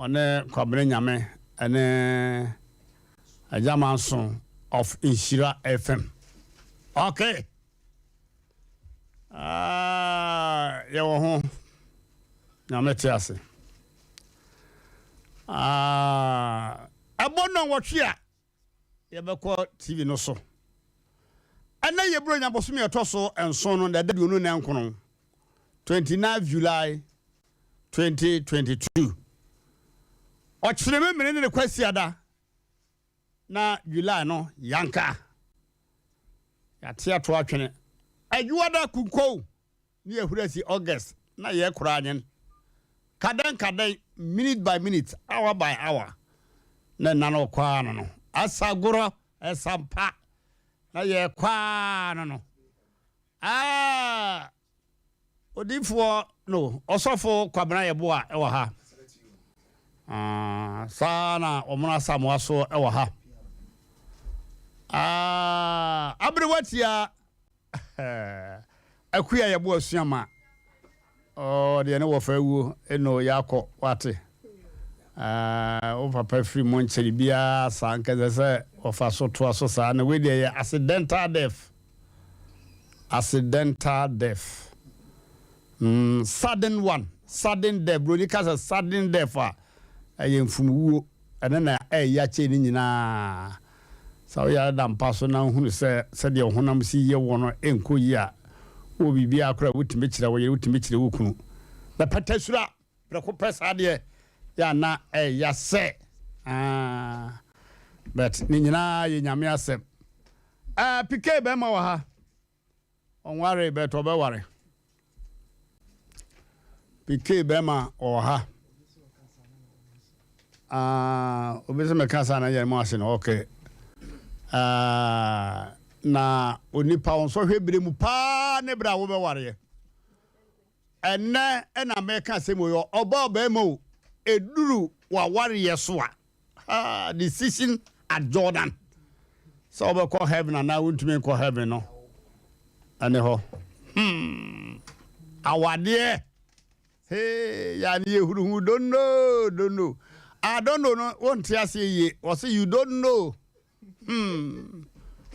Ɔne Kwabena Nyame ɛne Agya Manso of Nhyira FM. Okay. Ah, yɛwɔ ho. Nyame te ase. Ah, ɛbɔ nnɔnwɔtwe a yɛbɛkɔ TV no so. Ɛnɛ yɛ Buronya bosome ɛtɔ so nson no na ɛda 29, 29 July 2022. Ɔkyerɛ me mene ne ne Kwasiada na July no yanka. Yɛate ato atwene. Adwuada kunkow ne yɛhuri asi August na yɛkora anyen. Kadan kadan, minute by minute, hour by hour. Na nna no kɔ ano no. Asagorɔ, ɛsampa na yɛkɔ ano no. Ah, odiifoɔ no, ɔsɔfo Kwabena Yeboah ɛwɔ ha. Ah, saa na wɔn Asamoah so ɛwɔ ha. Ah, aberewa tia Akua Yeboah Suama. Oh, deɛ ne wɔfa awuo ɛno yɛakɔ wate. Ah, wo papa firi mu nkyɛre biara saa nkɛsɛ sɛ wɔfa so toa so saa na wei deɛ yɛ accidental death. Accidental death. Sudden one, sudden death. Broni ka sɛ sudden death a ɛyɛ mfumuwuo. Ɛno na ɛyɛ akyɛ ne nyinaa. Sɛ woyare da mpa so na wohunu sɛ sɛdeɛ wo honam si yɛ wɔ no ɛnkɔ yie a, wowɔ biribiara koraa a wotumi kyerɛ wo yere, wotumi kyerɛ wo kunu. Na pɛtɛsura prɛko pɛ saa deɛ yɛ a na ɛyɛ sɛ ah, but ne nyinaa yɛ Nyame asɛm. PK bɛrima wɔ ha. Ɔnware but ɔbɛware. PK bɛrima wɔ ha. Ah, obi sɛ mɛka saa na yɛn mu ase no, okay. Ah, na onipa ɔnsɔhwɛ bere mu paa ne bere a wobɛwareɛ. Ɛnɛ ɛna mɛka asɛm wɔ ɔbaa ɔbɛrima o, eduru wawareɛ so a, ah, decision at Jordan. Sɛ wobɛkɔ heaven anaa wontumi nkɔ heaven no, ɛne hɔ. Awadeɛ. Hey, yani yɛ huruhu don't know, don't know. I don't know no, wonte aseɛ yie. Wɔse you don't know.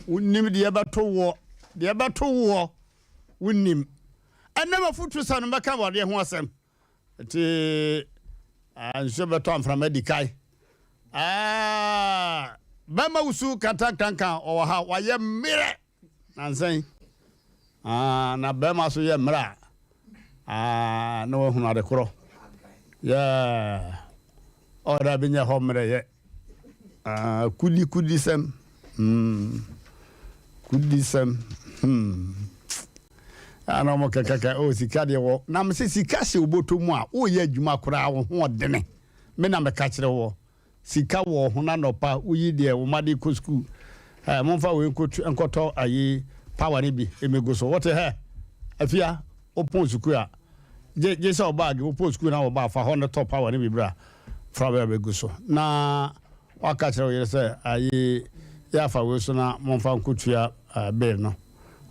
Wonnim deɛ ɛbɛto woɔ, deɛ ɛbɛto woɔ, wonnim. Ɛnɛ mafotu sa no mɛka awadeɛ ho asɛm. Nti nsuo bɛtɔ amframa di kae. Ah, bɛma wusu kantankankan ɔwɔ ha, wayɛ mmerɛ nansɛn. Ah, na bɛrima so yɛ mmerɛ a, ah, na wahunu ade korɔ. Yeah. Ɔda bi nyɛ hɔ mmerɛ yɛ. Ah, kudi kudi sɛm. Kudi sɛm. Ana ɔmo kɛkɛkɛ, oh, sika deɛ wɔ. Na me sɛ sika hyɛ oboto mu a, woyɛ adwuma koraa wo ho ɔdene. Me na meka kyerɛ wɔ. Sika wɔ ho na nɔpa woyi deɛ wo ma de kɔ sukuu. Eh, momfa wei nkɔtɔ ayi power ne bi emegu so. Wote hɛ? Afia, wopɔn sukuu a, gye gye sɛ ɔbaage wopɔn sukuu na wɔba fa hɔ no tɔ power ne bi bra. Fa bra bɛgu so. Na waka kyerɛ wo yere sɛ ayi yɛ afa wei so na momfa nkɔtua bill no.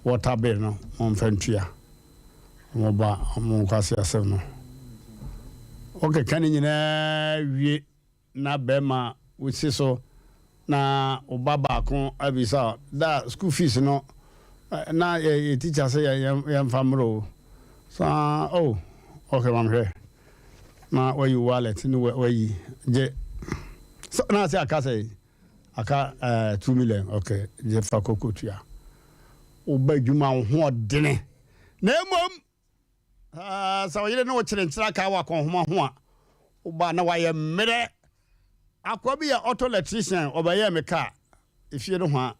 Water bill no momfa ntua. Wɔn ba wɔn nkwasi asɛm no. Wokeka ne nyinaa wie na bɛrima wosi so na wo ba baako abisa da school fees no na yɛ teacher sɛ yɛmfa mmerɛ o. So oh, okay, mamhwɛ. Na wayi wallet ne wayi gye. So na ase aka sɛ aka 2 million, okay, gye fa koko tua. Wo ba adwuma wo ho ɔdene. Na mmom sɛ ɔyere ne wo kyerɛnkyerɛ aka wɔ akɔnhoma ho a, woba na wayɛ mmerɛ. Akoa bi yɛ auto electrician, ɔbɛyɛɛ me kaa efie no ho a,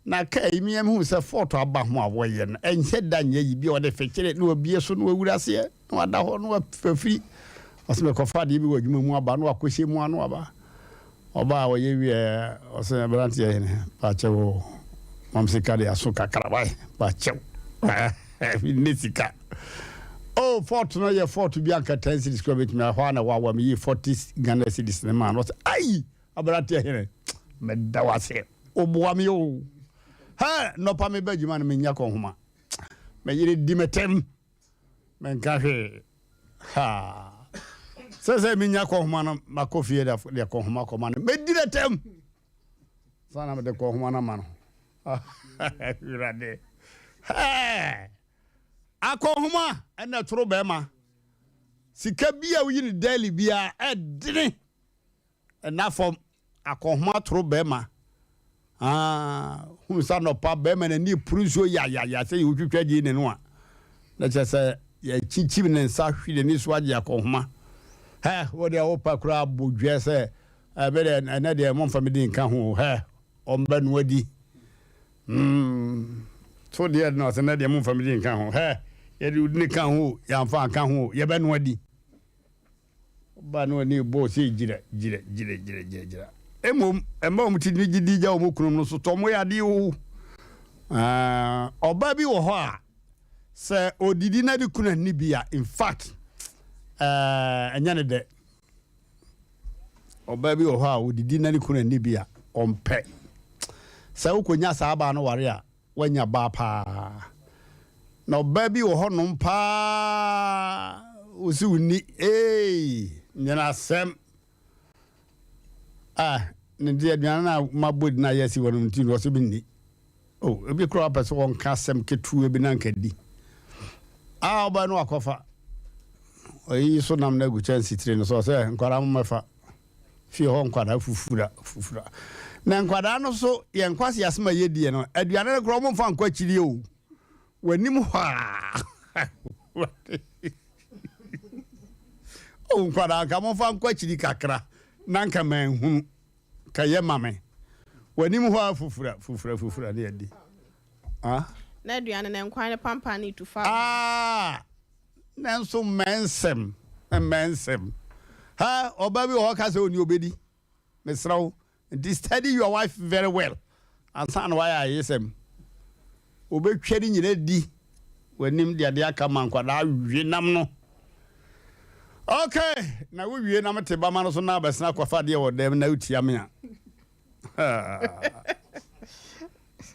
na kaa yi mea mehu sɛ fault aba ho a wɔyɛ no ɛnhyɛ da nyɛ yi bi a ɔde fekyere na wabie so na wawura aseɛ na wada hɔ na wafiri. Ɔsɛ mekɔfa adeɛ bi wɔ adwuma mu aba na wakɔhyɛ mu ano aba. Ɔba a ɔyɛ wie ɔsɛ aberanteɛ hene paakyɛw o, mam sika de aso kakra wae paakyɛw. Ne sika. Oh, fault no yɛ fault bi anka 10 cedis kura betumi ahɔ a na wawa me yi 40 Ghana cedis ne ma no ɔsɛ ayi aberanteɛ hene meda wase woboa me o. Ha nɔpa me ba adwuma no menya kɔnhoma. Me yere di me tɛm. Menka hwee. Ha. Sɛ sɛ menya kɔnhoma no, makɔ fie de kɔnhoma kɔma no. Mɛdi no atɛm. Saa na mede kɔnhoma no ama no. Awurade. Hɛɛ! Akɔnhoma ɛna ɛtoro bɛrima. Sika bi a woyi no daily biara ɛdene. Ɛna fam, akɔnhoma toro bɛrima. Ah, hunu sɛ anɔpa bɛrima n'ani puru nsuo yayaya sɛ yɛwotwitwa gye ne no a, na kyerɛ sɛ yɛkyinkyim ne nsa hwi n'ani so agye akɔnhoma. Hɛ, wo deɛ wopa koraa bɔ dua sɛ, ɛbɛ deɛ ɛnɛ deɛ momfa me din nka ho o, hɛ, ɔmbɛ no adi. Mm, to deɛ na ɔsɛ nɛ deɛ momfa me din nka ho, hɛ, yɛde wo din ka ho o, yɛamfa anka ho o, yɛbɛ no adi. Ɔbaa no ani bɔɔ sɛ gyira, gyira, gyira, gyira, gyira, gyira. Mmom, mma wɔn ti ne gyidi gya wɔn kunom no so tɔ wɔn yɛ adeɛ o. Ɔbaa bi wɔ hɔ a, sɛ ɔdidi na ne kunu anni bi a, in fact, ɛnyɛ ne dɛ. Ɔbaa bi wɔ hɔ a, ɔdidi na ne kunu anni bi a, ɔmpɛ. Sɛ wokɔnya saa baa no ware a, Wanya baa paa. Na ɔbaa bi wɔ hɔ nom paa wosi wo ni eei nyina asɛm ah ne deɛ aduane no a mabɔ di na ayɛ asi hɔ no nti no ɔsɛ bi nni oh ebi koraa ɔpɛ sɛ wɔnka asɛm ketewa bi na nka di ah ɔbaa no akɔfa ɔyiyi so nam no agu kyɛnse tire no so ɔsɛ nkwadaa mo mɛfa Fie hɔ nkwadaa fufura fufura. Na nkwadaa no so yɛn nkwasi asɛm a yɛdiɛ no, aduane no koraa wɔmfa nkɔ akyiri o. W'anim hɔ a. O nkwadaa nka momfa nkɔ akyiri kakra na nka manhunu. Ka yɛ ma me. W'anim hɔ a fufura fufura fufura ne adi. Ah. Na aduane no nkwan no pampan ne tu fa. Ah. Nanso mmɛnsɛm, mmɛnsɛm. Ha, ɔbaa bi wɔ hɔ ka sɛ ɔni obedi. Mesrɛ wo, nti study your wife very well ansa na wayɛ ayeyesɛm. Obetwa ne nyina di w'anim de adeɛ aka ma nkwadaa we nam no. Okay, na wowie na mete bama no so na abɛsena akɔfa adeɛ wɔ dɛm na wotia me a.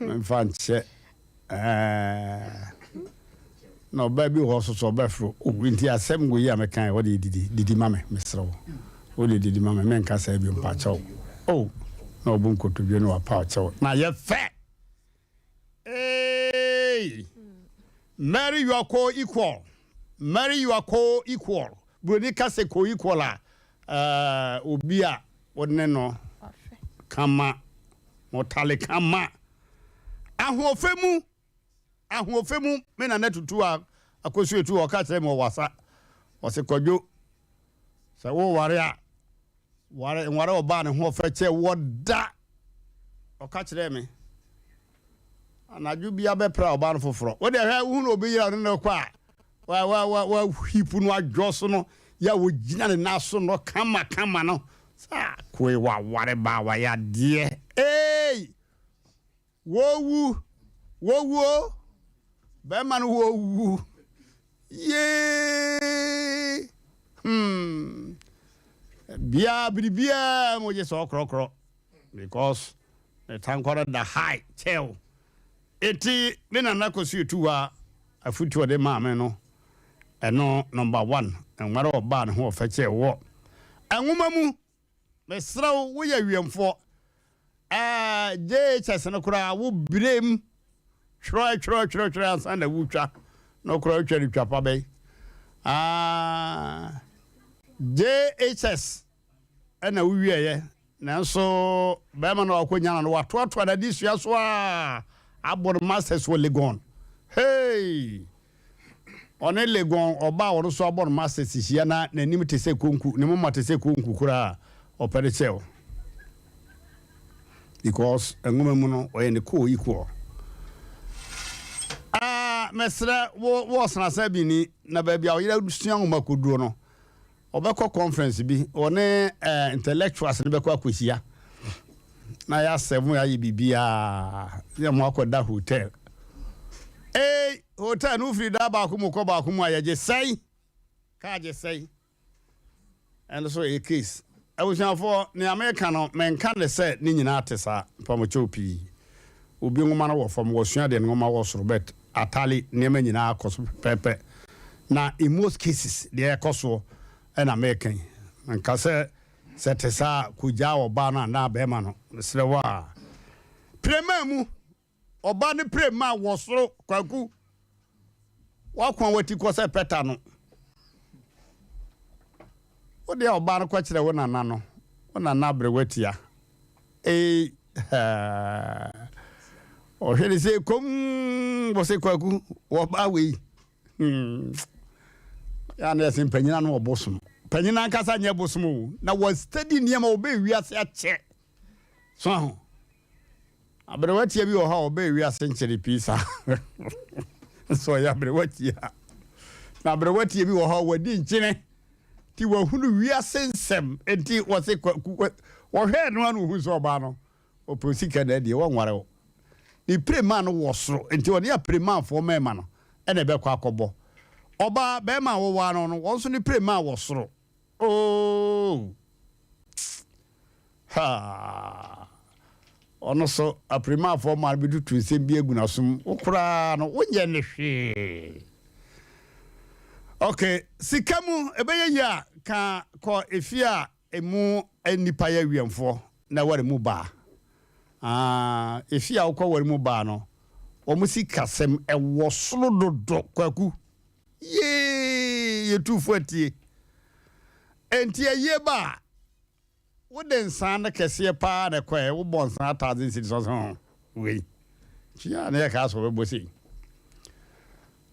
Memfa nkyɛ na ɔbaa bi wɔ hɔ so so ɔbɛforo o nti asɛm wei a meka yi ɔde didi didi ma me mesrɛ wo wode didi ma me menka saa bio mpakyɛw o na ɔbu nkotodwe no wapa ɔkyɛw na yɛ fɛ Eeii marry your co-equal marry your co-equal buroni ka sɛ co-equal a ɛɛ obi a wo ne no kama motale kama ahoɔfɛ mu ahoɔfɛ mu me nana tutu a akɔsu etu ɔka kyerɛ me ɔwasa ɔse kwadwo sɛ woware a Ware nware ɔbaa ne ho ɔfɛ kyɛ wɔ da. Ɔka kyerɛɛ me. Anadwo bi abɛpra ɔbaa no foforɔ. Wo deɛ hwɛ wohunu obi yere a ɔne no kɔ a wa wa wa wa hipu no adwɔ so no yɛ a wɔgyina ne nan so no kama kama no. Saa koe waware baa wayɛ adeɛ. Eei! Wɔwu, wɔwu o, bɛrima no wɔwu, yee, hmm, biara biribiara mu gye sɛ ɔkorɔkorɔ because ne tankɔ no da high kyɛw. Eti me nana kɔsi etu hɔ a afutuo ɔde maa me no, ɛno number one, nware ɔbaa ne ho ɔfɛ kyɛ wɔ nwoma mu. Mesrɛ wo, woyɛ wiɛmfoɔ. Ɛɛ, JHS no koraa, wo brem twerɛ twerɛ twerɛ twerɛ ansa na wotwa. Na koraa wotwa no twa pa bɛn. Ah, JHS ɛna wowieɛ. Nanso bɛrima no a wakɔnya no no, watoatoa n'adesua so a abɔ no masters wɔ Legon. Hey! Ɔne Legon ɔbaa a ɔno nso abɔ no masters hyia na n'anim te sɛ konku, ne moma te sɛ konku koraa a, ɔpɛ no kyɛw. Because nwoma mu no, ɔyɛ ne co-equal. Ah, mesrɛ wo, wo ɔsenasa bi ni, na baabi a ɔyere sua nwoma kɔduro no, Ɔbɛkɔ conference bi, ɔne eh, intellectuals no bɛkɔ akɔhyia na yɛasɛ mo yɛayɛ biribiaa yɛ mo akɔda hotel. Ei, hotel no wofiri da baako mu kɔ baako mu a yɛgye sɛn? Kaa gye sɛn? Ɛno so ɛyɛ case. Abusuafoɔ, nea meka no, menka ne sɛ ne nyinaa te saa, mpamokyɛw pii. Obi nwoma no wɔ fam, wɔsua deɛ ne nwoma wɔ soro, but atale nneɛma nyinaa kɔ so pɛpɛɛpɛ. Na in most cases, deɛ ɛkɔ soɔ ɛna meka yi. Nka sɛ sɛ te saa a, kɔgyaa ɔbaa no anaa bɛrima no. Mesrɛ wo a. Prɛmaa mu, ɔbaa no prɛmaa wɔ soro, Kwaku. W'ako a wati kɔ sɛ pɛta no. Wo deɛ ɔbaa no kɔkyerɛ wo nana no, wo nana aberewa tia. Ei, haa. Ɔhwɛ ne sɛ komm, wɔ sɛ Kwaku, wɔbaa wei. Hmm. Ya na yɛsɛ mpanyin ano ɔbosom. Panyin ankasa nyɛ bosom o. Na wɔ steady nneɛma ɔbɛ wiase akyɛ. So aho. Aberewa tia bi wɔ hɔ a ɔbɛ wiase nkyɛre pii saa. Nso ɔyɛ aberewa tia. Na aberewa tia bi wɔ hɔ a wadi nkyene. Ti wahunu wiase nsɛm. Enti wɔse kwaku wɔhwɛɛ no ano hu sɛ ɔbaa no. Ɔpɛ sika na ɛdeɛ wɔnware wo. Ne piremaa no wɔ soro nti ɔne apiremaafoɔ mmarima no na ɛbɛkɔ akɔbɔ. Ɔbaa, barima a wɔwaa no no, wɔn nso ne piremaa wɔ soro. Oh! Ha! Ɔno so apiremaafoɔ mmaa no bɛtutu nsɛm bi agu n'asom. Wo koraa no, wonyɛ ne hwee. Okay, sika mu ɛbɛyɛ yie a, ka kɔ efie a Emu nnipa yɛ awiɛmfoɔ na ware mu baa. Aah efie a wokɔ ware mu baa no wɔn sikasɛm ɛwɔ soro dodo Kwaku. Yee yɛtu fo atie. Enti ayie ba a wode nsaa no kɛseɛ paa na ɛkɔɛ wobɔ nsaa thousand cedis ɔsɛ ho wei. Tua na yɛkaa sɛ wɔbɛbɔ sei.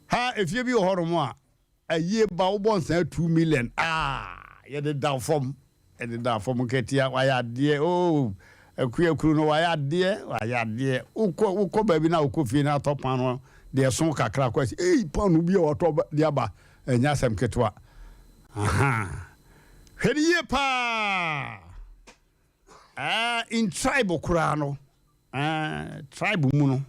Ha efie bi wɔ hɔnom a Ayie ba wobɔ nsaa 2 million aah yɛde da fam yɛde da fam nkatia wayɛ adeɛ oh akua kunu no wayɛ adeɛ wayɛ adeɛ wokɔ wokɔ baabi na wokɔ fie na atɔ paano deɛ ɛso kakra kɔ asi ei paano bi a watɔ de aba ɛnyɛ asɛm ketewa aha hwɛ ne yie paa. Eh, in tribe koraa no, eh, tribe mu no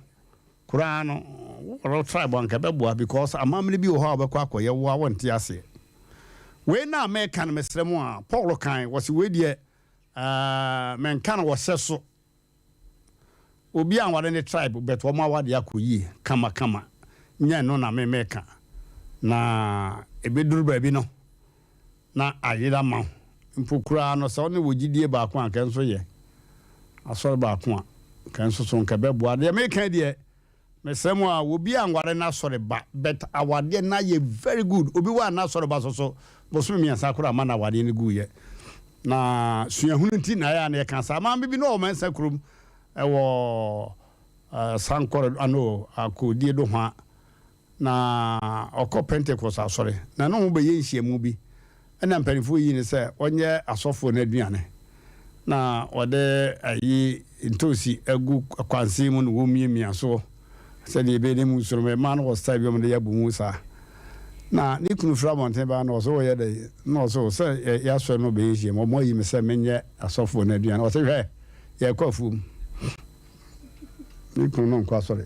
koraa no, wowɔ tribe anka ɛbɛboa because amammerɛ bi wɔ hɔ a wobɛkɔ akɔyɛ wo a wonte aseɛ. Wei na meka no mesrɛ mu a, Paul kan, wɔse wei deɛ, eh, menka no wɔhyɛ so. Obi anware ne tribe but wɔn awadeɛ akɔ yie kama kama. Nyɛ ɛno na me meka. Na ɛbɛduru baabi no, na ayera ma wo. Mpo koraa no, sɛ wo ne wɔ gyidie baako a, anka ɛnso yɛ. Asɔre baako a, anka ɛnso so anka ɛbɛboa. Deɛ meka yi deɛ, mesrɛ mo a, obi anware n'asɔre ba, but awadeɛ no ayɛ very good. Obi waa n'asɔre ba so so, bosome mmiɛnsa koraa amma n'awadeɛ no guiɛ. Na suahunu nti na ɛyɛ a na yɛka saa. Maame bi na ɔwɔ Mansa kurom, ɛwɔ Sankɔre ano, Akodie Dohwa. Na ɔkɔ Pentekoste asɔre, na ne ho bɛyɛ nhyiamu bi. Ɛnna mpanimfoɔ yii no sɛ ɔnyɛ asɔfoɔ no aduane. Na wɔde ayi ntoosi agu kwansee mu na wɔmiamia soɔ sɛdeɛ ɛbɛyɛ na emu nsuo no bɛyɛ. Mmaa no wɔ style bi a wɔde yɛ abomu saa. Na ne kunu firi abɔnten baa na ɔsɛ ɔyɛ dɛ na ɔsɛ sɛ yɛasɔre no bɛyɛ nhyiamu. Wɔayi me sɛ menyɛ asɔfoɔ no aduane. Ɔsɛ hwɛ yɛrekɔ afuom. Me kunu no nkɔ asɔre.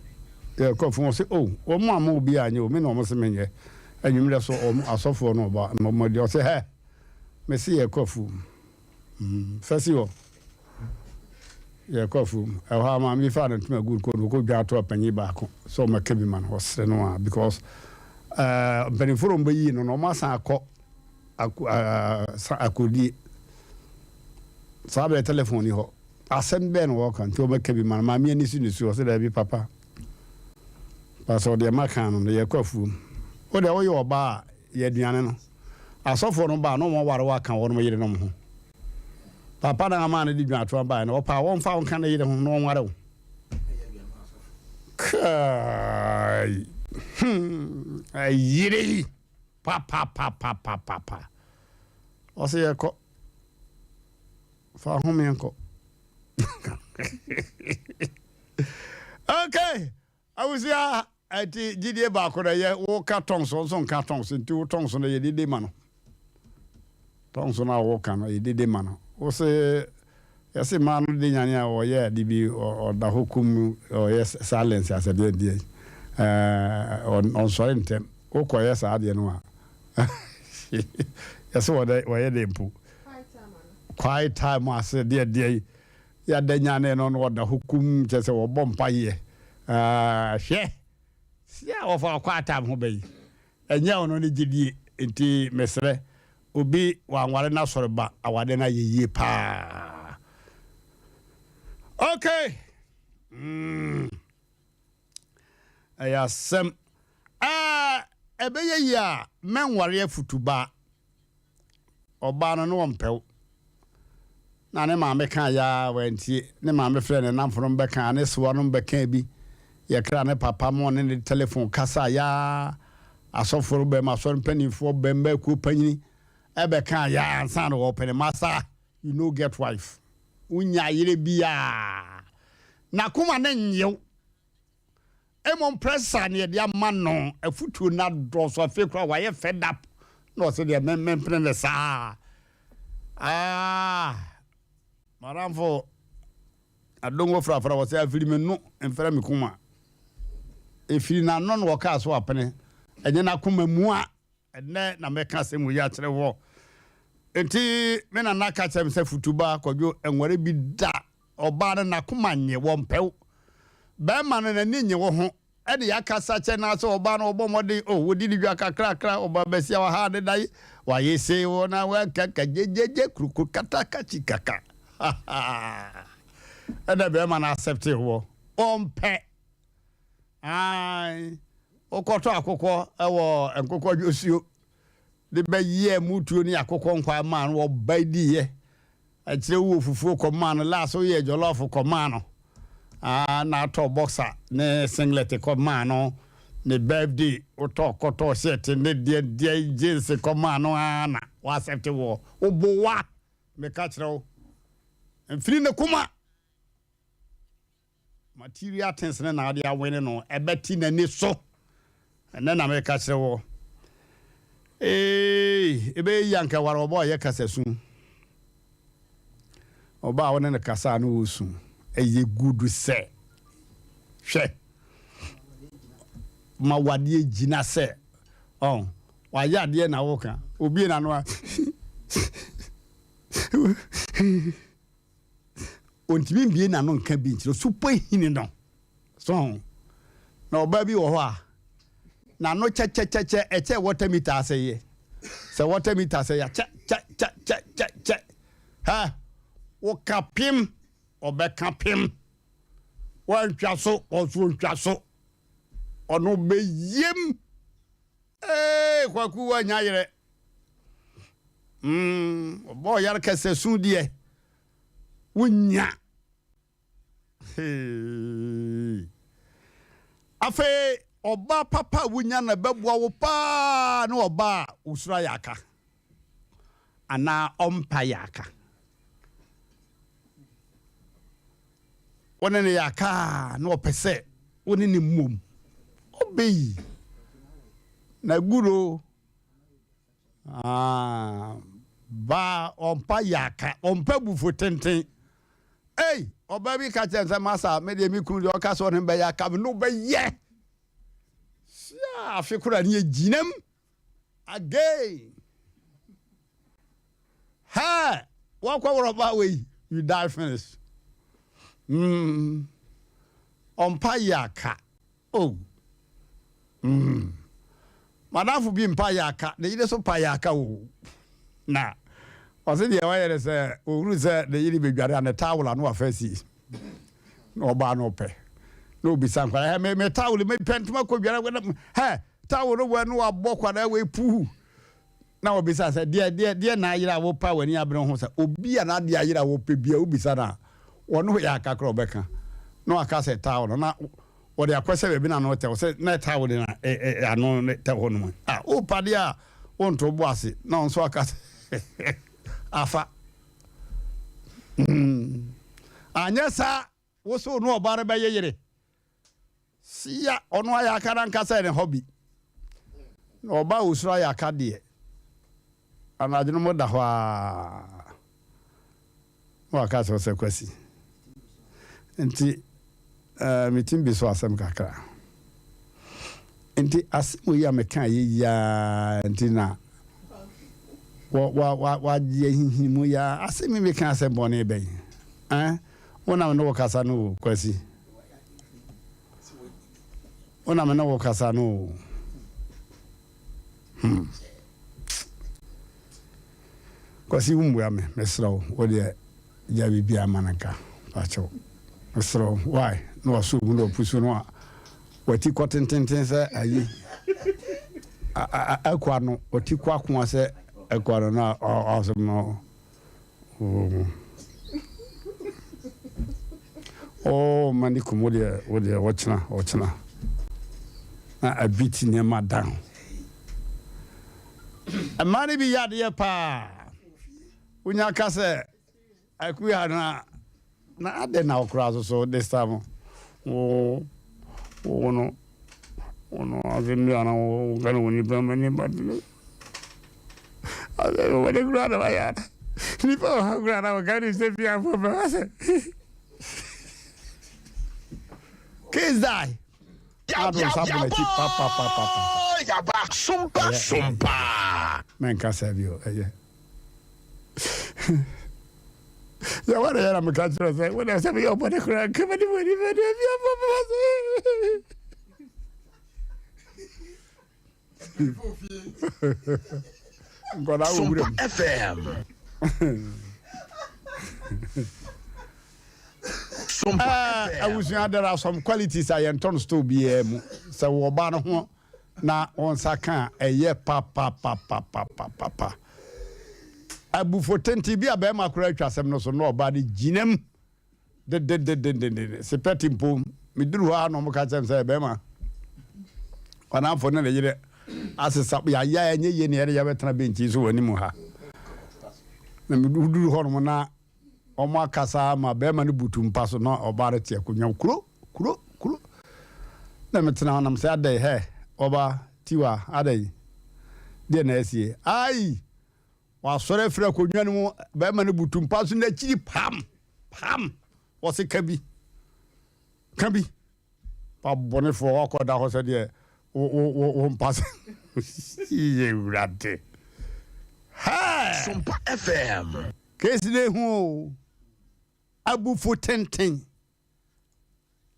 Yɛkɔ afuom ɔse oh wɔn amma obiara anyɛ o me na wɔn se menyɛ. Anwummerɛ so wɔn asɔfoɔ no ɔba na wɔn adi ɔse hɛ me se yɛkɔ afuom. Mm, fa si hɔ. Yɛkɔ afuom. Ɛhɔ a maame bi faa ne ntoma gu kɔ no ɔkɔ dwa ato apanyin baako sɛ ɔmɛka bi ma no ɔsere no a because uh, mpanimfoɔ no wɔbɛyii no na wɔn asan akɔ ako, uh, akɔdie. Saa berɛ telefon ni hɔ. Asɛm bɛn na wɔka nti wɔbɛka bi ma no? Maame ani so nisu, ɔse daabi papa, pastor deɛ maka no no yɛkɔ afuom. Wo deɛ woyɛ ɔbaa a yɛ aduane no. Asɔfoɔ no baa na wɔn aware wo aka wɔnom yerenom ho. Papa no amaa no de dwatoa baeɛ no ɔpɛ a wɔmfa wo nka ne yere ho na ɔnware wo. Kai! Hmm, ayere yi papapapapapa. Ɔse yɛkɔ. Fa home nkɔ. Okay, abusua ɛti gyidie baako na yɛ woka tɔnso nso nka tɔnso nti wo tɔnso no yɛ dede ma no tɔnso no a woka no yɛ dede ma no wo se yɛse mmaa no de nyane a ɔyɛ ade bi ɔda hɔ kum ɔyɛ silence asɛdeɛ deɛ ɔnsɔre ntɛm wokɔyɛ saa adeɛ no a yɛse wɔyɛ dɛ mpo Quiet time ase deɛ deɛ yi yɛada nyane no na ɔda hɔ kum kyɛ sɛ wɔbɔ mpaeɛ hwɛ si a wɔfa quiet time ho bɛyi ɛnyɛ ɔno ne gyedie nti mesrɛ. Obi wanware n'asɔre ba, awadeɛ no ayɛ yie paa. Okay. Ɛyɛ asɛm. Ɛɛ, ɛbɛyɛ yie a, mɛnware afutuba. Ɔbaa no, na ɔmpɛ wo. Na ne maame kaa yɛ ara, wantie. Ne maame frɛɛ ne nnamfonom bɛkaa, ne sewanom bɛkaa bi. Yɛkraa ne papa ma ɔne no de telefon kasaa yɛ ara. Asɔfo no bɛm, asɔre mpanimfoɔ bɛm, akuo panyini bɛkaa yɛ ara ansa na wɔrepene. Masa, you no get wife. Wonnya yere biara. N'akoma no nnye wo. Mmom pressure na yɛde ama no, afutuo no adɔɔso, afei koraa wayɛ fed up na ɔse deɛ me mempene no saa. Ah, madamfo Adongo frafra wɔ sɛ afiri me no mfrɛ me kuma. Ɛfiri n'ano na ɔkaa so apene, ɛnyɛ n'akoma mu a. Ɛnnɛ na mɛka asɛm wei akyerɛ woɔ. Enti me nana ka kyerɛ me sɛ Futuba Kwadwo nware bi da. Ɔbaa no n'akoma nnye, wɔmpɛ wo. Barima no n'ani nnye wo ho. Ɛne yɛakasa kyɛ no ara sɛ ɔbaa no ɔbɔ mmɔden, oh, wɔdi ne dwa kakrakra, ɔba basia wɔ ha ne da yi, wayɛ sei wɔ na wakaka gyegyegye kurukuru katakakyi kaka. Ɛna barima no accepte woɔ. Ɔmpɛ. Ae, wokɔtɔ akokɔ wɔ nkokɔ dwosuo de bɛyɛɛ mutuo ne akokɔ nkwan maa no, ɔba diiɛ. Akyire wowɔ fufuo kɔmaa no, last woyɛɛ jollof kɔmaa no. Ah, na atɔ boxer ne singlet kɔmaa no, ne birthday wotɔ kɔtɔ shirt ne deɛ deɛ jeans kɔmaa no ara na w'accept woɔ. Woboa, meka kyerɛ wo, mfiri ne koma. Material things no na ade awene no, ɛbɛte n'ani so. Ɛnɛ na meka kyerɛ wɔ. Ee, ɛbɛyɛ yi anka ware ɔba ɔyɛ kasasu. Ɔba a wo ne no kasa a na ɔresu. Ɛyɛ good sɛ. Hwɛ. Ma wadeɛ gyina sɛ. Ɔn, wayɛ adeɛ na woka. Obie n'ano a. Ɔntumi mbue n'ano nka bi nkyerɛ supahini no. So ho? Na ɔbaa bi wɔ hɔ a, n'ano kyɛkyɛkyɛkyɛ ɛkyɛ water meter asɛeɛ. Sɛ water meter asɛeɛ a, kyɛ kyɛ kyɛ kyɛ kyɛ kyɛ. Hɛ, woka pem, ɔbɛka pem. Woantwa so, ɔnso ɔntwa so. Ɔno bɛyam. Ee, Kwaku woanya yerɛ. Mm, ɔbɔɔ yar kɛsɛ su deɛ, wonya. Hey. Afei, ɔbaa papa a wonya na ɛbɛboa wo paa ne ɔbaa a osuro ayɛ aka anaa ɔmpa yɛ aka. Wo ne no yɛ aka a na ɔpɛ sɛ wo ne no mmom. Ɔbɛyi na guro. Ah, baa ɔmpa yaka, ɔmpa bufo tenten. Ei, ɔbaa bi ka kyerɛ sɛ masa, me deɛ me kunu deɛ ɔka sɛ ɔne bɛyɛ aka me no bɛyɛ. Sia, afe kora ne yɛgyinam again. Hɛ, wɔkɔ worɔ baa wei, you die finish. Ɔmpa yaka. Oh. Mm. Madamfo bi mpa yɛ aka, ne yere so pa yɛ aka o. Na ɔse deɛ wayɛ ne sɛ ɔhunu sɛ ne yere bɛdware a ne towel ano afa asi na ɔbaa no ɔpɛ na ɔbisa nkwadaa hɛ me me towel me pɛ ntoma kɔdware hɛ towel no wɔ no wabɔ kwadaa wei puu Na wɔbisa sɛ, Deɛ, deɛ, deɛ na ayera a wopɛ a w'ani abere ho sɛ obi a n'adeɛ ayera a wɔpɛ biara wobisa no a, ɔno yɛ aka koraa ɔbɛka. Na waka sɛ towel no, na wɔde akɔhyɛ baabi na ano tɛw sɛ na towel no na ɛ, ɛ, ano no tɛw hɔ nom. A, wopɛ adeɛ a wonto wo bo ase, na ɔno nso aka sɛ afa. Mm. Anyɛ saa, wo so no ɔbaa no bɛyɛ yere. Sia ɔno ayɛ aka no ankasa yɛ ne hobby. Na ɔba a osuro ayɛ aka deɛ, anadwo no mo da hɔ aa na waka akyerɛ wo sɛ Kwasi nti eh, me tim bi so asɛm kakra. Nti asɛm wei a meka yɛ yi aa nti na wɔ wa wa wagye ahinhim mu yi aa asɛm yi meka asɛm bɔne bɛn eh wo na me ne wo kasa no o Kwasi. Wo na me ne wo kasa no o. Hmm. Kwasi wo mmua me mesrɛ wo wo deɛ gya biribiara ma no nka pakyɛw mesrɛ wo why na wasɔ mu na wapusu no a wati kɔ tententen sɛ ayi akua no wati kɔ akoa sɛ akua no na asɛm no wɔ mu oh mani kum wo deɛ wo deɛ wɔkyena wɔkyena na abiti nneɛma down. Mmaa no bi yɛ adeɛ paa. Wonya ka sɛ akuya na na adɛn na wokora so so this time wo wo no wo no asɛm bi a na woka no wɔ nipa ma nipa de asɛm wɔ ne kura na wayɛ ada nipa wɔ ha kura na wɔka ne sɛ fiafo bɛma sɛ case die. Na ado nsa bɔ n'akyi papapapapa. Ɛyɛ, ɛyɛ. Mɛnka saa bio, ɛyɛ. Yɛ wɔn yɛ na meka kyerɛ sɛ, wo na sɛ meyɛ ɔbɔne koraa nka mɛde mo ani bɛde afiafo bɛba sɛ. Nkwadaa wɔ wuram. FM. Sompa Eh, FM. abusua there are some qualities a yɛntɔ no store biara mu sɛ wɔ ɔbaa no ho na wɔn nsa ka a ɛyɛ papapapapapapa abufo tenten bi a bɛrima koraa atwa asɛm no so na ɔbaa no gyinam Dedendendenden, sepɛte mpo, meduru hɔ ara na wɔka kyerɛ me sɛ, bɛrima, w'adamfo ne ne yere asesa, yɛayɛ a ɛnyɛ yie na yɛde yɛbɛtena benkyi so wɔ anim ha. Na meduru hɔ nom na wɔn akasa ma bɛrima no butu mpa so na ɔbaa no te akonnwa kuro kuro kuro. Na metena hɔ nam sɛ adɛn hɛ ɔba tiwa adɛn deɛ na asie ai Wasɔre afiri akonnwa no mu, barima no butu mpa so n'akyiri pam, pam. Wɔse ka bi, ka bi. Pa bɔnefoɔ wakɔda hɔ sɛ deɛ wo wo wo wo mpa so. Yɛ Awurade. Hɛɛ! Sompa FM. Case no ehu o. Abufuo tenten.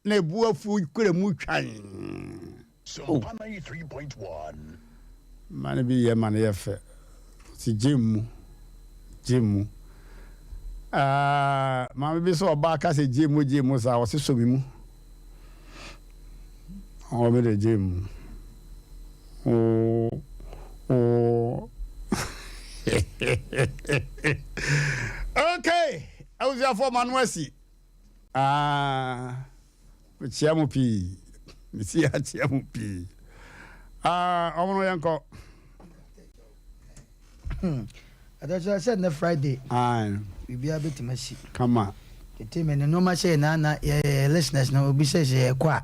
Na ebu afuw kura mu twan. Oh. Sompa 93.1. Mma no bi yɛ ma no yɛ fɛ. Ɔsi gye mu, gye mu. Ah, maame bi sɛ ɔbaa ka sɛ gye mu, gye mu saa, ɔsi sɔ me mu. Ɔwɔ me de gye mu. Oh, oh. Okay, abusuafoɔ ma no asi. Ah, mekyia mo pii. Mesi akyia mo pii. Ah, ɔmo no yɛnkɔ. Ɛtɔ sɛ nnɛ Friday. Aye. Biribiara bɛtumi asi. Kama. Tete me ne nneɛma sɛ na na yɛ listeners no obi sɛ sɛ yɛkɔ a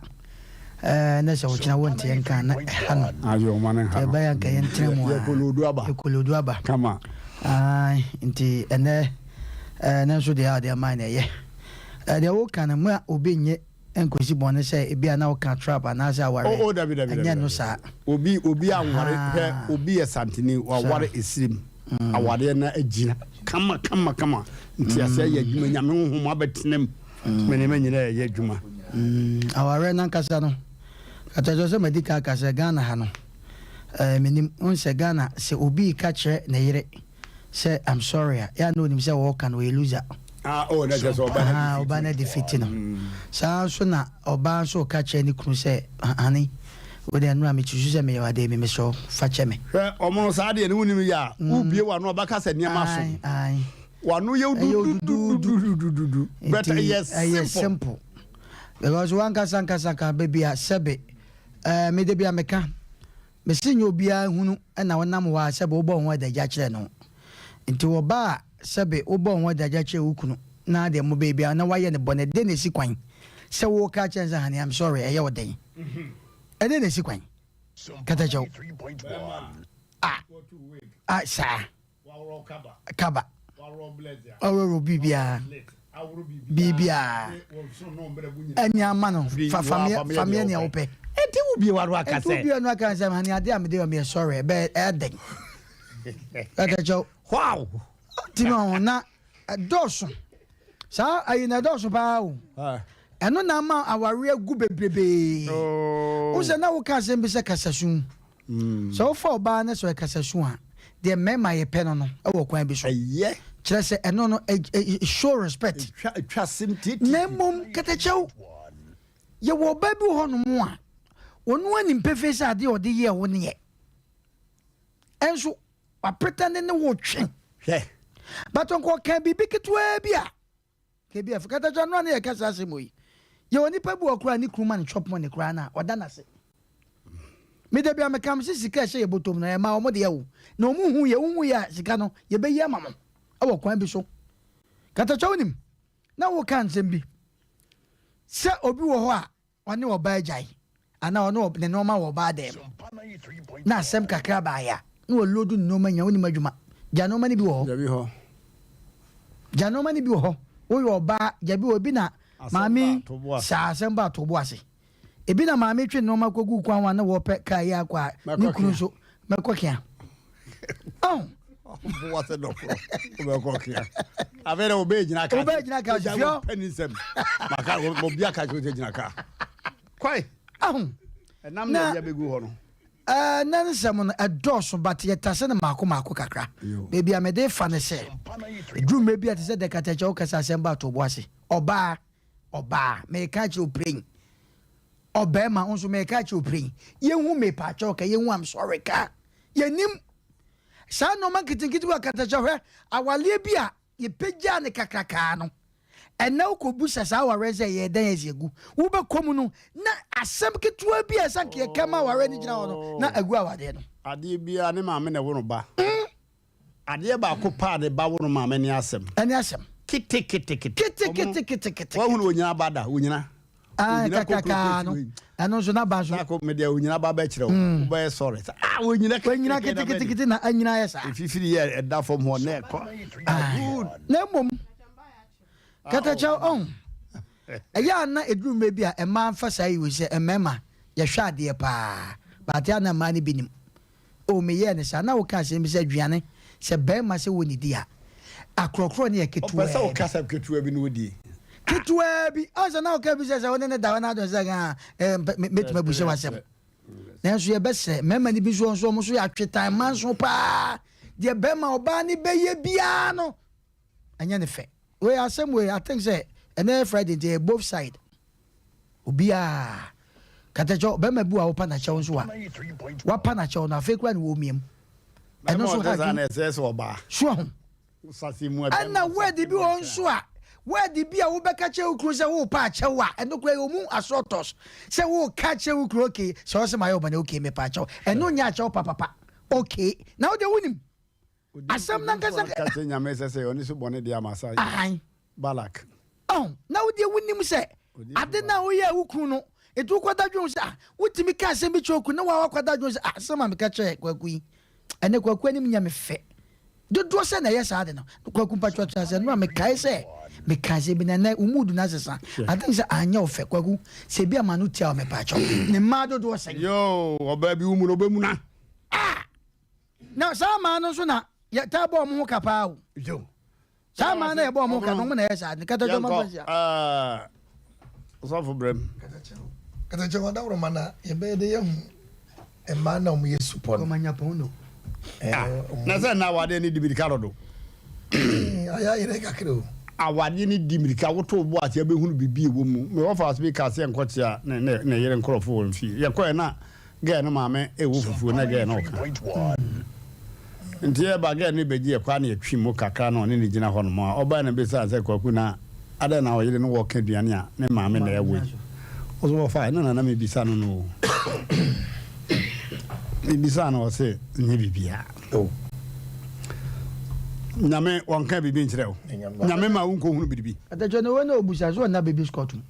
ɛɛ na sɛ wɔkyena wɔnte yɛn nka na ɛha no. Ayo ɔma ne nha no. Ɛbɛyɛ nka yɛn tena mu a. Yɛkɔloodu aba. Yɛkɔloodu aba. Kama. Ae nti ɛnɛ ɛɛ ne nso deɛ a ɔde ama na ɛyɛ. Ɛɛ deɛ woka no mma obi nnye nkosi bɔne sɛ ebi a na woka trap anaasɛ aware. Oh oh dabi dabi dabi. Ɛnyɛ no saa. Obi obi anware hwɛ obi yɛ santini waware esirim awareɛ na agyina kama kama kama nteaseɛ yɛ adwuma nyame honhom abɛtena mu ma nneɛma nyinaa ɛyɛ adwuma. Awareɛ no ankasa no katakyɛ sɛ madi ka aka sɛ Ghana ha no ɛɛ menim wohu sɛ Ghana sɛ obi reka kyerɛ ne yere sɛ I'm sorry a, yɛ a na onim sɛ wɔreka no ɔyɛ loser. Ah, oh, na kyerɛ sɛ ɔba no Ah, ɔba no defeat no. Saa nso na ɔbaa nso reka kyerɛ ne kunu sɛ, honey, wo deɛ nnora mesusu sɛ meyɛ wo adeɛ bi, mesrɛ wo, fa kyɛ me. Hwɛ, ɔmo no saa deɛ no wonim yɛ a, wobue w'ano a ɔbɛka sɛ nneɛma so. Ae, ae. W'ano yɛ Ɛyɛ wo duduudu. dudududududu. But Nti, ɛyɛ ɛyɛ simple. simple. Because wankasa ankasa ka baabi a sɛbe, ɛɛ, me da bi a meka, Mese nyɛ obiara hunu na wonam hɔ a sɛbe wobɔ wo ho adagya kyerɛ no. Nti ɔbaa a sɛbe wobɔ wo ho adagya kyerɛ wo kunu na deɛ mobɛyɛ biara na woayɛ no bɔne dɛn na ɛsi kwan sɛ woka kyerɛ no sɛ honey I'm sorry ɛyɛ wo dɛn? Ɛdɛn na ɛsi kwan? Katakyɛw. Ah, ah saa. Kaba. Ɔworɔworɔ biribiara. Biribiara. Ɛne ama no. Fa fameɛ fameɛ nea wopɛ. Ɛnti wo bie wano aka sɛ. Ɛnti wo bie wano aka sɛ honey adeɛ a mede yɛ meyɛ sorry ɛbɛ ɛyɛ dɛn. Ɛkɛkyɛw. Wow. Ti ma ho na ɛdɔɔso. Saa ayi na ɛdɔɔso paa o. Ɛno na ama awareɛ gu bebrebee. Oh. Wo sɛ na woka asɛm bi sɛ kasasu. Sɛ wofa ɔbaa na sɛ ɔyɛ kasasu a, Deɛ mmarima yɛpɛ no no wɔ kwan bi so. Ɛyɛ. Kyerɛ sɛ ɛno no ɛ show respect. Ɛtwa ɛtwa sem tietie. Na mmom kɛtɛkyɛw, yɛwɔ ɔbaa bi wɔ hɔnom a, ɔno anim pefee sɛ adeɛ a ɔde yɛɛ wo no yɛ. Ɛnso wapretɛnde ne wo twe. Hwɛ. But nka ɔka biribi ketewaa bi a, KBF, Katakyɛ no a na yɛka saa asɛm yi. Yɛwɔ nipa bi wɔ koraa ne kunu ma no chop money koraa no a, ɔda no ase. Me da bi a meka mese sika ɛhyɛ yɛ bɔtɔm no ɛma wɔn deɛ o. Na wɔn hu yɛ, wohu yɛ a sika no yɛbɛyi ama mo ɛwɔ kwan bi so. Katakyɛ wonim, na woka nsɛm bi sɛ obi wɔ hɔ a ɔne ɔbaa agyae anaa ɔne ne nnoɔma wɔ ɔbaa dan mu na asɛm kakra baeɛ a, na wɔlodu ne nnoɔma nyinaa, wonim adwuma, gya nnoɔma no bi wɔ hɔ. Gya bi hɔ. Gya nnoɔma no bi wɔ hɔ. Woyɛ ɔbaa, gya bi wɔ ebi na maame saa asɛm ba ato bo ase. Ebi na maame twe nnoɔma kɔgu kwan ho a na wɔpɛ kaa yi akɔ a ne kunu nso mɛkɔ kea. Oh. Boa sɛ dɔkorɔ wobɛkɔ kea. Afei dɛ wobɛyɛ gyina kaa. Wobɛyɛ gyina kaa so fiɔ. Pɛ ne nsɛm. Maka obi aka kyerɛ sɛ gyina kaa. Kwae. Ahu. Ɛnam na ɛde abɛgu hɔ no. Ɛɛ na nsɛm no ɛdɔɔso but yɛtase no mmaako mmaako kakra. Baabi a mede fa ne sɛ ɛduru mmerɛ bi a te sɛ dɛkatɛkyɛ wokasa asɛm ba ato bo ase. Ɔbaa ɔbaa meka akyerɛ wo prɛn. Ɔbɛrima wo nso meka akyerɛ wo prɛn. Yɛhu mepaakyɛw ka yɛhu I'm sorry ka. Yɛnim saa nnoɔma nketenkete bi wɔ katakyɛ hwɛ awaleɛ bi a yɛpagyaa no kakrakaa no ɛnɛ wokɔbusa saa awareɛ sɛ ɛyɛ dɛn ɛsi agu wobɛkɔ mu no na asɛm ketewa bi a ɛsɛ nka yɛka ma awareɛ no gyina hɔ no na agu awadeɛ no. Adeɛ biara ne maame na ɛwo no ba. Adeɛ baako pɛ a ne ba wo no maame ne asɛm. Ɛne asɛm. Keteketekete. Keteketekete. Wahunu onyina ba da onyina. Ah, kakrakaa no. Ɛno nso n'aba nso. Nako me deɛ onyina ba bɛkyerɛ wo. Mm. Wobɛyɛ sɔre. Ah, onyina ketekete. Onyina ketekete na anyina ayɛ saa. Efifiri yɛ ɛda fam hɔ na ɛkɔ. Ah, good. Na mmom, katakyɛw ɔn. Ɛyɛ a na ɛduru mmerɛ bi a mmaa mfa saa yi wei sɛ mmarima yɛhwɛ adeɛ paa. But a na mmaa no bi nim. Oh meyɛɛ no saa. Na woka asɛm bi sɛ aduane, sɛ barima sɛ wɔnnidi a, akorɔkorɔ no yɛ Ɔpɛ sɛ ketewaa woka bi. asɛm ketewa bi na ɔdie. Ketewaa bi. Ɔn sɛ na woka bi sɛ sɛ wo ne no da hɔ na adwene sɛ ah, eh, mpɛ- me- mɛtumi abu sɛ w'asɛm. Nanso yɛbɛsrɛ mmarima no bi nso wɔn nso wɔn nso yɛ atwetan manso paa. Deɛ barima ɔbaa no bɛyɛ biara no, ɛnyɛ ne fɛ. Wei asɛm wei I think sɛ ɛnɛ yɛ Friday nti ɛyɛ both side. Obiara katakyɛw bɛrima bi wɔ a wopa n'akyɛw nso a wapa n'akyɛw no afei koraa na wɔmia mu. Ɛno nso ha dwen. So ho. Ɛna word bi wɔ nso a word bi a wobɛka kyerɛ wo kunu sɛ worepa akyɛw a ɛno koraa yɛ ɔmu asɔtɔs sɛ woka kyerɛ wo kunu okay sɛ ɔsɛ mayɛ ɔbɔne okay mepa akyɛw ɛno nyɛ akyɛw papapa okay na wode wonim Asɛm no ankasa. Ka kyerɛ Nyame sɛ sɛ ɔne so bɔne deɛ ama sa. Ahan. Balak. Ɔn, na wo deɛ wonim sɛ ade no a woyɛɛ wo kunu no, nti wokɔda dwen ho sɛ ah, wotumi ka asɛm bi kyerɛ wo kunu na woa woakɔda dwen ho sɛ ah, asɛm a meka kyerɛɛ Kwaku yi, ɛnɛ Kwaku anim nyɛ me fɛ. Dodoɔ sɛ na ɛyɛ saa ade no. Kwaku mpakyɛ ɔtena ase, ɛno a mekae sɛ meka asɛm bi na ɛnɛ wo mood no asesa. I think sɛ anyɛ wo fɛ Kwaku, sɛ ebi a m'ano tia wo mepakyɛw. Ne mmaa dodoɔ sɛn? Yoo, ɔbaa bi wo mu no ɔbɛmuna. Ah! Na saa mmaa no nso na yɛtaa bɔ wɔn ho ka paa o. Saa mmaa no yɛbɔ wɔn ho ka no wɔn na ɛyɛ saa ne kata dwom afa nsia. Ɔsɔfo brɛm. Katakyɛ wɔn adaworoma na yɛbɛyɛ de yɛhu mmaa na wɔn yɛ supɔ no. Kɔmanya pɔn no. Na sɛ na awadeɛ ne di mirika dodo. Ayɛ ayerɛ kakra o. Awadeɛ ne di mirika woto bo ase abɛhunu biribi ɛwɔ mu. Mewɔ fa ase bi ka sɛ nkɔkyea ne yere nkorɔfo wɔ mfie. Yɛkɔɛ na Girl no maame ɛwɔ fufuo na girl no ɔka nti yɛba girl no bɛgye yɛ kɔ a na yɛtwe mu kakra na ɔne ne gyina hɔ nom a ɔbae na bɛsaa sɛ Kwaku na adɛn na ɔyere no wɔka aduane a ne maame na ɛwɔ yi ɔso wɔfa ɛno na na mebisa no no o mebisa no ɔse nyɛ biribiaa Nyame wɔnka biribi nkyerɛ wo Nyame ma wonkɔhunu biribi. Atɛkyɛ no wei na ɔbusa so ɔnna baby scott mu.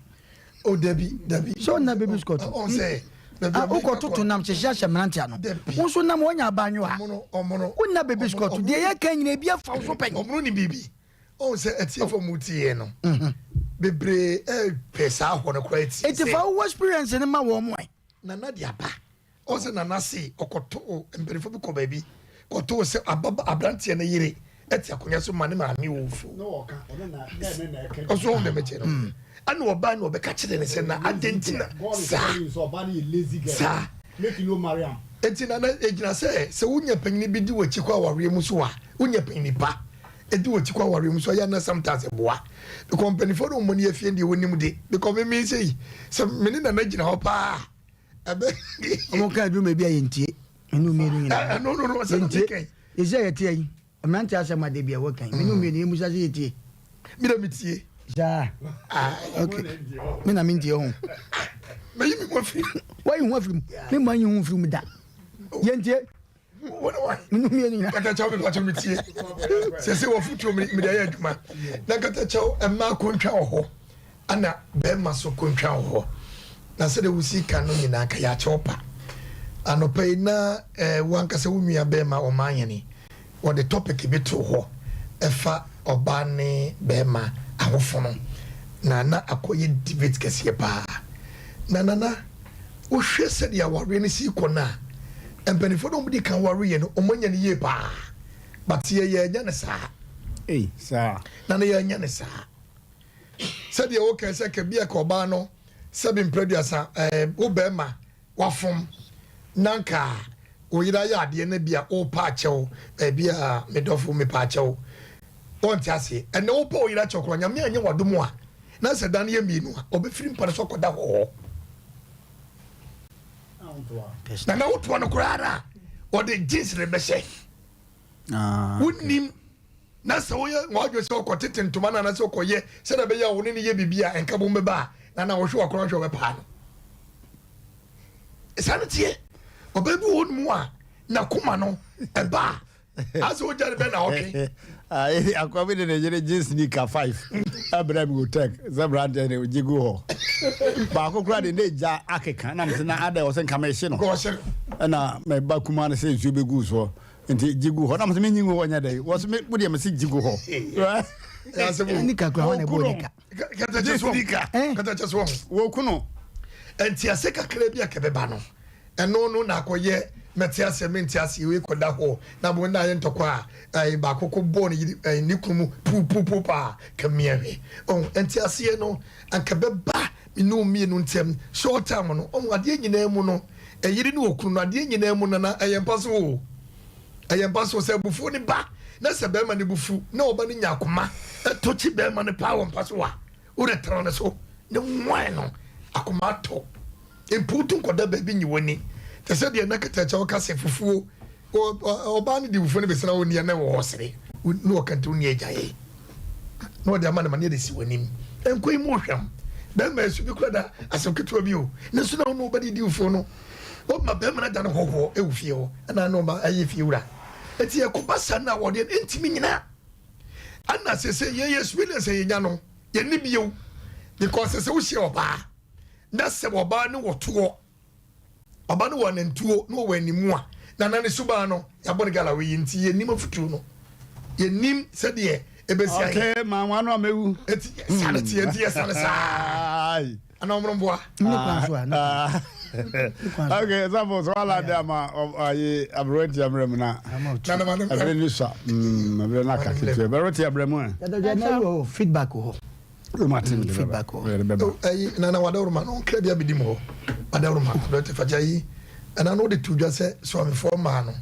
Oh dabi dabi. Sɛ ɔnna baby scott. Ɔn sɛ. Ah wokɔ toto nam hyehye ahyɛ mmerante ano. Wo nso nam wɔnya abanyewa. Ɔmono. Wonna baby scott deɛ yɛ ka nyina ebi afa wo so pɛn. Ɔmono ni biribi. Ɔn sɛ atiefo mu tie yɛn no. Bebree ɛpɛ saa hɔ no koraa tie sɛ. Eti fa wo experience no ma wɔn ɛ. Nana de aba. Ɔn sɛ Nana se ɔkɔtoo mpanyinfoɔ bi kɔ baabi kɔtoo sɛ ababa abranteɛ no yere te akonnwa so ma ne maame wɔ fufuo. Ɔso ɔn dɛm kyɛ no. Ɛna ɔbaa na ɔbɛka kyerɛ ne sɛ na adɛn nti na saa saa. Enti Nana, egyina sɛ, sɛ wonya panyini bi di w'akyi kɔ awareɛ mu so a, wonya panyini pa di w'akyi kɔ awareɛ mu so a, ɛyɛ a na sometimes ɛboa. Because mpanimfoɔ no wɔn ani afie deɛ wɔnim de. Because me me sei, sɛ me ne Nana gyina hɔ paa a, ɛbɛ. Wɔn ka aduru baabi a yɛntie. Ɛne mmienu nyinaa. Ɛno no no, sɛ na meka yi. Yɛsi a yɛte ayi. Mmerante asɛm a da bi a wɔka yi, me ne wo mmienu yɛmmisa sɛ yɛtie. Me na metie. Saa. Ok. Me na mentie ho. Mayi me ho afiri mu. Wayi ho afiri mu. Me mma nyi ho mfiri mu da. Yɛntie. Me ne wo mmienu nyinaa. Katakyɛw me pakyɛw metie. Sɛ sɛ wɔfotuo me mede ayɛ adwuma. Na katakyɛw mmaa kontwa wɔ hɔ. Ana bɛɛma so kontwa wɔ hɔ. Na sɛdeɛ wosi ka no nyinaa ka yɛakyɛw pa. Anɔpa yi na eh, wo ankasa wo nua bɛɛma ɔmanhene wɔde topic bi too hɔ ɛfa ɔbaa ne bɛɛma ahofono na na akɔyɛ debate kɛseɛ paa. Na Nana wohwɛ sɛdeɛ awareɛ no si kɔ no a, mpaninfoɔ no a wɔdi kan wareɛ no wɔn anya no yie paa but yɛ yɛannya no saa. Ei, saa. Nana yɛannya no saa. Sɛdeɛ wokae sɛ ka bi a ka ɔbaa no sɛbe mprɛduasa ɛɛ wo bɛɛma wafom na nka wo yere ayɛ adeɛ na bi a worepa akyɛw baabi a me dɔfo mepa akyɛw wɔnte aseɛ ɛnɛ wopɛ wo yere akyɛw koraa nyame anyɛ wadom a na sɛ da no yɛ mmienu a ɔbɛfiri mpa no so akɔda hɔ na na wotoa no koraa no a ɔde jeans ne bɛhyɛ ah, wonim Na sɛ woyɛ w'adwene sɛ wokɔtete ntoma no anaasɛ wokɔyɛ sɛdeɛ ɛbɛyɛ a wo ne no yɛ biribi a nkabom bɛba a, na na wohwe w'akɔnnɔ hwɛ ɔbɛpaa no. Saa no teɛ. Ɔbaa bi wɔ hɔ nom a n'akoma no ɛba a, asɛ wogya no bɛ na ɔtwe. Akoa bi de ne yere jeans nika 5 ɛbrɛ mi wɔ tech sɛ branteɛ ne gye gu hɔ. Baako koraa de ne gya akeka na mesɛ na adɛ ɔsɛ nka mehye no. Ɛna meba kuma no sɛ nsuo bɛgu soɔ. Nti gye gu hɔ na mo sɛ menyi ngu hɔ nyɛ dɛ wɔ so me wo deɛ mese gye gu hɔ. Nika kura hɔ na ɛbɔ nika. Wɔku no. Ntease kakra bi a kɛbɛba no ɛno no na akɔyɛ mɛte aseɛ mente aseɛ wei kɔda hɔ na bo na ayɛ ntɔkwa a ɛɛ baako ko bɔɔ ne yiri ɛɛ ne kunu mu puupuupu paa kamia hwɛ ɔn nteaseɛ no anka bɛba me ne mmienu ntɛm short time no ɔn adeɛ nyinaa mu no Ɛyere ne okunu no adeɛ nyinaa mu nana ɛyɛ mpa so oo ɛyɛ mpa so sɛ abufuo no ba na sɛ bɛrima no bufu na ɔba no nya akoma ɛtɔ kyi bɛrima no paa wɔ mpa so a wode tena ne so ne nwan no akoma atɔ mputu nkɔda baabi nyi w'ani te sɛ deɛ na kɛtɛkyɛ ɔka sɛ fufuo ɔbaa no de fufuo no bɛsina wo nea na ɛwɔ hɔ sere na ɔka nti wo nea agyae na ɔde ama no ma ne yɛde si w'anim. Nkwa yi mu ɔhwam. Bɛrima ɛso bi kura da asɛm ketewa bi o. Ne nso na ɔno ɔbɛde di ufuo no. Ɔma bɛrima no da no hɔhoɔ ɛwɔ fie hɔ. Ɛna na ɔma ɛyɛ fie wura. Ɛti ɛkɔba saa na wɔdeɛ no ɛntumi nyina. Ɛna sese yɛyɛ experience a yɛnya no yɛnni bio. Because sɛ wohyia ɔbaa na sɛ ɔbaa no wɔ toɔ Ɔba no wɔ anantuo na ɔwɔ animu a nana ne suban no yɛabɔ no gala wei nti yɛnnim afutuo no yɛnnim sɛdeɛ ɛbɛsi ayɛ. Okay, ma nwa no a mɛwu. Eti sane teɛ nti yɛsane saa ana ɔmono mboa. Ne kwan so a ne kwan so. Okay, safo so wala de ama ayi aberɛ ti abrɛ mu na. Ɛbrɛ ni sa ɛbrɛ na kaketewa ɛbrɛ ti abrɛ mu ɛ. Dada na yi wɔ feedback wɔ hɔ. feedback wɔ. Ɛyi nana wadawuruma no nkira bi abedi mu hɔ wadawuruma dɔkita fagya yi ɛna no de to dwa sɛ suamefoɔ mmaa no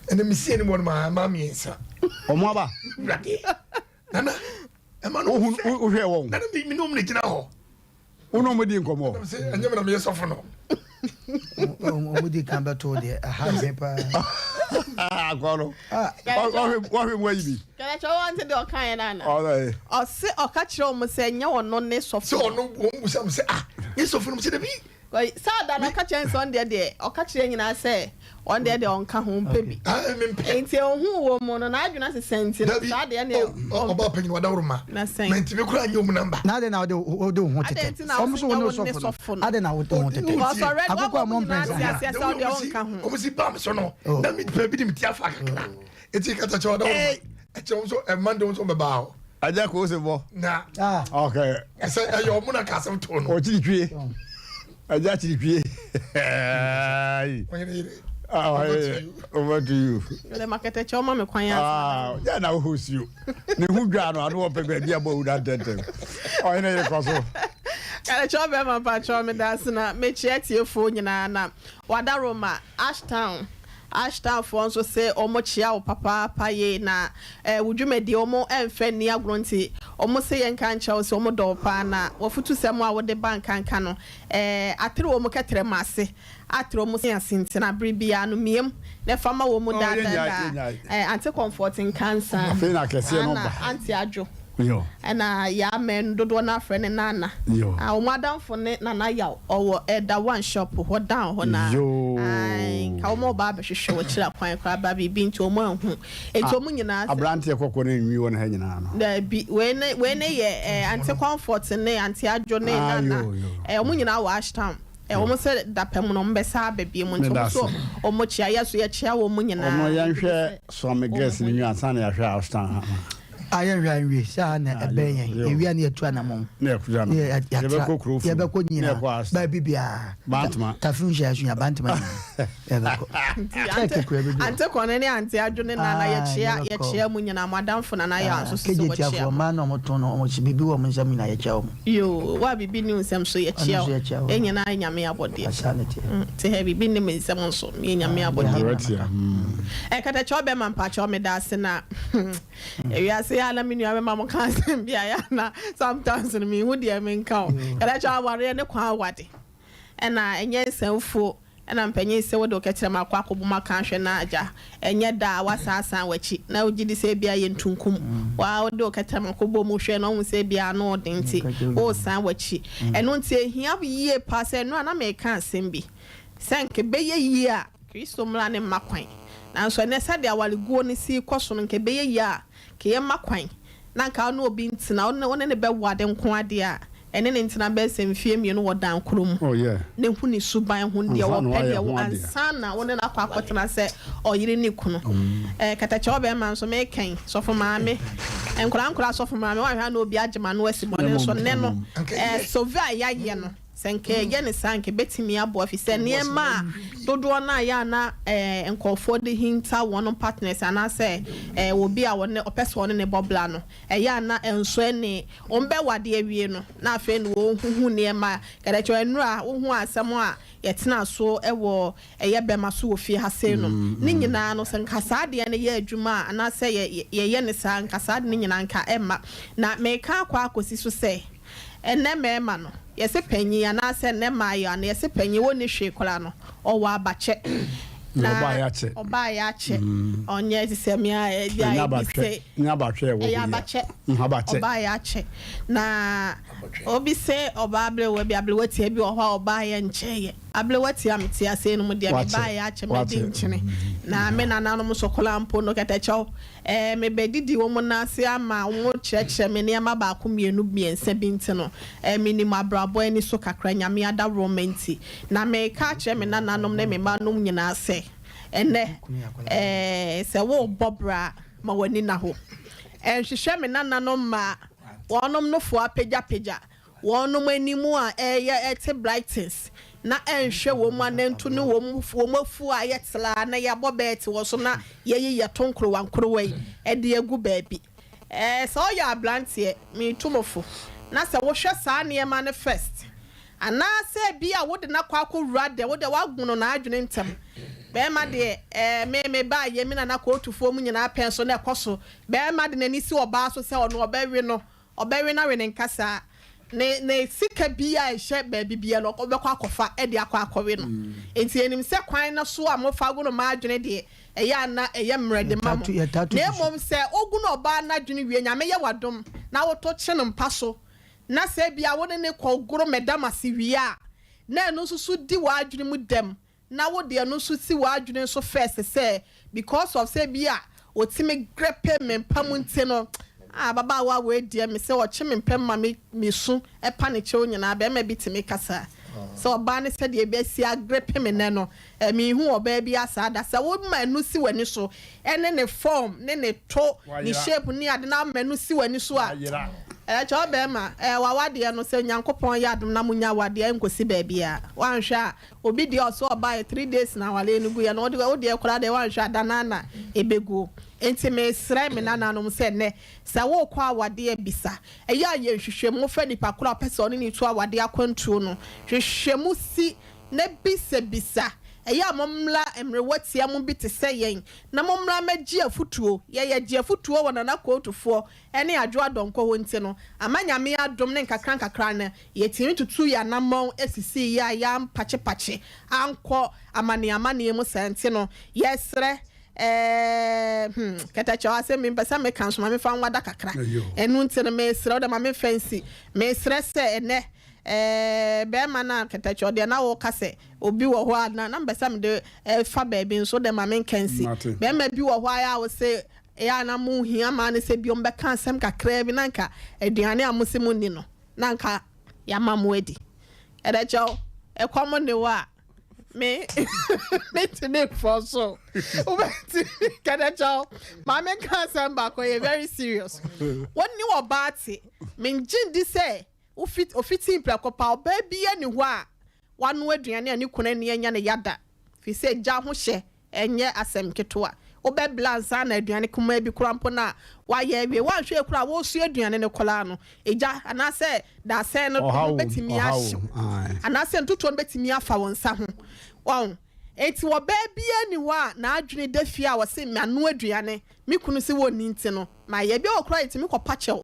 ɛna mesi anim hɔ no maa mmaa mmiɛnsa. Wɔn aba. Wurade nana ɛma no ohun wohwɛ wɔn. Nana mi mi ne wɔn na gyina hɔ. Wo ne wɔn di nkɔmɔ. Ɛnyɛ mi na meyɛ sɔfo no. Wɔn di kan bɛto deɛ aha nhwɛ paa. Akɔ no. Wɔhwɛ mu ayi bi. Kɛlɛkyɛ wɔn ti deɛ ɔka yɛn nana. Ɔse ɔka kyerɛ wɔn sɛ nyɛ ɔno ne sɔfo. Sɛ ɔno wɔn busa mo sɛ ah nye sɔfo no mo sɛ dabi. Saa da no ɔka kyerɛ sɛ ɔno deɛ deɛ ɔka kyerɛ nyinaa sɛ ɔno deɛ deɛ ɔnka ho mpɛ bi. Nti ohun wɔ mu no n'adwene asesa nti no saa deɛ neɛ. Ɔbaa panyin wadaworo ma. Na sɛn. Mɛntumi koraa nyɛ ɔmu namba. Na adɛn na wode wode wo ho tetɛ. Adɛn nti na Wɔn so wose wo ne nyɛ wo ne sɔfo no. sɔfo no. Adɛn na wode wo ho tetɛ. Because already Akoko wama a wɔn mo nyinaa mpɛn ate saa. aseɛ sɛ ɔdeɛ ɔnka ho. Ɔmo si ba me so no na me pɛ bi de me ti afa kakra. Eti kata kyɛ wadaworo ma. Ɛkyɛ wɔn so ɛma de wɔn so bɛba hɔ. Agya ko se bɔ. Na. Ah. Okay. Ɛsɛ ɛyɛ ɔmo na ka asɛm to no. Ɔkyiri twie. Agya kyiri twie. Ɔyere yere. Over to you. Over to you. Yɛlɛ makɛtɛ kyɛ ɔma me kwan ansa. Ah, yɛ na wohu si o. Ne ho dwa no ano ɔpɛ baabi abɔ wura ntɛntɛm. Ɔhene yere kɔ so. Kalekyɛ ɔbɛrima mpakyɛw meda ase na mekyia atiefoɔ nyinaa na Wadaroma, Ashtown, Ashtown foɔ nso se wɔn kyea wo papaapa yie na eh, wo dwumadie wɔn mfa nni agorɔ nti wɔn se yɛnka nkyerɛ wo se wɔn dɔ wo paa na wafutusɛm a wode ba nkanka no eh, atere wɔn kɛtrɛma ase atere wɔn se ase nti na bere biara no miam na fa ma wɔn mu Oh, daa daa yɛnnyae, daa yɛnnyae. eh, Ante Comfort Nkansah Afei na akɛseɛ no Ana ba. Ante Adwo Yo. Ɛna Yaa Mɛn dodoɔ no ara frɛ no Nana. Yo. Ah, wɔn adamfo ne Nana Yaw, ɔwɔ Elder One shop hɔ down hɔ no ara. Yoo. Ae, nka wɔn reba abɛhwehwɛ wɔ akyiri akwan koraa ba biribi nti wɔn anhu. Enti Ah, wɔn nyinaa sɛ. aberanteɛ kɔkɔɔ no nwi wɔ ne ha nyinaa no. Daabi, wei ne, wei ne yɛ eh, Auntie Comfort ne Auntie Adwo ne Ah, Nana. yo, yo. Eh, wɔn nyinaa wɔ Ashtown. Eh, wɔn sɛ dapɛm no wɔn bɛsa aba bio nti Meda wɔn nso ase. wɔn kyea, yɛ nso yɛkyea wɔn nyinaa. Ɔno Yɛgye di yɛnhwɛ sɛ Swami wɔn Girls ho no yɛ. nwi ansa na yɛahwɛ Ashtown ha no. A yɛnhwɛ a nwie saa na Ah, ɛbɛn yo, yɛn yo. yɛwie a ne yɛtu anamɔn Na yɛkɔ ne no. yɛ- yɛatra Yɛbɛkɔ kuro funu. yɛbɛkɔ Na nyinaa yɛkɔ Ashtown. baabi biara Bantama. tafo nhyɛ so nya bantama nyinaa yɛbɛkɔ Nti Kyɛɛke ante kura bi do. ante kɔne ne ante adwo ne nana Ah, yɛkyea yɛbɛkɔ. yɛkyea mu nyinaa mo adamfo nana yɛ nso so sɛ kegye wɔkyea tiafoɔ mo. mmaa na ɔmo tɔn no ɔmo hyɛ biribi wɔ ɔmo nsam nyinaa yɛkyia wɔn Yoo, wo a biribi nni wo nsam so yɛkyea Ɔno nso wo. yɛkyea wo. Yɛn nyinaa yɛ Nyame abɔdeɛ. Asaa ne teɛ. Te ha biribi nni me nsam nso meyɛ Nyame Ah, abɔdeɛ. deɛ Wɔatia. Ɛkatakyɛ ɔbɛma mpakyɛw meda ase na ewiase yɛ a na me nua bɛma mo ka asɛm bi a yɛ a na sometimes no menhu deɛ menka o. Katakyɛ awareɛ ne kwan awade ɛna ɛnyɛ nsɛmfuo ɛna mpanyin sɛ wode wo kɛtrɛma akɔ akɔbɔ mu aka ahwɛ na agya ɛnyɛ da a wasaasan w'akyi na wogye di sɛ ebia yɛ ntunkum waa wode wo kɛtrɛma kɔbɔ mu hwɛ na ɔhu sɛ ebia ano ɔden nti woresan w'akyi. Ɛno nti ehia yie paa sɛ ɛno a na meka asɛm bi sɛ nka ɛbɛyɛ yie a Kristo mmara no mma kwan. Nanso ɛnnɛ sɛdeɛ awareguo no si rekɔ so no nka ɛbɛyɛ yie a nka yɛmma kwan na nka wo ne obi ntena, wo ne no bɛware nko ara deɛ a, ɛne no ntena bɛyɛ sɛ mfeɛ mmienu wɔ dan korɔ mu Oh yeah. na hu ne suban, hu deɛ Ansa na ɔpɛ, woayɛ deɛ ho adeɛ. ansa na wo ne no akɔ akɔtena sɛ ɔyere ne kunu. Eh, katakyɛ ɔbɛrima nso mekɛn, sɔfo maame, nkwadaa nkwadaa sɔfo maame, woanhwɛ a na obi agye m'ano asi bɔne nso, nnɛ no, eh, sove a yɛayɛ no, Sɛ anka yɛyɛ no saa a, anka ebetumi aboa efisɛ nneɛma a dodoɔ no a ɛyɛ a na nkurɔfoɔ de hinta wɔn partners anaasɛ obi a wɔne ɔpɛ sɛ ɔne no bɔ bra no, ɛyɛ a na ɛnsɔ ani. Wɔbɛwade awie no, na afei na wɔhuhu nneɛma. Kɛdɛkyɛ nnora a wohu asɛm a yɛtenaa so wɔ ɛyɛ bɛma so wɔ fie ha sei no, ne nyinaa no, sɛ nka saa adeɛ no yɛ adwuma a, anaasɛ yɛyɛ no saa a, nka saa ade no nyinaa nka ɛmma. Na meka akɔ akɔsi so sɛ, Ɛnnɛ mmarima no, yɛse panyin anaasɛ nnɛ mmaayewa no, yɛse panyin, wɔnni hwee koraa no, ɔwɔ abakyɛ. Na ɔbaeɛ akyɛ. Ɔbaeɛ akyɛ. Ɔnyɛ te sɛ me a ɛbi a ebi se. Ɛnyɛ abakyɛ ɛwɔ hɔ yi a. Ɛyɛ abakyɛ. Abakyɛ. Ɔbaeɛ akyɛ. Na obi se ɔbaa aberewa bi, aberewa tia bi wɔ hɔ a ɔbaeɛ nkyɛeɛ. Aberewa tia me te ase nom deɛ mebaeɛ akyɛ madi nkyene. Na me nananom nso koraa mpo no kɛtɛkyɛw. Ɛɛ, mebɛdidi wɔn nan ase ama wɔkyerɛkyerɛ me nneɛma baako, mmienu, mmiɛnsa bi nti no, ɛɛ, menim abrabɔ ani so kakra, Nyame adaworoma nti. Na mereka akyerɛ me nananom ne me mmanom nyinaa sɛ, ɛnnɛ, ɛɛ, sɛ worebɔ bra a, ma w'ani nna hɔ. Ɛnhwehwɛ me nananom mmaa, wɔnom nofoɔ apagyapagya, Wɔnom anim a ɛyɛ ɛte brightens na ɛnhwɛ wɔn anantu ne wɔn wɔn afuo a ayɛ traa na yɛabɔ bɛɛte wɔ so na yɛyi yɛto nkorowa nkorowa yi de agu baabi. Ɛɛ sɛ ɔyɛ abranteɛ, metu mo fo na sɛ wohwɛ saa nneɛma no first anaasɛ ebia wode no akɔ akɔwura dɛm, wo deɛ woagono n'adwene ntɛm. Bɛɛma deɛ ɛɛ me mebaeɛ me nana kootufoɔ mu nyinaa pɛn so na ɛkɔ so. Bɛɛma de n'ani si ɔbaa so sɛ ɔno ɔbɛwe no Ɔbɛwe no awe ne nkasa, ne ne sika biara a ɛhyɛ baabi biara no, ɔbɛkɔ akɔfa de akɔ akɔwe no. Enti yɛnim sɛ kwan no so a mofa gono mmaa adwene deɛ, ɛyɛ a na ɛyɛ mmerɛ de ma mo. Na mmom sɛ wogono ɔbaa no adwene wie, Nyame yɛ wo adom na woto kye no mpa so, na sɛ ebia wo ne no kɔ goro mɛdamase wie a, na ɛno nso so di w'adwene mu dɛm Na wo deɛ no nso si w'adwene so first sɛ because of sɛ bi a ɔtumi grepe me mpa mu nti no ah ababaawa wei deɛ me sɛ ɔkye me mpam ma me me su pa ne kyɛw nyinaa barima bi tumi kasa sɛ ɔbaa no sɛdeɛ ɛbɛsi agrepe me nɛ no eh menhu ɔbaa biara saa da sɛ wo ma ɛno si w'ani so ɛne ne form ne ne to ne shape ne ade na ama ɛno si w'ani so a eh kyɛ ɔbarima eh w'awadeɛ no sɛ Nyankopɔn yɛ adom na monya awadeɛ ɛnkɔsi baabiara woanhwɛ a Obi deɛ ɔsɛ ɔbaeɛ 3 days na awareɛ no guiɛ no wo deɛ koraa deɛ woanhwɛ a da no ara na ɛbɛguo. Enti mesrɛ me nananom sɛ nnɛ, sɛ worekɔ awadeɛ a, bisa. Ɛyɛ a yɛ nhwehwɛmu fa nipa korɔ a wopɛ sɛ ɔne no tu awadeɛ akwantuo no. Hwehwɛ mu si na bisabisa. Ɛyɛ a mommra mmerewa tia mo bi te sɛ yɛn na mommra mmɛgye afutuo. Yɛ yɛgye afutuo wɔ Nana Kootufoɔ ne Adwoa Donkor hɔ nti no, ama Nyame adom ne nkakra nkakra no, yɛtumi tutuu yɛn anammɔn sisii yɛ a yɛampakyepakye ankɔ amaneamaneɛ mu saa nti no, yɛsrɛ Ɛɛɛ hmm, kɛtɛkyɛw asɛm bi mpɛ sɛ meka nso ma memfa nwada kakra. Ɛno nti no mesrɛ wo dɛ ma memfa nsi. Mesrɛ sɛ ɛnɛ ɛɛ bɛrima no a kɛtɛkyɛw deɛ na woka sɛ obi wɔ hɔ a na na mpɛ sɛ mede fa baabi nso dɛ ma menka nsi. Bɛrima bi wɔ hɔ a yɛ a wo se ɛyɛ a na mo hia maa no sɛ bi ɔmbɛka asɛm kakraa bi na nka aduane a mo se mo nni no na nka yɛama mo adi. Kɛtɛkyɛw ɛkɔm ne wo a me metumi mfɔ so wobɛtumi kɛdɛkyɛw maame nka asɛm baako yɛ very serious wɔne ɔbaa te mengye ndi sɛ ofiti mprɛko pa ɔbaa bi ani hɔ a wano aduane a ne kunu ani anya ne yada fi sɛ gya ho hyɛ Ɛnyɛ asɛm ketewa. Wobɛbla ansa na aduane kumaa bi koraa mpo no a woayɛ awie. Woanhwɛ koraa a, woresua aduane no koraa no, egya anaasɛ dadesɛn no ho bɛtumi ahye wo, anaasɛ ntotoɔ no bɛtumi afa wo nsa ho. Wahu? Enti ɔbaa biara nni hɔ a n'adwene da fie a ɔse manoa aduane, me kunu se wɔnni nti no, mayɛ. Ebi wɔ hɔ koraa a yɛtumi kɔpa kyɛw.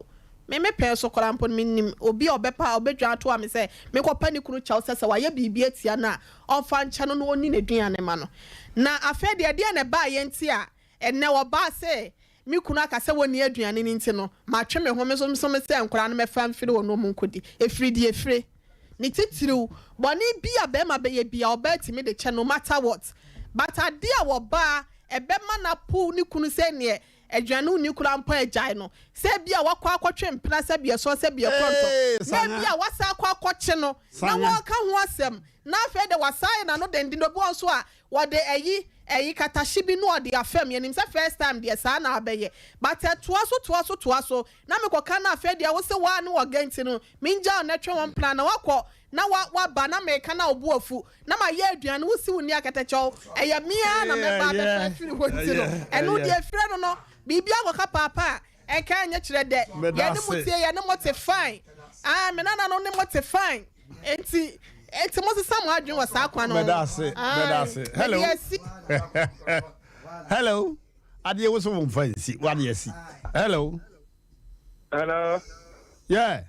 Me me pɛn so koraa mpo no, menim obi a ɔbɛpa, ɔbɛdwan atoa me sɛ menkɔpa ne kunu kyɛw sɛ sɛ wayɛ biribi atia no a, ɔmfa nkyɛ no na ɔnni n'aduane mma no. Na afei deɛ, ɛdeɛn na ɛbaeɛ nti a ɛnnɛ ɔbaa sɛ me kunu aka sɛ wɔnni aduane no nti no, matwe me ho, me nso me sɛ nkwadaa no mɛfa mfiri hɔ na wɔnkɔdi. Ɛfiri deɛ ɛfire. Ne titiriw, bɔne bi a barima bɛyɛ biara, ɔbaa tumi de kyɛ no matter what. But adeɛ a ɔbaa ɛbɛma no apo ne kunu sɛ neɛ Aduane nni koraa mpo a agyae no. Sɛ ebia wakɔ akɔtwe mpena sɛ biɛsɔn sɛ biɛkorɔntɔ, na ebia wasan akɔ akɔkye no na wɔreka ho asɛm, na afei de wasan ayɛ n'ano denden. Obi wɔ hɔ nso a, wɔde ayi ayi katahye bi na ɔde afam. Yɛnim sɛ first time deɛ saa na abɛyɛ, but ɛtoa so toa so toa so na mekɔka no afei deɛ wose woa ne ɔga nti no mengyaa wo na twe wo mpena na wakɔ na wa waba na meka na wo bo afu na mayɛ aduane wo si wo nni akɛtɛkyɛw ɛyɛ me ara na mɛba abɛfa afiri hɔ nti no ɛno deɛ efirɛ no no biribi akɔka paapa a ɛnka ɛnyɛ kyerɛ dɛ yɛne mo tie yɛne mo te fine ah me nana no ne mo te fine enti enti mo sesa mo adwene wɔ saa kwan no ho ah hello hello adeɛ wo so wo mfa nsi wadeɛ si hello hello yeah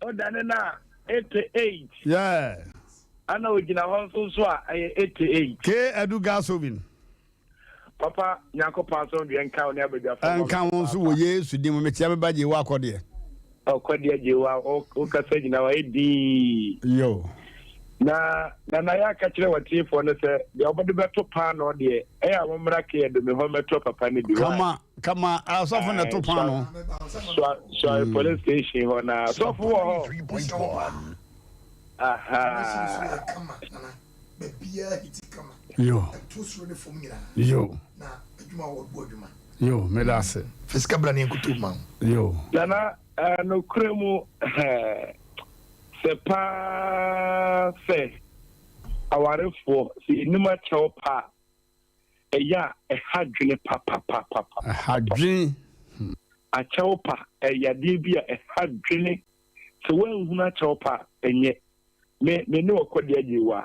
Ɔdane no a, 88. Yeah. Ana ogyina hɔ nso nso a, ɛyɛ 88. K Adu Gasovin. Papa, Nyankopɔn asomdwoeɛ nka wo ne abadwafoɔ ma Nka wo nso wɔ Yesu din mu. Mekyia me ba Gyewa Akɔdeɛ. Ɔkɔdeɛ Gyewa, wokasa gyina hɔ, ayɛ dinn. Yo. Na Nana yɛ aka kyerɛ w'atiefoɔ no sɛ deɛ wɔde bɛto paanoo deɛ, ɛyɛ a wɔmmra K Adu me hɔ mmɛtɔ papa no bi. Kama. Kama asɔfo na ɛto paano. Sua sua mm. police station hɔ na asɔfo wɔ hɔ. Aha. Yo. Yo. Yo, meda ase. Fisika bra ne nkutu ma. Yo. Nana, eh, nokorɛ mu eh, sɛ paa sɛ awarefoɔ sɛ yɛnim akyɛw paa ɛyɛ a ɛha dwene papapapapa. Ɛha dwene. Hmm. Akyɛw pa ɛyɛ adeɛ bi a ɛha dwene. Sɛ woanhunu akyɛw pa a, ɛnyɛ. Me me ne ɔkɔdeɛ agye wa.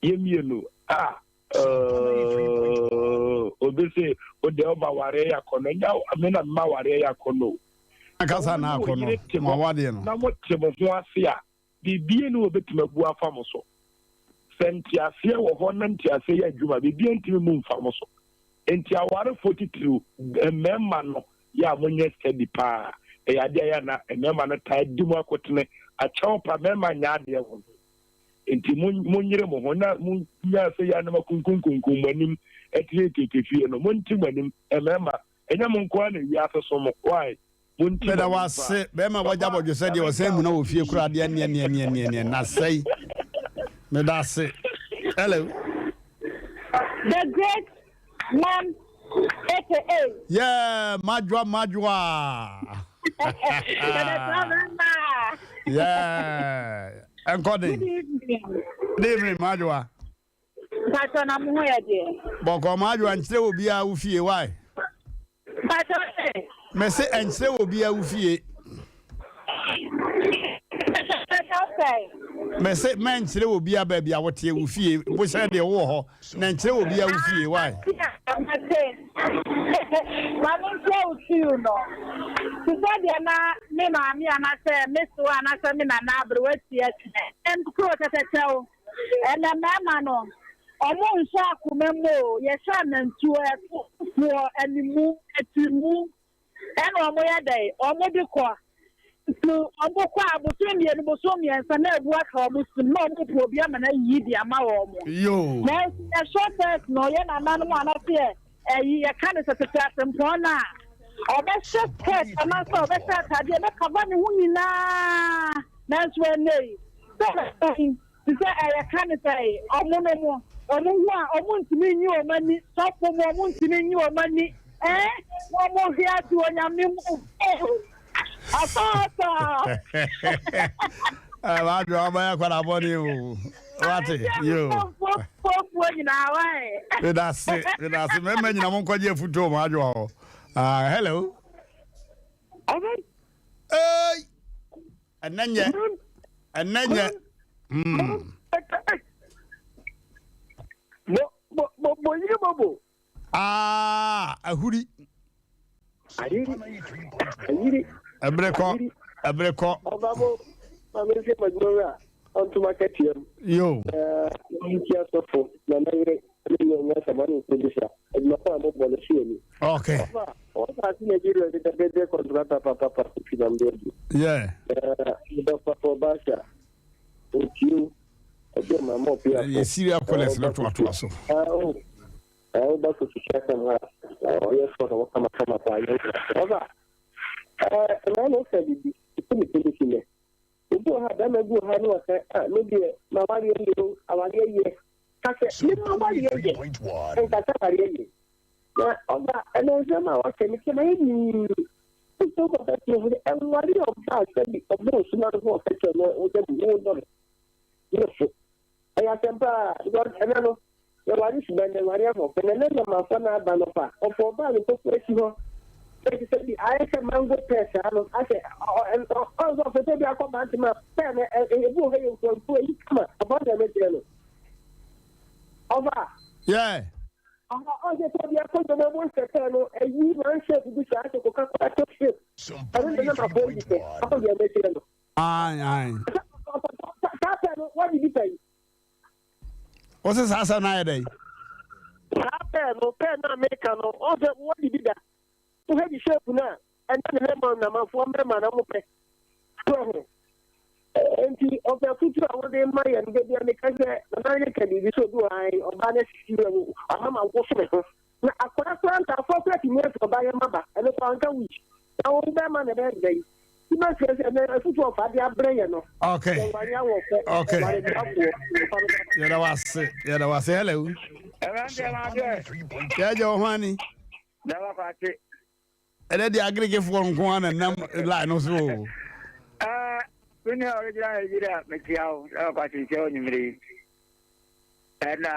Yɛ mmienu a obi se o deɛ ɔma awareɛ yɛ akɔnɔ ɛnyɛ me na mema awareɛ yɛ akɔnɔ o. Ankasa na akɔnɔ mo awadeɛ no. Na mo te mo ho ase a Biribiara nni hɔ a obetumi abu afa mo so. Sɛ nteaseɛ wɔ hɔ na nteaseɛ yɛ adwuma a, biribiara ntumi mmu mfa mo so. Enti awarefoɔ titiriw, mmarima no, yɛ a monyɛ steady paa. Ɛyɛ adeɛ a ɛyɛ a na mmarima no taa di mu akotene. Akyɛw pa, mmarima nyɛ adeɛ wɔ ho. Enti mo, monyere mo ho na monnya sɛ yɛ a na moakunkunkunkum mo anim teetete fie no. Monte mo anim, mmarima. Ɛnyɛ mo nko ara na wiase so mo. Why? Meda wo ase bɛrima wagya bɔdwe sɛ deɛ ɔsɛn muna wɔ fie koraa deɛ neɛ neɛ neɛ neɛ neɛ na sɛe meda ase hello. The great man aka. Yeah, madwa madwa. Yeah, ɛnkɔ den. Good evening madwa. Mpatsɔ na mo ho yɛ deɛ. Bɔkɔ madwa nkyerɛ obiara wo fie why. Mpakyɛ ɔse. Mese ɛnkyerɛ wɔ obiara wo fie. Mese mɛnkyerɛ wɔ obiara baabi a woteɛ wo fie bohyɛ deɛ wowɔ hɔ na nkyerɛ wɔ obiara wo fie why. Mate. Maame nkyerɛ wo too no. Te sɛ deɛ na me maame anaasɛ me so anaasɛ me nana aberewa tie kyerɛ. Nkuro tɛtɛkyɛw. Ɛnɛ mmarima no, ɔmo nhyɛ akoma mu o, yɛhyɛ anantuo, ɛtofoɔ, animu, atirimu, ɛna ɔmo yɛ dɛn, ɔmo de kɔ. Nti ɔmo kɔ a, bosome mmienu, bosome mmiɛnsa na abu aka ɔmo sim, na ɔmo pɛ obi ama no ayiyi de ama wɔn. Nanso yɛhwɛ first no, yɛ nananom anaasɛ yɛ ɛyi, yɛka no sɛ tete asempɔn no a, ɔbɛhyɛ skirt anaasɛ ɔbɛhyɛ ataadeɛ ɛbɛkava ne ho nyinaa. Nanso ɛnnɛ yi, sɛ ɛbɛn te sɛ yɛka no sɛ ɔmo no mo, ɔmo ho a ɔmo ntumi nyi wɔn ani, sɔfo mo ɔmo ntumi nyi wɔn ani, ɛɛ, na ɔmo hwe ase wɔ Nyame mu. Oh, asaasa. Wadwo abɛyɛ akwadaa bɔne o. Wate, yo. Fofoɔ nyinaa wae. Medase, medase. Mɛmɛ nyina mo nkɔgye afutuo mo adwo hɔ. Ah, hello. Hey. Ɛnɛ nyɛ. Ɛnɛ nyɛ. Hmm. Bo bo bo bo yiri bo bo. Ah, ahuri. Ayiri. Ayiri. Ɛbere kɔ. Ɛbere kɔ. Ɔba bo. Maame nse ma dwuma wura. Ɔntoma kɛteɛ mu. Yo. Ɛɛ, nti asɔfo na na yere ne nyɛ nyɛ asɛm ɔne producer. Adwuma pa a mobɔ no so ani. Okay. Ɔba, ɔba ase Nigeria de dabɛdɛ kɔntrata papapa fi nam de adi. Yeah. Ɛɛ, dɔkta Basha, Otiw, ɛdi ɔma mɔ pia. Yɛ serial callers no toatoa so. Ah, oh. Ɛɛ, ɔba so sisi asɛm ha. Ɔyɛ sɔ na wɔkama kama pa yɛ. Ɔba, ɛɛ, ɛna na ɔka bibi, ɛsɛ mi tɛmi si nɛ. Obi wɔ ha, bɛrima bi wɔ ha ne ɔsɛ, ah, me deɛ, ma awareɛ yɛ o, awareɛ yɛ. Ka sɛ, me ma awareɛ yɛ. Nka sɛ awareɛ yɛ. Na ɔba, ɛna nsɛm a wɔka mi sɛ ma yɛ nii. Wosɛ wokɔka kyerɛ ho sɛ, ɛnware ɔbaa sɛ bi ɔbɔ osuma no ho ɔka kyerɛ no wo sɛ wo dɔ no. Ne so. Ɛyɛ asɛm paa, because ɛnɛ no, yɛware suban na ɛware ahoɔfɛ, na ɛnɛ nyamanfoɔ no aba no fa, ɔfa ɔbaa no kɔkɔ akyi hɔ. Ɛte sɛ bi ayɛ sɛ mango pɛɛ saa no, asɛ ɔnsɛ ɔfɛ sɛ bi akɔ bantama pɛɛ no, ebi wɔ hɔ yɛ nkurankuo yi kama, ɔba deɛ mekyerɛ no. Ɔba. Yeah. Ɔha ɔnsɛ sɛ bi akɔ dwom ɔmo nsɛ pɛɛ no, ɛyi round shape bi saa asɛ coca cola top shape. Ɛno na nyamanfoɔ yi sɛ, ɔkɔ deɛ mekyerɛ no. Ae, ae. Saa pɛɛ no, wɔde bi pɛ yi. Wo se saa asɛm no ayɛ dɛn? Saa pɛɛ no, pɛɛ no a meka no, ɔn sɛ wɔde bi da. Wohwɛ ne shape no a, ɛnna ne mmarima namanfoɔ mmarima na wɔpɛ. So ho. Enti ɔpɛ afutuo a wɔde ma yɛn no, da bi a meka sɛ, Nana yere ka biribi sɛ obi wɔ ha yi, ɔbaa no asisi yɛ wo, ama ma woso me ho. Na akwadaa koraa ntaafoɔ koraa tumi afi ɔbaa yɛn maba, ɛno koraa ɔnka wui. Na wo bɛrima na ɛbɛyɛ dɛn? Okay. Okay. Yɛda wase. Yɛda wase. Hello. Yɛgye wo ho ani. Ɛdɛ deɛ agregefoɔ nko ara na nam line no so o. Me nua ɔregyina Nigeria mekyia wo na wakwakye nkyia wo nwummere yi. Ɛna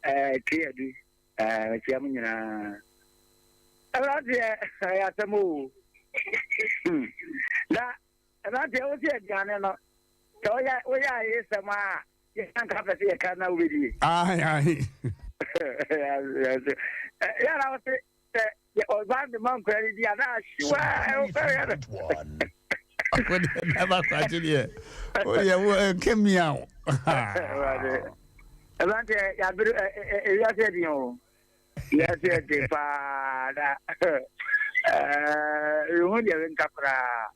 ɛɛ Triadu ɛɛ mekyia mo nyinaa. Ɛberanteɛ ɛyɛ asɛm o. Hmm. Na ɛberanteɛ wo sɛ aduane no sɛ woyɛ woyɛ ayesɛm a yɛnka pɛ sɛ yɛka na wobɛdie. Ahe ahe. Yɛra wo se sɛ ɔba de ma nkora no di a na ahyewa ɛwofɛreɛ no. Wodeɛ daba kwakye deɛ wodeɛ wo ɛnkɛ mia wo. Ɛberanteɛ yɛabere ewiase adin o. Wiase yɛ den paa na ɛɛ deɛ menka koraa.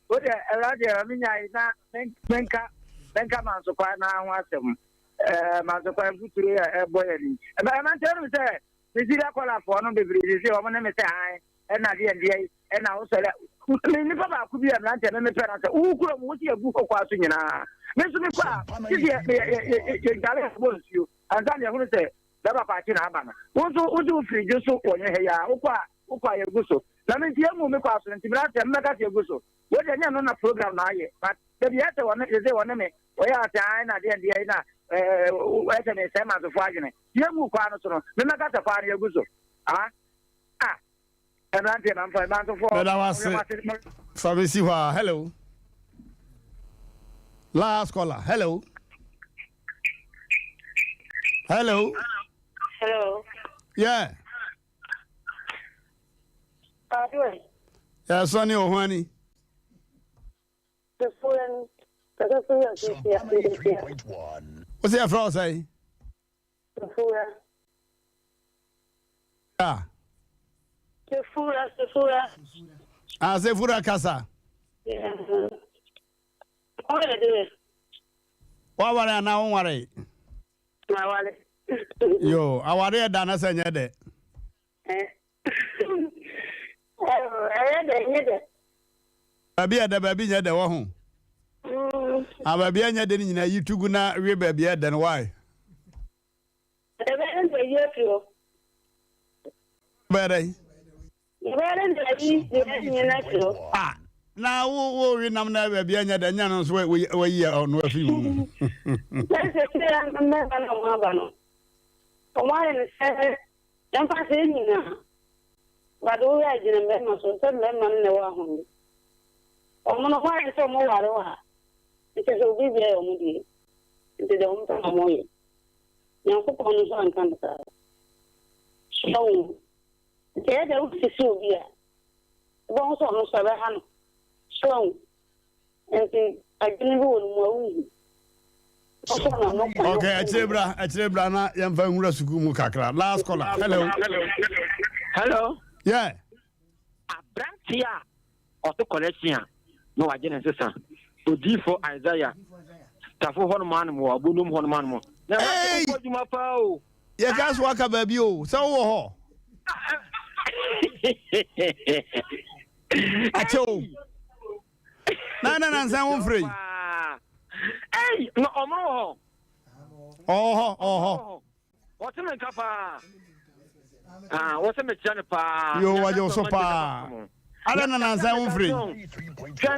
Wo deɛ awurade deɛ ma menya na menka menka mansokwan na ho asɛm. Ɛɛ mansokwan mfuturo yɛ ɛbɔ yɛ ni. Ɛmɛ ɛmɛ nkyɛn no sɛ Nigeria kɔlafoɔ no bebree sɛ wɔn ne me sɛ an ɛna deɛ deɛ ɛna wosɔre me nipa baako bi a mmeranteɛ me mepɛ no sɛ wo kurom wo si agu hɔ kɔ so nyinaa me nso mekɔ a sisi yɛ yɛ yɛ yɛ dwale bɔ nsuo ansa na yɛhunu sɛ Bɛba paakye na aba no. Wo nso wo se wo firi dwo so wɔ nyɛ ha yi ara, wokɔ a wokɔ a yɛgu so. Na me nti yɛngu me kɔ aso no nti mmerɛ asɛm mɛka sɛ yɛgu so. Wei deɛ nyɛ no na program na ayɛ but dabi ɛsɛ wɔne sese wɔne me wɔyɛ ase ae na deɛ deɛ na ɛɛ ɛsɛ me sɛ mansofoɔ adwene. Yɛngu kwan no so no me mɛka sɛ kwan no yɛgu so. Ah ah. Mmeranteɛ na mfa mmantofoɔ. Meda wo ase. Fa me si hɔ a. Hello. Last caller. Hello. Hello. Hello. Yeah. Adoi. Yeah, Sonny Ohwani. What's your friend say? Sefura. Ah. Sefura, Sefura. Ah, Sefura kasa. Yeah. What do? Waware anaa wonware? Maware. Yo, aware ɛda na sɛ nyɛ dɛ. Ɛyɛ dɛ, nyɛ dɛ. Baabi ɛdɛ, baabi nyɛ dɛ wɔ ho. Ah, baabi ɛnyɛ dɛ no nyinaa yi tugu na we baabi ɛdɛ no why? Ɛbɛyɛ dɛ yi afiri hɔ. Bɛyɛ dɛ. Ɛbɛyɛ dɛ yi deɛ ɛnyɛ no afiri hɔ. Ah, na wo wo we nam na baabi ɛnyɛ dɛ nyɛ no nso wayi ɔno afiri mu. Sɛ sɛ sɛ mmarima na wɔn aba no, wɔn ayɛ no sɛ yɛmfa sɛ yɛn nyinaa. But wo yɛ gyina mmarima so sɛ mmarima no na ɛwɔ ahome. Wɔn no wɔn ayɛ sɛ wɔn ware wɔ ha. Nti sɛ obi bia yɛ wɔn deɛ. Nti deɛ wɔn pɛ na wɔn yɛ. Nyankopɔn no nso anka no saa. So wo. Nti ɛyɛ dɛ wosisi obi a, wobɛhu sɛ ɔno nso ɛbɛha no. So wo. Nti adwene bi wɔ no mu a wonhu. Okay, akyire bra, akyire bra na yɛmfa nwura sukuu mu kakra. Last caller. Hello. Hello. Yeah. Aberanteɛ a ɔto kɔlɛkyen a na wagye ne nsesa. Odiifo Isaiah tafo hɔnom anom wɔ abonom hɔnom anom. Na ɛma sɛ adwuma paa o. Yɛka so aka baabi o, sɛ wowɔ hɔ. Akyɛ o. Na na nansan wo mfrɛ yi. Ei, na ɔmo wɔ hɔ. Ɔwɔ hɔ, ɔwɔ hɔ. Wɔte me nka paa. Ah, wɔsɛ mekyia no paa. Yo, wɔgye wo so paa. Ada na nansan wo mfrɛ yi. Hwɛ,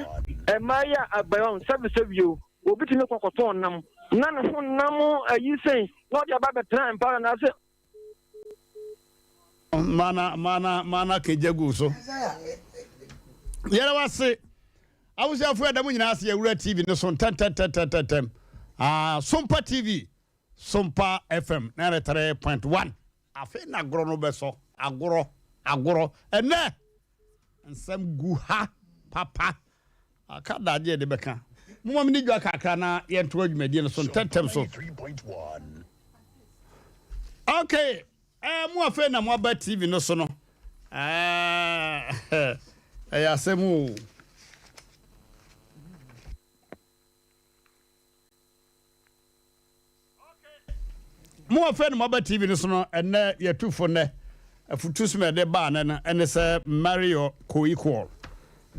mmaa yi a agbɛn sɛbisɛbi o, obi tumi kɔ kɔtɔn nam na ne ho nam ayi sɛn na ɔde aba bɛtena mpa na ase. Mana mana mana kegya gu so. Yɛrɛ wase. Abusuafo ɛda mu nyinaa ase yɛwura TV no so ntɛntɛntɛntɛntɛm. Ah, Sompa TV. Sompa FM 93.1 Afei na agorɔ no bɛsɔ agorɔ agorɔ ɛnɛ nsɛm gu ha papa aka daagye yɛde bɛka moma mene dwa kakra na yɛnto adwumadie no so ntɛntɛm so ok eh, mo afei na moaba tv no so no eh, ɛyɛ asɛm o. Mo afei na moaba TV no so no, ɛnnɛ yɛtu fo nnɛ. Afutu som a yɛde baa nnɛ no ɛne sɛ marry your co-equal.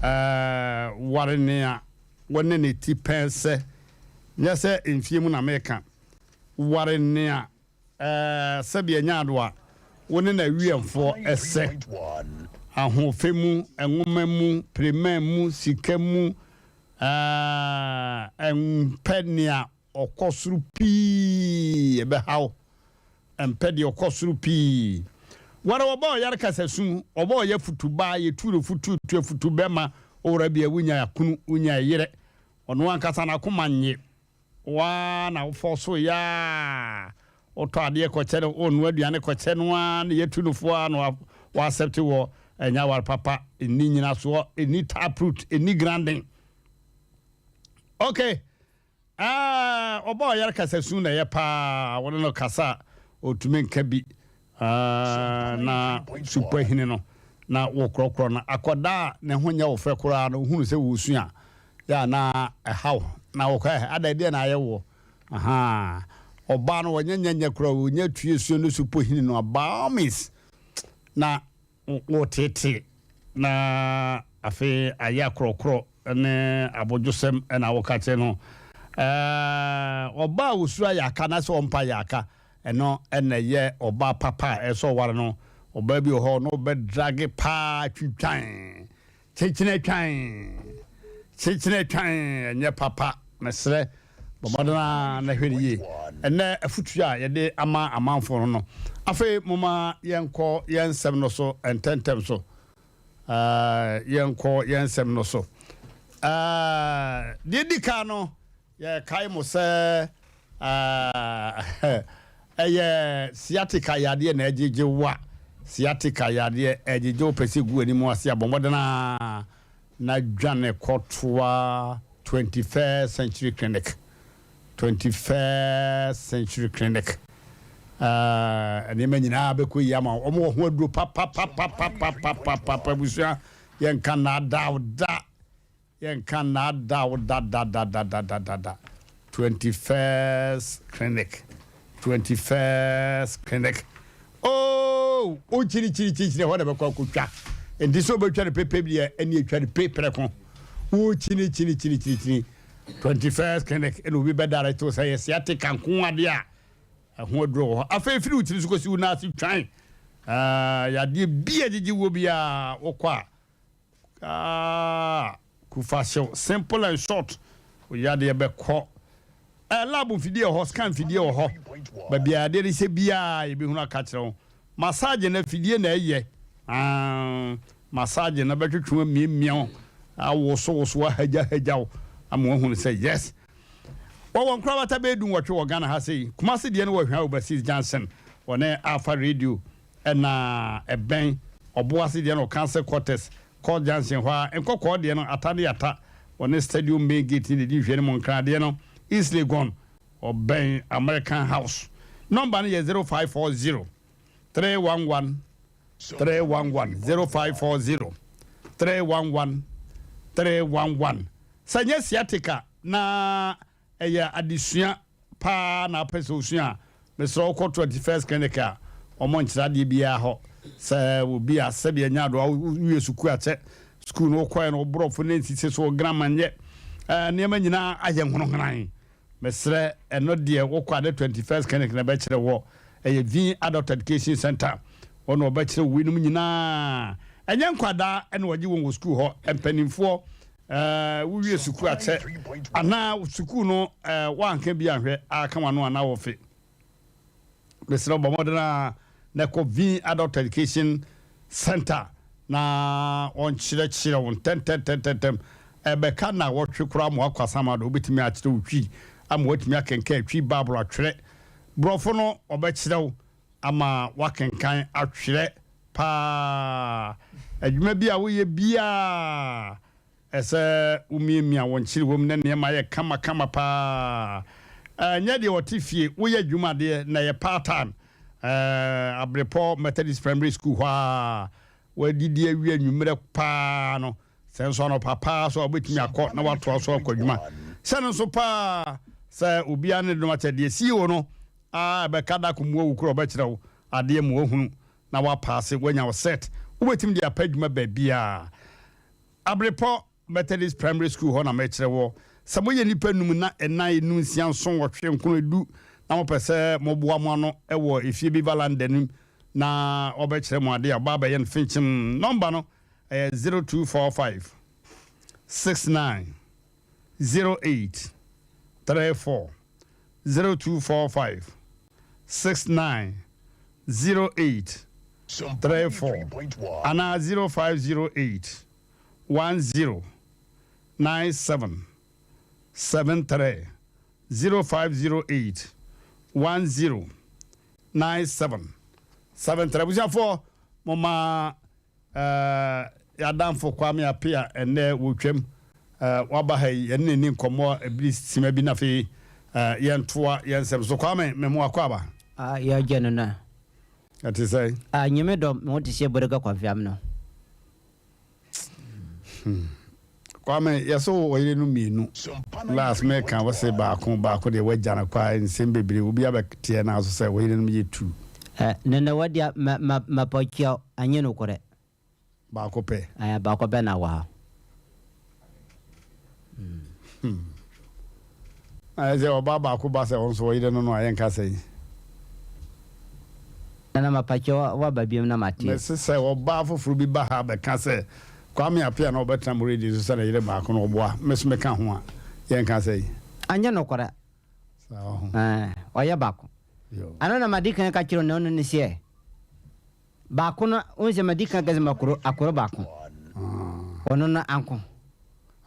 Ɛɛ, ware nea wɔne ne ti pɛn sɛ. Nyɛ sɛ mfie mu na meka. Ware nea ɛɛ sɛbi ɛnyɛ ado a wo ne n'awiɛmfoɔ ɛsɛ. Ahoɔfɛ mu, nwoma mu, pireman mu, sika mu, Ɛɛ, mpɛ nea ɔkɔ soro pii, ɛbɛha wo. Mpɛ deɛ ɔkɔ soro pii. Wara wɔba ɔyare kasasu, ɔba ɔyɛ futu baa, yɛtu no futu, tu afutu bɛma, owura bia wonya akunu, wonya ɛyerɛ. Ɔno ankasa n'akoma nye. Wo ara na wofɔ so yɛ a, wotɔ adeɛ kɔkyɛ no, wonoa aduane kɔkyɛ no ara na yɛtu no fo ara na wa accept wɔ ɛnyɛ aware papa, ɛnni nyinasoɔ, ɛnni taproot, ɛnni grounding. Okay, ah, ɔba ɔyare kasasu na ɛyɛ paa, wo ne no kasa a, ɔtumi nka bi. Ah, na supahini no, na wokorɔkorɔ no. Akwadaa a ne ho nyɛ wo fɛ koraa no, wohunu sɛ woresu a, yɛ a na ɛha wo. Na wɔkɔ ɛ, ada ɛdeɛ na ayɛ woɔ. Ahaa. Ɔbaa no, wɔnyɛ nyɛ nyɛ koraa, wɔnya tue suo no supahini no a, by all means, na woteetee na afei ayɛ akorɔkorɔ ne abodwosɛm na woka kyerɛ no. Ɛɛ, ɔbaa a ɔsuro ayɛ aka anaasɛ ɔmpa ayɛ aka, ɛno na ɛyɛ ɔbaa papa a ɛsɛ ɔware no. Ɔbaa bi wɔ hɔ, ɔno ɔbɛdrage paa twitwan, kyekyene twan, kyekyene twan, ɛnyɛ papa. Mesrɛ, bɔ mmɔden ara na hwɛ no yie. Ɛnnɛ afotuo a yɛde ama amanfoɔ no no, afei momma yɛnkɔ yɛn nsɛm no so ntɛmntɛm so. Yɛnkɔ yɛn nsɛm no so. Deɛ ɛdi kan no, yɛkae mo sɛ ɛyɛ sciatica yadeɛ na ɛgyegye wo a, sciatica yadeɛ ɛgyegye wo pɛ sɛ gu anim ase a, bɔ mmɔden ara na dwane kɔtoa 21st Century Clinic. 21st Century Clinic. Nneɛma nyinaa bɛkɔ yie ama wɔn. Wɔ ho aduro papapapapapapapa abusua. Yɛnka nnaadaa wo da. Yɛnka nnaadaa wo da da da da da da da da. 21st Clinic. 21st Clinic. Oh, wokyirikyirikyirikyiri hɔ na bɛkɔ akɔtwa. Nti sɛ wobɛtwa no pepe deɛ ɛne atwa no pe prɛko. Wokyirikyirikyirikyirikyiri. 21st Clinic ɛna obi bɛ direct wo sɛ yɛ sciatica nko adeɛ a ɛho aduro wɔ hɔ. Afei firi wo tiri so kɔsi wo nan ase twan. Ɛɛ yadeɛ bi a gyegye wɔ biara wokɔ a aa kufa hyew simple and short wo yadeɛ bɛkɔ. Ɛɛ lab mfidie wɔ hɔ, scan mfidie wɔ hɔ. Baabi a yadeɛ no hyɛ biara yɛbɛhunu aka kyerɛ wo. Massage no afidie na ɛyɛ. Aah massage no bɛtwetwe wo amiamia wo, awosowoso wo, ahagyahagya wo ama woahunu sɛ yes. Wɔwɔ nkorabata bɛyɛ dunwɔtwe wɔ Ghana ha sei. Kumasi deɛ no wɔ Hwaa Overseas Junction, wɔne Alpha Radio ɛna ɛbɛn. Ɔboase deɛ no wɔ Council Quarters, Court Junction hɔ ara. Nkɔkɔɔ deɛ no Ata ne Ata, wɔne Stadium Main Gate no na ɛdi nhwɛanimu. Nkran deɛ no East Legon, Ɔbɛn American House. Nɔmba no yɛ 0540 311 311, 0540 311 311. Sɛ nyɛ sciatica na ɛyɛ adesua paa na apɛ sɛ osua a, mesrɛ wo kɔ 21st Clinic a wɔn nkyerɛ adeɛ biara hɔ. Sɛ obi a sɛdeɛ anya adoa wowie sukuu akyɛ, sukuu no wokɔɛ no wo borɔfo no nsisi so, wo grammar nyɛ, nneɛma nyinaa ayɛ nhonohonan. Mesrɛ ɛno deɛ wokɔ a ne 21st clinic na ɛbɛkyerɛ wɔ ɛyɛ Vin Adult Education Center hɔ na wɔbɛkyerɛ wo weinom nyinaa ɛnyɛ nkwadaa ɛna wɔgye wɔn wɔ sukuu hɔ mpanimfoɔ ɛɛ wowie sukuu akyɛ anaa sukuu no ɛɛ woanka bi anhwɛ aka wano anaa wɔfe Mesrɛ wo bɔ mmɔden ara na kɔ Vin Adult Education Center na wɔnkyerɛkyerɛ wo ntɛntɛntɛntɛm. Ɛbɛka nnawɔtwe koraa ma woakɔ asamado. Wobɛtumi akyerɛ wo Twi ama woatumi akenkan Twi Bible atwerɛ. Borɔfo no, wɔbɛkyerɛ wo ama woakenkan atwerɛ paa. Adwuma bi a woyɛ biara, Ɛsɛ womiamia wɔn kyere wom na nneɛma yɛ kamakama paa. Ɛnyɛ deɛ ɔte fie woyɛ adwuma deɛ na ɛyɛ part time. Abrepɔ Methodist Primary School hɔ a wɔadidi awie anwummerɛ paa no, sɛ nso anɔpa paa so a wobɛtumi akɔ na woatoa so akɔ adwuma. Hyɛ no nso paa sɛ obiara ne dom akyɛ deɛ CEO no a ɛbɛka da ko mu awu korɔ ɔbɛkyerɛ wo adeɛ ma woahunu na woapaase woanya wo cert. Wobɛtumi de apɛ adwuma baabiara. Abrepɔ Methodist Primary School hɔ na mekyerɛ wɔ. Sɛ moyɛ nnipa num na ɛnan, enu, nsia, nson, nwɔtwe, nkron, edu na mopɛ sɛ moboa mo ano wɔ efie bi valanda no mu na wɔbɛkyerɛ mo ade a, ɔba abɛyɛ no finkyim. Nɔmba no ɛyɛ 0245 69 08 34, 0245 69 08 34 anaa 0508 10 97 73, 0508 10 97 73. Abusuafoɔ, momma Eh, y'adamfo Kwame Appiah ɛnnɛ wɔtwam, eh, waba ha yi, yɛne no nni nkɔmmɔ ɛbiri sima bi na afei eh, yɛntoa yɛn nsɛm so. Kwame, me mo akɔ aba. Ah, yɛ no na. Ɛte sɛn? Ah, nyame dɔ, me ho te sɛ bodega kwamfiam no. Kwame, yɛsɛ wo ɔyere no mmienu. Last meka wo se baako, baako deɛ wagya no kwa, nsɛm bebree, obi abɛteɛ no aso sɛ wo yerenom yɛ tu. Eh, nana wadia ma ma mapɔkyia anyɛ nokorɛ. Baako pɛ. Eh, baako pɛ na wɔ ha. Hmm. Ayɛ sɛ ɔbaa baako ba sɛ ɔno nso ɔyere no no a yɛnka sɛn. Nana mapakyɛ waba biom na mate. Mese sɛ ɔbaa foforo bi ba ha bɛka sɛ Kwame Appiah na ɔbɛtena mo radio so sɛ ne yere baako no ɔboa me so meka ho a yɛnka sɛn. Anyɛ nokorɛ. Saa ɔho. Ɛɛ ɔyɛ baako. Ano na madi kan ka kyerɛ no no ne sɛ baako no wohu sɛ madi kan ka sɛ makoro akoro baako. Ɔno no anko.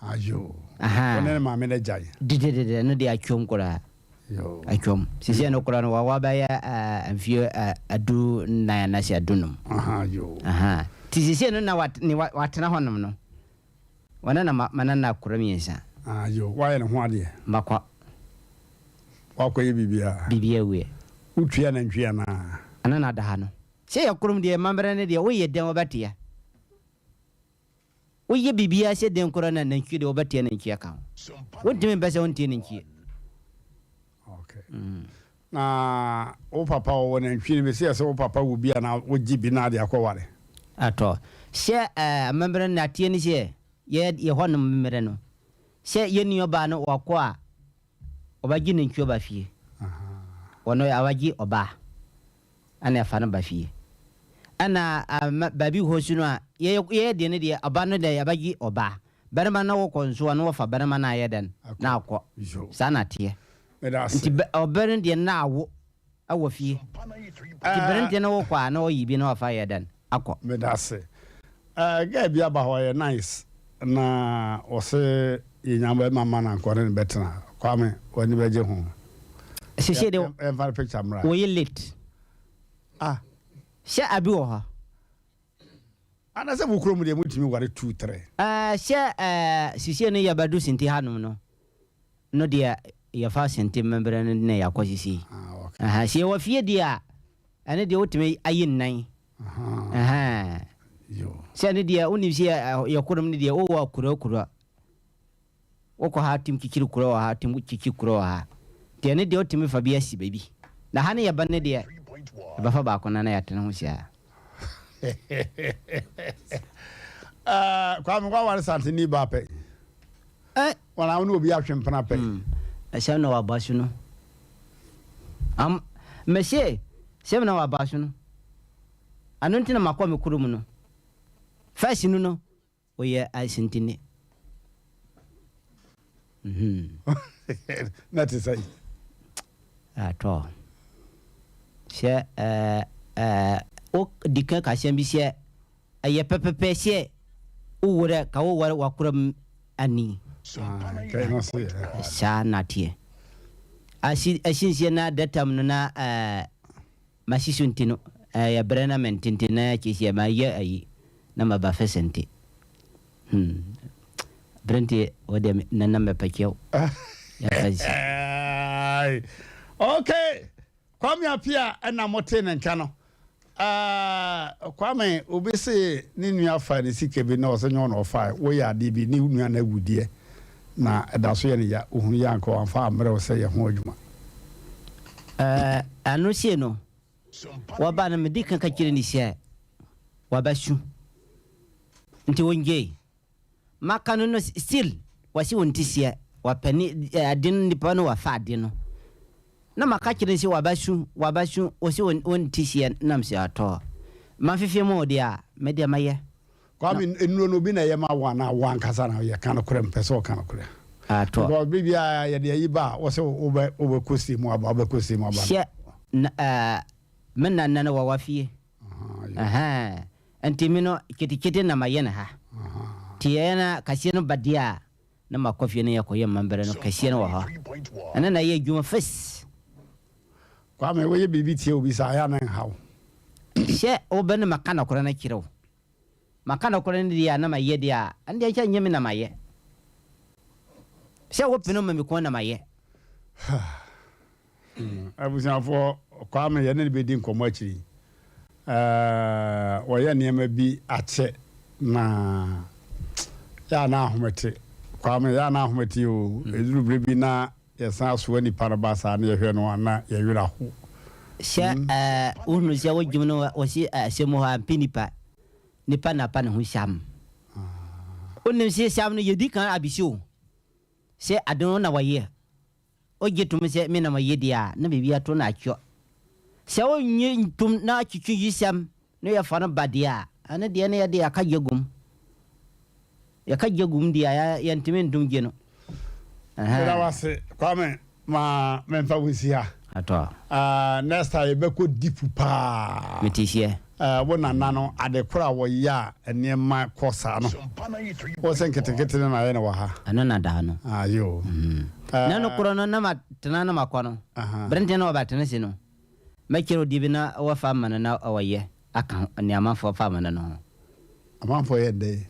Ayo. Ahaa. Ɔne ne maame no agyae. Dededede, ɛno deɛ atwam koraa. Yo. Atwam. Sisi ɛno koraa no wawa bɛyɛ eh, mfie eh, 14 anaasɛ 15. Aha, yo. Ahaa. Nti sisi ɛno na wat, ne wa, watena hɔnom no. Wɔne na ma, ma nana akora mmiɛnsa. Ah, yo. Woayɛ ne ho adeɛ? Makɔ. Woakɔyɛ biribiara? Biribiara awie. Wotua nantwie anaa? Ɛno na ada ha no. Sɛ yɛ korom deɛ, amammerɛ no deɛ, woyɛ dɛn wɔbɛteɛ. Woyɛ biribiara sɛ dɛn koraa na nantwie deɛ wɔbɛteɛ nantwie aka ho. Wontumi mpɛ sɛ wonteɛ nantwie. Okay. Na wo papa ɔwɔ nantwie no bi sɛ yɛ sɛ wo papa wɔ bi a na wogye bi na ade akɔware. Atɔ. Sɛ eh, amammerɛ no ateɛ ne sɛ yɛ yɛ hɔnom mmerɛ no sɛ yɛn nuabaa no wakɔ a ɔbɛgye nantwie ɔba fie. Ɔno awagye ɔbaa. Ɛna ɛfa no ba fie. Ɛna ama baabi hɔ su no a, yɛyɛ yɛyɛ deɛ no deɛ, ɔba no deɛ yɛbɛgye ɔbaa. Barima no wokɔ nso a, na wɔfa barima no ayɛ dɛn? Na akɔ. Saa na teɛ. Nti bɛ ɔbɛ no deɛ na awo ɛwɔ fie. Nti berenteɛ no wokɔ a, na ɔyi bi na wafa ayɛ dɛn? Akɔ. Medase. Eh girl bi aba hɔ ɔyɛ nice na ɔse yɛnya bɛma ma no anka ɔne no bɛtena. Kwame w'ani bɛgye ho. Sese de Yɛmfa no picture mmra. Wɔyɛ late. Ah. Sɛ abi wɔ hɔ. Anasɛ mo kurom deɛ motumi ware 2 3. Eh sɛ eh sese no yɛbɛdo sente hanom no no deɛ yɛfa sente mmɛbrɛ no na yɛakɔ sese. Ah okay. Aha sɛ yɛwɔ fie deɛ a ɛno deɛ wotumi ayi nnan. Sɛ ɛno deɛ wonim sɛ yɛ korom no deɛ wowɔ kuro kuro wokɔ ha tim kyikyiri kuro wɔ ha tim kyikyi kuro wɔ ha nti ɛno deɛ wotumi fa bi asi baabi na ha no yɛ ba no deɛ ɛbɛfa baako na na yɛatene ho sia. Kwame waware santeni baa pɛ wɔn a wo ne obi atwe mpena pɛ. Ɛsɛm na waba so no. Am mese sɛm na waba so no. Ano nti na makɔ me kurom no. First no no oyɛ asintini. Mhm. Na te sɛ. Atɔ. Sɛ ɛɛ ɛɛ wo di kan ka asɛm bi sɛ ɛyɛ pɛpɛpɛ sɛ wo werɛ ka wo ware wakora mu ani. Saa na teɛ. Asi asinsie na datam no na ɛɛ masi so nti no ɛyɛ brɛ na mente nti na kyesi mayɛ ayi na maba fɛsɛ nti. Hmm. Brɛ nti wo deɛ nana mɛpɛ kyɛw. Yɛfa nsi. Okay. Kwame Appiah na motee ne nka no. Ah, Kwame, obi se ne nua faa ne sika bi na ɔsɛ nyɛ ɔna ɔfae. Woyɛ adeɛ bi, ne nua no awu deɛ, na ɛda so yɛ no ya. Ohunu yɛ anka wamfa ammrɛ wo sɛ yɛ ho adwuma. Eh, ɛno sei no, wɔba no medi kan ka kyerɛ no sɛ wabɛsu nti ɔngyei. Maka no no still wɔse wɔnte seɛ wɔpɛ ne ade no nipa no wafa ade no na maka kyerɛ no sɛ waba su waba su wɔse wɔnte seɛ nam sɛ atɔ mafefe mu deɛ a me deɛ mɛyɛ. Kwame nnuro no obi na ɛyɛ ma wo anaa wo ankasa na woyɛ ka nokorɛ mpɛ sɛ ɔka nokorɛ Atɔ. because biribiara yɛde ayi ba a wɔsɛ wobɛ wobɛkɔ sie mu aba wobɛkɔ sie mu aba. Hyɛ na ɛɛ me nana no wɔwɔ fie ɛhɛn Nti me no ketekete na mayɛ no ha. Nti ɛyɛ na kaseɛ no ba deɛ a, na makɔ fie na yɛakɔyɛ mmambrɛ no kɛseɛ no wɔ hɔ. Ɛno na ɛyɛ adwuma first. Kwame, woyɛ biribi tia obi saa, ɛyɛ a na ɛnha wo? Sɛ wobɛ na maka nɔkorɛ no akyerɛ wo. Maka nɔkorɛ no deɛ a na mayɛ deɛ a, ɛno deɛ nkyɛ nyɛ me na mayɛ. Sɛ wopene ma me kɔn na mayɛ. Abusuafoɔ, Kwame yɛne no bɛdi nkɔmmɔ akyiri yi. Wɔyɛ nneɛma bi akyɛ na yɛ a na ahomete. Kwame, yɛ a na ahomete o. Ɛduru berɛ bi na yɛsan asoa nipa no ba saa na yɛhwɛ no a na yɛn werɛ aho. Sɛ wohunu sɛ wodwom no wɔsi asɛm hɔ a mpe nipa. Nipa na pa ne ho siam. Wonim sɛ siam no yɛdi kan abisi o. Sɛ ade no na wɔyɛ. Ogye tom sɛ me na mayɛ deɛ a, na biribi ato no atwɔ. Sɛ onnye ntom na atwetwe yisɛm na yɛfa no ba deɛ a, ɛno deɛ na yɛde yɛaka gya gum. Yɛka gya gum deɛ a, yɛntumi ntom gye no. Meda wo ase Kwame, ma memfa wo nsi ha. Atɔ. Ah, next time yɛbɛkɔ deep paa. Mete seɛ. Wo nana no, ade koro a wɔyɛ a nneɛma kɔ saa no, wo sɛ nketenkete no na ayɛ no wɔ ha. Ɛno na da no. Ah, yoo. Na no koro no, na matena na makɔ no, bere nten na wɔbɛtena si no, mɛkyerɛ odi bi na wɔfa ama no na wɔyɛ aka ho, nea amanfoɔ fa ama no no ho. Amanfoɔ yɛ dɛn?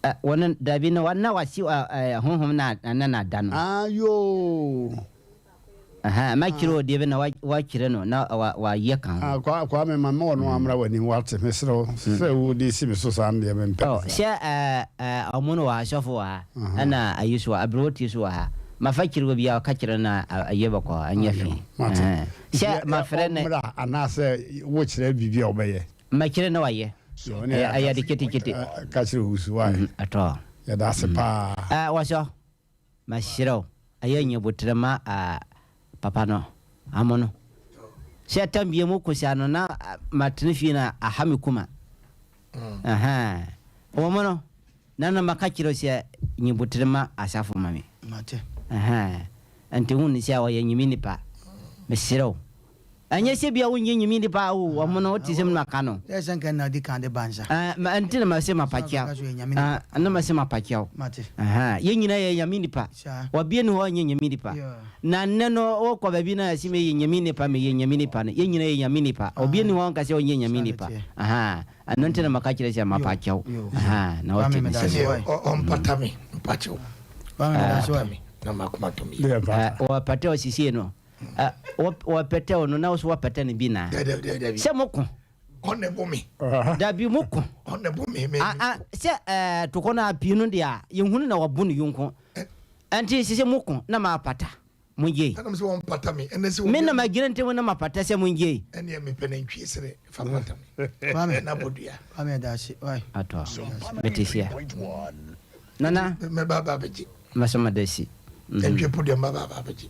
Ɛ, wɔn, dabi, na wɔn, na wɔasi ɛ, ɛ, honhom na, na na da no. Ah, yoo. Ɛhɛn, mɛkyerɛ wo deɛ bi na woakyerɛ no na wayɛ ka ho. Ah, Kwa, Kwame, ma me ɔno amra w'anim, wate, mesrɛ wo, sɛ wode si me so saa no deɛ, mempɛ Oh, no saa. sɛ ɛɛ, ɛɛ, ɔmo no wɔ ha, sɔfo wɔ ha, ɛna ayi so wɔ ha, aberewotie so wɔ ha. Mafa kyerɛ obi a, ɔka kyerɛ no na ayɛ bɔkɔɔ, ɛnyɛ Ah, hwee. yo, mate. Ɛhɛn, Nti sɛ ɛ, mafrɛ no. ɔmmra anaasɛ wokyerɛ biribi a ɔbɛyɛ? Mɛkyerɛ na wayɛ. Yo, ɛne Ɛyɛ, ɛyɛ aka, ade ketekete. ɛ, ka kyerɛ Owusu, why? Mhm, ɛtɔ. Yɛda ase paa. Ɛɛ, wɔsɔ. Mesrɛ wo, ɛyɛ nya boterɛ ma papa no amono. Sɛ tam bia mu kosia no na matena fie na aha me kuma. Ɛhɛn. Wɔ mo no, na na maka kyerɛ wo sɛ nya boterɛ ma asafo ma me. Mate. Ɛhɛn. Nti hu no sɛ ɔyɛ nyimi nipa. Mesrɛ wo. Ɛnyɛ sɛ bia wonyɛ nyimi de paa o, ɔmo no wote sɛ maka no. Dɛ sɛ nka nna ɔdi kan de ba nsa. Ɛɛ ma nti na mase mapakyɛw. Ɛɛ na mase mapakyɛw. Mate. Ɛhɛn yɛn nyinaa yɛ nyame nipa. Saa. Ɔbea ni hɔ a ɔnyɛ nyame nipa. Yeah. Na nnɛ no wokɔ baabi na yɛse meyɛ nyame nipa meyɛ nyame nipa no yɛn nyinaa yɛ nyame nipa. Ɔbea ni hɔ a ɔnka sɛ ɔnyɛ nyame Saa na nipa. ɛteɛ. Ahaa ɛno nti na maka kyerɛ sɛ Yo, mapakyɛw. yo. Ahaa na wote Kwame me meda sɛ. ase wai. Ɔ ɔmpata me mpakyɛw. Kwame meda ase Ɔmpata wai. me na makoma tɔ me yam. Deɛ Ɛɛ mpata. wɔpata wo sesie no. Wɔpɛtɛ wo no na wo so wɔpɛtɛ no bi na. Sɛ mo ko. Ɔna ɛbɔ me. Dabi mo ko. Ɔna ɛbɔ me me. Sɛ ɛɛ tokɔ no apii no deɛ a yɛhunu na wɔbo no yonko. Ɛnti sɛ sɛ mo ko na ma pata mo gyei. Ɛna mo sɛ wɔn pata me. Ɛna sɛ Me na ma gyina ntɛm na ma pata sɛ mo gyei. Ɛna me pɛ nantwie sere fa pata me. Kwame. Ɛna bɔ dua. Kwame ɛda ase. Wai. Atɔ. Mete seɛ. Nana. Mɛba aba abɛgye. Mɛsɔ mada si. Nantwie podua mɛba aba abɛgye.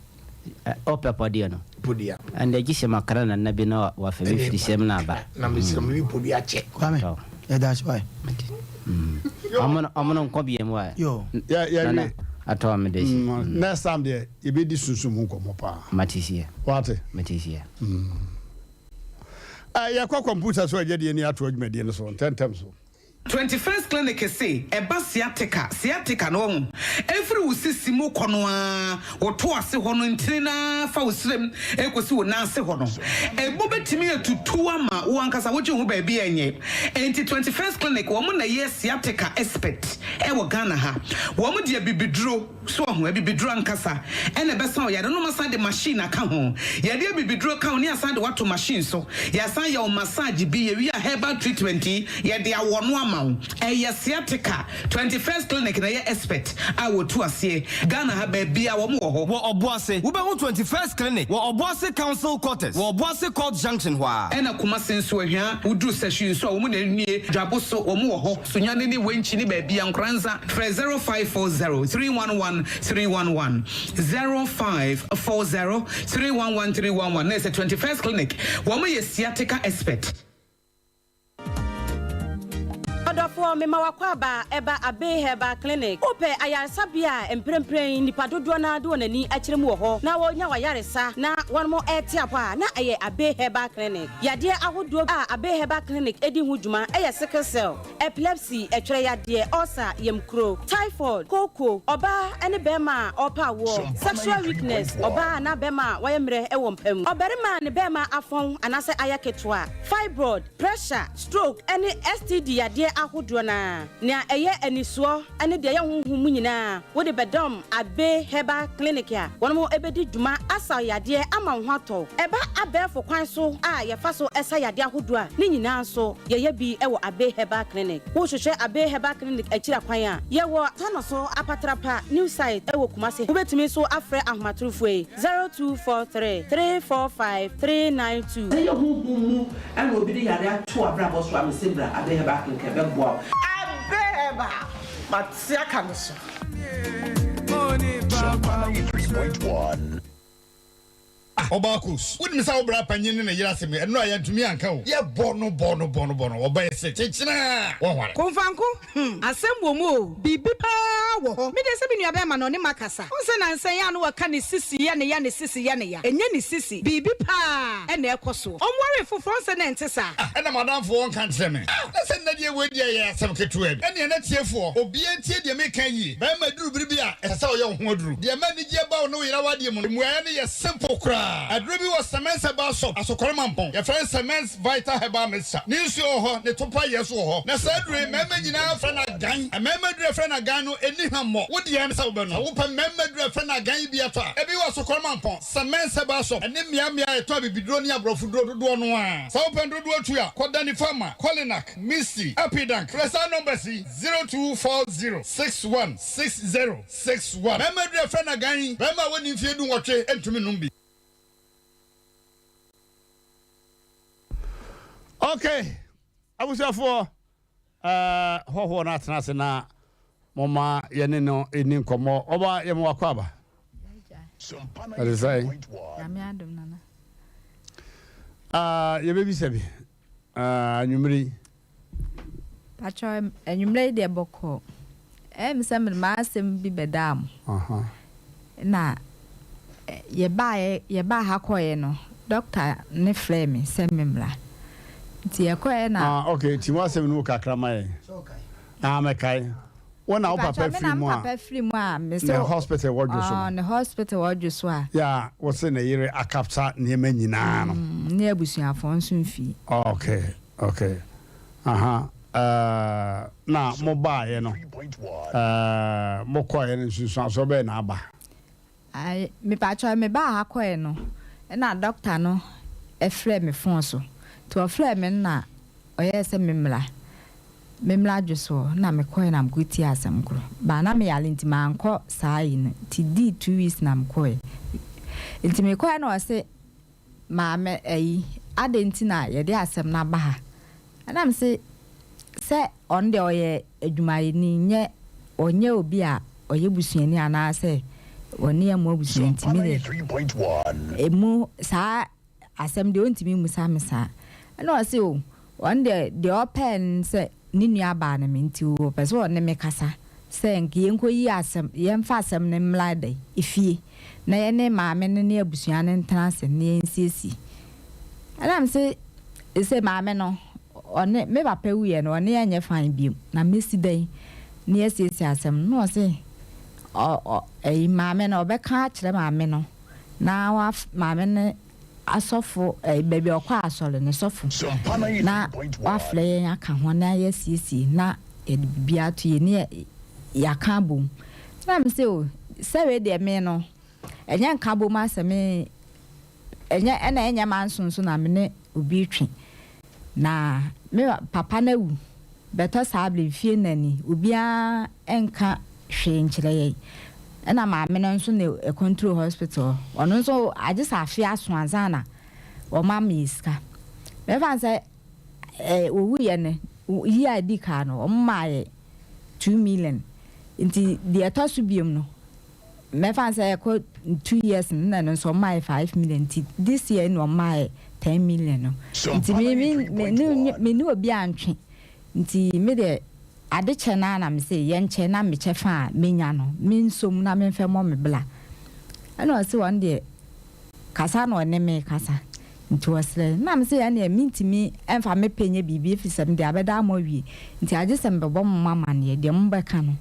Ɔpɛ pɔdeɛ no. Podua. Ɛnde gye sɛ makra nana bi na wafa bi firi sɛm na aba. Na mesrɛ mo bi podua kyɛ. Kwame, yɛda ase wae. Ɔmo ɔmo no nkɔ biam wae. Yo. Yɛ yɛ Nana, atɔ meda si. Next time deɛ yɛbɛdi sunsum ho nkɔmmɔ paa. Mate seɛ. Wate? Mate seɛ. Yɛkɔ kɔmputa so agyadeɛ ni ato adwumadie no so ntɛntɛm so. 21st Clinic se ɛba sciatica, sciatica no wahu, ɛfiri wo sisi mu kɔ no ara, wo to ase hɔ no ntini no ara fa wo srem ɛkɔsi wo nan ase hɔ no, ɛmu bɛtumi atutu ama wo ankasa wogye wo ho baabi a ɛnyɛ. Enti 21st Clinic wɔn na ɛyɛ sciatica expert ɛwɔ Ghana ha. Wɔn de abibiduro. So wahu? Abibiduro ankasa na ɛbɛsa wo yare no. Wɔasan de machine aka ho. Yɛde abibiduro ka ho ne yɛasan de wo ato machine so. Yɛasan yɛ wo massage bi. Yɛwie a herbal treatment yi, yɛde awɔ no ama wo. Ɛyɛ sciatica. 21st Clinic na ɛyɛ expert a wɔtu aseɛ. Ghana ha baabiara wɔn wɔ hɔ. Wɔ Ɔboase, wobɛhu 21st Clinic wɔ Ɔboase Council Quarters wɔ Ɔboase Court Junction hɔ ara. Ɛna Kumasi nso, Ahwia, woduru Sahwi nso a, wɔn na nie. Dwabo so, wɔn wɔ hɔ. Sunyani ne Wenchi ne baabia Nkoranza frɛ 0540 311 311 0540 311 311 na ɛsɛ 21st clinic wɔn yɛ sciatica expert. Ɔdɔfoɔ, mema w'akwaaba ɛba Abbey Herbal Clinic. Wopɛ ayaresabea a mprempren nnipa dodoɔ no ara de wɔn ani akyerɛ mu wɔ hɔ na wɔnya w'ayaresa na wɔn rete apɔ a, na ɛyɛ Abbey Herbal Clinic. Yadeɛ ahodoɔ a Abbey Herbal Clinic di ho dwuma yɛ sickle cell, epilepsy, ɛtwerɛ yadeɛ, ulcer, yamkuro, typhoid, kooko, ɔbaa ne barima a ɔrepɛ awoɔ, sexual weakness, ɔbaa anaa barima a wayɛ mmerɛ wɔ mpa mu, ɔbarima a ne barima afɔn anaasɛ ayɛ ketewa, fibroid, pressure, stroke ne STD yadeɛ ahodoɔ no ara. Nea ɛyɛ anisoɔ ne deɛ ɛyɛ honhom mu nyinaa, wode bɛdɔm Abbey Herbal Clinic a wɔn bɛdi dwuma asa wo yadeɛ ama wo ho atɔ wo. Ɛba abɛɛfo kwan so a yɛfa so sa yadeɛ ahodoɔ a, ne nyinaa nso yɛyɛ bi wɔ Abbey Herbal Clinic. Wohwehwɛ Abbey Herbal Clinic akyiri akwan a, yɛwɔ Tanoso Apatrapa New Site wɔ Kumasi. Wobɛtumi nso afrɛ ahomatorofoɔ yi, 0243 345 392. Sɛ ɛyɛ honhom mu na obi de yare ato w'abrabɔ so a, mese bra Abbey Herbal Clinic ɛbɛboa wo. Abbey Herbal, mate aka no so. Sompa 93.1. Ah Ɔbaakus, wonim sɛ wo bra panyin ne ne yere asɛm yi, ɛno a yɛantumi anka o. Yɛbɔ no bɔ no bɔ no bɔ no, ɔbɛyɛ se kyekyena a, wɔnware. Komfanko, hmm, asɛm wɔ mu o, biribi paa. wɔ hɔ. Me deɛ sɛ me nua bɛɛma no ɔne makasa. Wohu sɛ nansa yi a na waka ne sisi yɛ ne ya ne sisi yɛ ne ya. Ɛnyɛ ne sisi. Biribi paa na ɛkɔ soɔ. Ɔnwaree foforɔ wohu sɛ na ɛnte saa. Ah ɛna m'adamfo ɔnka nkyerɛ me. Ah na sɛ nnɛ deɛ wei deɛ ɛyɛ asɛm ketewa bi. Ɛneɛ na tiefoɔ obiara ntie deɛ meka yie. Bɛɛma duru bere bi a ɛsɛ sɛ ɔyɛ wo ho aduru. Deɛ ɛma anigyeɛ ba wo ne wo yere awadeɛ mu no mmuaeɛ no yɛ simple koraa. Aduro bi wɔ Semens Herbal Shop, Asokore Mampong. Yɛfrɛ no Semens Vital Herbal Mixture. Ne nsuo wɔ hɔ, ne topa yɛ nso wɔ hɔ. Na saa aduro yi mmarima nyinaa frɛ no agan. Mmarima aduro a yɛfrɛ no agan no ɛnni hwammɔ. Wo deɛ ne sɛ wobɛnom. Sɛ wopɛ mmarima aduro a yɛfrɛ no agan yi bi atɔ a, ebi wɔ Asokore Mampong, Semens Herbal Shop ne mmeammea a yɛtɔn abibiduro ne aborɔfoduro dodoɔ no ara. Sɛ wopɛ no dodoɔ tu a, kɔ Danny Pharma, Kolinak, Misty, Apidank. Frɛ saa numbers yi, 0240 61 60 61. Mmarima aduro a yɛfrɛ no agan yi, barima a wadi mfeɛ dunwɔtwe ntumi nnom bi. Ok, abusuafoɔ, eh, hɔhoɔ no atena ase na moma yɛne no ɛni nkɔmmɔ. Ɔba yɛma wakɔ aba. Ɛde sɛ ah, yɛbɛbisa bi ah, anwummere yi. Patrɔ anwummerɛ yi deɛ bɔkɔɔ. Ɛyɛ me sɛ mede m'asɛm bi bɛdaa mo. Na yɛbaeɛ yɛbaa ha kɔeɛ no, dɔkta no frɛɛ me sɛ memmra. Nti yɛkɔeɛ na. Ah okay, nti w'asɛm no mu kakra ma yɛn. Ah mɛkae. Wo na wo papa firi mu a. Me na me papa firi mu a. Ne hospital wɔ dwo so no. Ne hospital wɔ dwo so a. Yɛ a wose ne yere akapsa nneɛma nyinaa no. Ne abusuafoɔ nso mfii. Okay. Ok aha eh, na mo baeɛ no eh, mo kɔeɛ no nsunsuansoɔ bɛyɛ na aba? Ae, mepakyɛw mebaa ha kɔeɛ no na doctor no frɛɛ me phone so, nti ɔfrɛɛ me no na ɔyɛɛ sɛ memmra, memmra dwosoɔ na mekɔeɛ na mekɔ tiee asɛm korɔ, but na meyare nti mankɔ saa yi no, nti dii 2 weeks na mekɔeɛ, nti mekɔeɛ na ɔse Maame ayi, adɛn nti na yɛde asɛm no aba ha? Ɛna mese, sɛ ɔno deɛ ɔyɛ adwumayɛni, nyɛ ɔnyɛ obi a ɔyɛ busuani anaasɛ ɔne yɛn mmɔ abusua nti me deɛ ɛmu saa asɛm deɛ ɔntumi mmusa me saa. Ɛna ɔse o, ɔno deɛ deɛ ɔpɛɛ ne sɛ ne nua baa ne me nti ɔpɛ sɛ ɔne me kasa sɛ nka yɛnkɔyi asɛm, yɛmfa asɛm no mmra dɛn, efie na yɛne maame no ne abusua no ntena ase na yɛnsiesie. Ɛna mese sɛ maame no ɔne me papa wuiɛ no ɔne yɛn nyɛ fine biom na mɛsi dɛn na yɛasiesie asɛm no na ɔse ɔ ɔ ɛyi maame no ɔbɛka akyerɛ maame no na waf maame no asɔfo ɛɛ baabi a ɔkɔ asɔre no sɔfo na wafrɛ yɛn aka ho na yɛasiesie na yɛde biribi ato yɛ ne yɛaka abom na me sɛ o sɛ wei deɛ me no ɛnyɛ nka abom asɛ me ɛnyɛ ɛna ɛnyɛ manso nso na me ne obi retwe na me papa no awu bɛtɔ saa bere mfie nna ni obiara nka hwee nkyerɛ yɛn. Ɛna maame no nso na ɛcontrol hospital hɔ. Ɔno nso agye sɛ afe aso ansa na wɔma me sika. Mɛfa no sɛ eh, wɔwuiɛ no, year a ɛdi kan no, wɔmaa yɛ 2 million. Nti deɛ ɛtɔ so biom no, mɛfa no sɛ ɛkɔ 2 years no, na ɛno nso wɔmaa yɛ 5 million. Nti this year na wɔmaa yɛ 10 million no. Nti me me me ne me ne obi antwe. Nti me deɛ ade kyɛ no ara na mese yɛnkyɛ na me kyɛfa a menya no mensɔ mu na memfa mmɔ me bra. Ɛna ɔse ɔno deɛ kasa na ɔne me kasa nti ɔsrɛ. Na mese ɛneɛ mentumi mfa me pɛ nyɛ biribi ɛfiri sɛ mede abɛda mo awie nti agye sɛ mebɛbɔ mo amaneɛ deɛ mobɛka no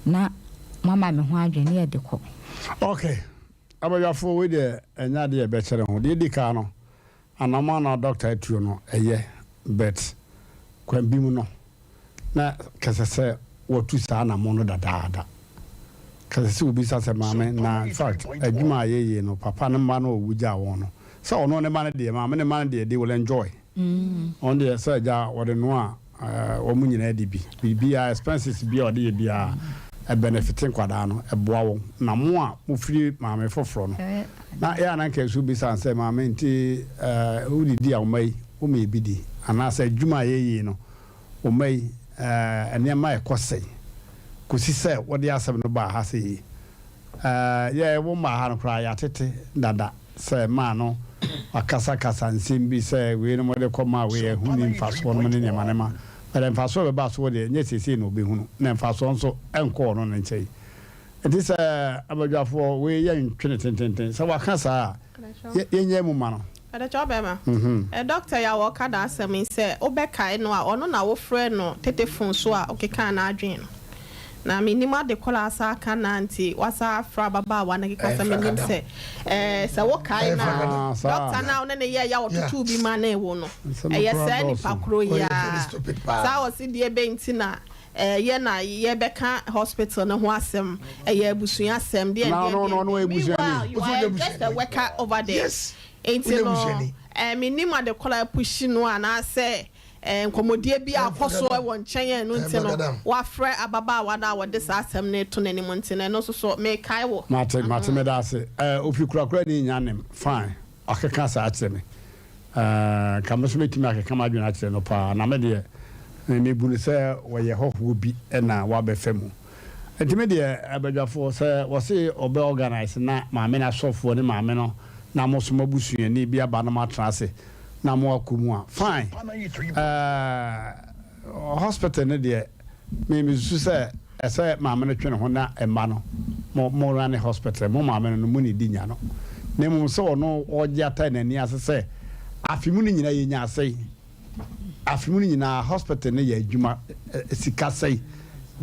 na moama me ho adwene na yɛde kɔ. Ok, abadwafoɔ wei deɛ ɛnyɛ adeɛ a ɛbɛkyɛre ho. Deɛ ɛdi kan no, Anamɔ a na doctor atuo no ɛyɛ but kwan bi mu no na kɛsɛ sɛ watu saa anamɔ no dadaada. Kɛsɛ sɛ obisa sɛ maame na infact adwuma a yɛyɛ no papa no mma no a owu gyaa wɔn no sɛ ɔno ne mma no deɛ maame ne mma no deɛ they will enjoy. Ɔno deɛ sɛ agya wɔde noa a wɔn nyinaa di bi. Biribiara expenses biara a ɔde yɛ biara ɛbɛnɛfite nkwadaa no ɛboa wɔn. Na mo a mofiri maame foforɔ no na yɛ a na nka ɛso bisa sɛ maame nti wodidi a wo mma yi woma ebi di anaasɛ adwuma a yɛyɛ yi no wo mma yi nneɛma ɛkɔ sɛn kɔsi sɛ wode asɛm no baa ha sɛ yi yɛ wo mmaa ha no koraa yɛatete dada sɛ maa no wakasakasa nsɛm bi sɛ wei no mode kɔ maa wei ɛho ni mfasoɔ nom ne nneɛma nneɛma. But mfasoɔ a ɛbɛba so deɛ, nyɛ seesei na ɔbɛhunu, na mfasoɔ nso nkɔ ɔno ne nkyɛn. Nti sɛ abadwafoɔ, wei yɛntwe no tententen. Sɛ waka saa a, yɛnyɛ mu ma no. Ɛdɛkyɛ ɔbɛma. Ɛ doctor yi a wɔka n'asɛm yi sɛ wobɛkae no a ɔno na wofrɛ no tetefon so a ɔkekaa n'adwene no. Na mennim ade koro a asa aka no a nti wasan afrɛ ababaawa no keka sɛ mennim sɛ ɛɛ sɛ wokae no a doctor no a wo ne no yɛeɛ a ɔtotoo bi ma nee wo no ɛyɛ saa nipa koro yi ara. Saa ɔse deɛ bɛn nti na Yɛ na yɛbɛka hospital no ho asɛm, ɛyɛ abusua asɛm, deɛ deɛ deɛ deɛ. Meanwhile, you are just a worker over there. Nti no, mennim ade korɔ a apushi no anaasɛ nkɔmmɔdie bi a akɔ so wɔ nkyɛn a ɛno nti no wafrɛ ababaawa no a wɔde saa asɛm no reto n'anim nti no, ɛno nso so mekae wo. Mate, mate, meda ase. Ofi korakora ni nya nem, fine. Wakeka saa akyerɛ me. Ɛɛ, nka me nso mɛtumi akeka m'adwene akyerɛ no paa. Na me deɛ, mebu no sɛ ɔyɛ hɔhoɔ bi na wabɛfa mu. Nti me deɛ, abadwafoɔ, sɛ wɔse ɔbɛ organise na maame no asɔfoɔ ne maame no na mo nso mo abusuani bi aba na moatena ase na moakɔ mu a, fine. Ɛɛ, Hospital no deɛ me mesusu sɛ ɛsɛ maame no twe ne ho na mma no mo mo rane hospital mo maame no no mo ne di nya no na mmom sɛ ɔno ɔgye ata n'ani ase sɛ afe mu no nyinaa yɛnya asɛe afe mu no nyinaa hospital no yɛ adwuma sika sɛe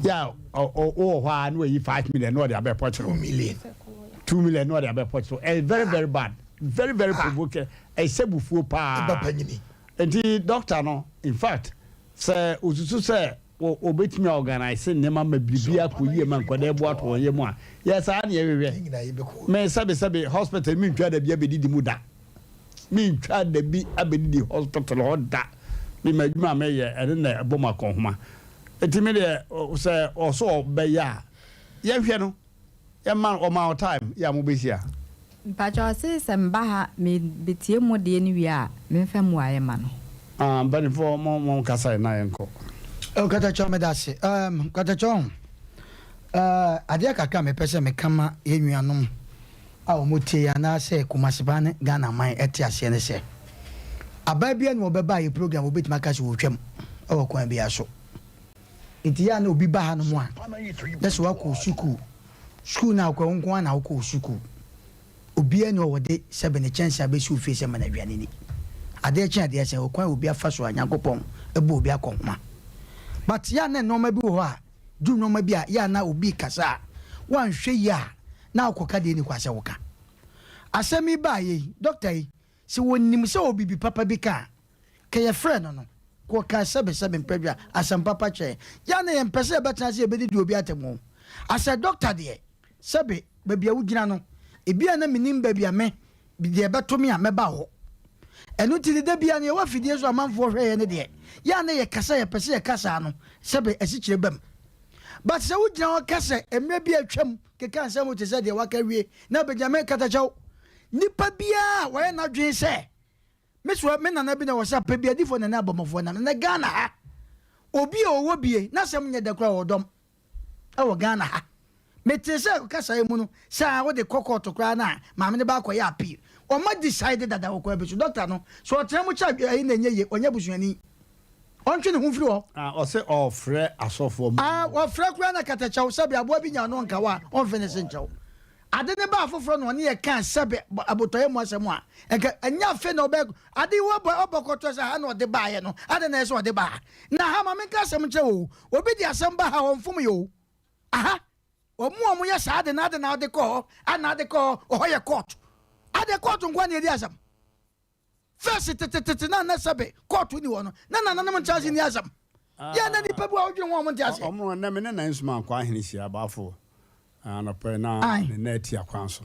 yɛ a wowɔ hɔ a na wayi 5 million na ɔde abɛpɔ kyerɛ million 2 million na ɔde abɛpɔ kyerɛ ɛyɛ very very bad very very provoking ɛhyɛ bufuo paa Nti doctor no infact sɛ osusu sɛ obetumi a organise nneɛma ma biribi akɔ yie ma nkwadaa abu ato wɔn yam a, yɛ saa na yɛhwehwɛ. Me sɛbe sɛbe hospital mentwa da bi abɛdidi mu da. Mentwa da bi abɛdidi hospital hɔ da. Me ma adwuma a meyɛ ɛno na ɛbɔ mu akɔnhoma. Nti me deɛ sɛ ɔsɛ ɔbɛyɛ a yɛhwɛ no. Yɛ ma ɔma wo time yɛ a mo bɛ hyia. Mpakyɛw ɔse sɛ meba ha me betie mo deɛ no wie a menfa mmuaeɛ ma no. Ah mpaninfoɔ mo mo nkasa na yɛn kɔ. Oh Katakyɛw medase um Katakyɛw uh adeɛ kakra a mepɛ sɛ meka ma yɛn nuanom a wɔn tie yɛn anaasɛ Kumasi paa ne Ghana man ɛte aseɛ ne sɛ abaa biara ni wɔbɛba a yɛ program wɔbɛtumi aka sɛ wɔtwam ɛwɔ kwan biara so. Nti yɛ a na obi ba hanom a, na sɛ wakɔ sukuu, sukuu no a wokɔ, wo nko ara na wokɔɔ sukuu. Obiara nni hɔ a wɔde sɛbe ne kyɛnsee abɛsi wo fie sɛ ma no aduane nni. Adeɛ kye adeɛ sɛ, ɔkwan a obi afa so a Nyankopɔn bɔ obi akɔnhoma. But yɛ a na nnoɔma bi wɔ hɔ a, duru nnoɔma bi a, yɛ a na obi rekasa a, woanhwɛ yie a, na wokɔka deɛ ɛnni kwan sɛ woka. Asɛm yi baeɛ yi, doctor yi, sɛ ɔnim sɛ ɔwɔ biribi papa bi ka a, Kɛ yɛfrɛɛ no no, kɛ ɔkaa sɛbesɛbe mprɛdua asɛm papa kyerɛɛ yɛn. Yɛ a na yɛmpɛ sɛ yɛbɛtena ase yɛbɛdidi obi atɛm o. Asɛ dɔkta deɛ, sɛbe, baabi a wogyina no, ebia na mennim baabi a me, deɛ ɛbɛto me a mɛba hɔ. Ɛno nti no, da biara no yɛwɔ afidie so a amanfoɔ hwɛ yɛn no deɛ, yɛ a na yɛkasa a yɛpɛ sɛ yɛka saa no, sɛbe asikyire ba mu. But sɛ wogyina hɔ ka sɛ mmerɛ bi a atwam keka nsɛm te sɛ deɛ waka awie na abɛgyina, me katakyɛw, nipa biara a wayɛ n'adwene sɛ Me soa me nana bi na ɔsɛ apɛ bi adifoɔ na ne abɔmmɔfoɔ nam na Ghana ha obi a ɔwɔ bie n'asɛm nyɛ dɛ koraa ɔwɔ dɔm ɛwɔ Ghana ha metee sɛ kasa yi mu no sɛ a wode kɔ kɔɔto koraa na maame no ba akɔyɛ appeal ɔma decide dada wɔ kwan bi so dɔkta no sɛ ɔtena mu kyɛ ayi na ɛnyɛ yie ɔnyɛ busuani ɔntwe ne ho mfiri hɔ. Ah ɔse ɔfrɛ asɔfoɔ ma. Ah ɔfrɛ koraa na katakyɛw sɛbi aboa bi nya ɔno nka wo a ɔmfe ne se nkyɛw. Ade no baa foforɔ na ɔne yɛ kaa sɛbe abotɔyɛ mu asɛm a, nka ɛnyɛ afei na ɔbɛ ade yi wɔbɔ ɔbɔ kɔtɔ sɛ ha na ɔde baeɛ no, adɛn na ɛyɛ sɛ ɔde ba ha? Na ha ma menka asɛm nkyerɛ wo o, obi de asɛm ba ha ɔmfom yɛ o. Aha, wɔn a wɔyɛ saa ade no ade na ɔde kɔ hɔ, ade na ade kɔ hɔ, ɔhɔ yɛ court. Ade court nko ara na yɛdi asɛm. First tetetete na na sɛbe court ni hɔ no, na nananom nte ase nni asɛm. Yɛ na nipa bi wɔ hɔ a wodwene ho a wɔnte aseɛ. Ɔmo ɛnɛ me ne Nan Suma Ankwa Ahene hyia abaafo anɔpa yi na ne nan ati akwan so.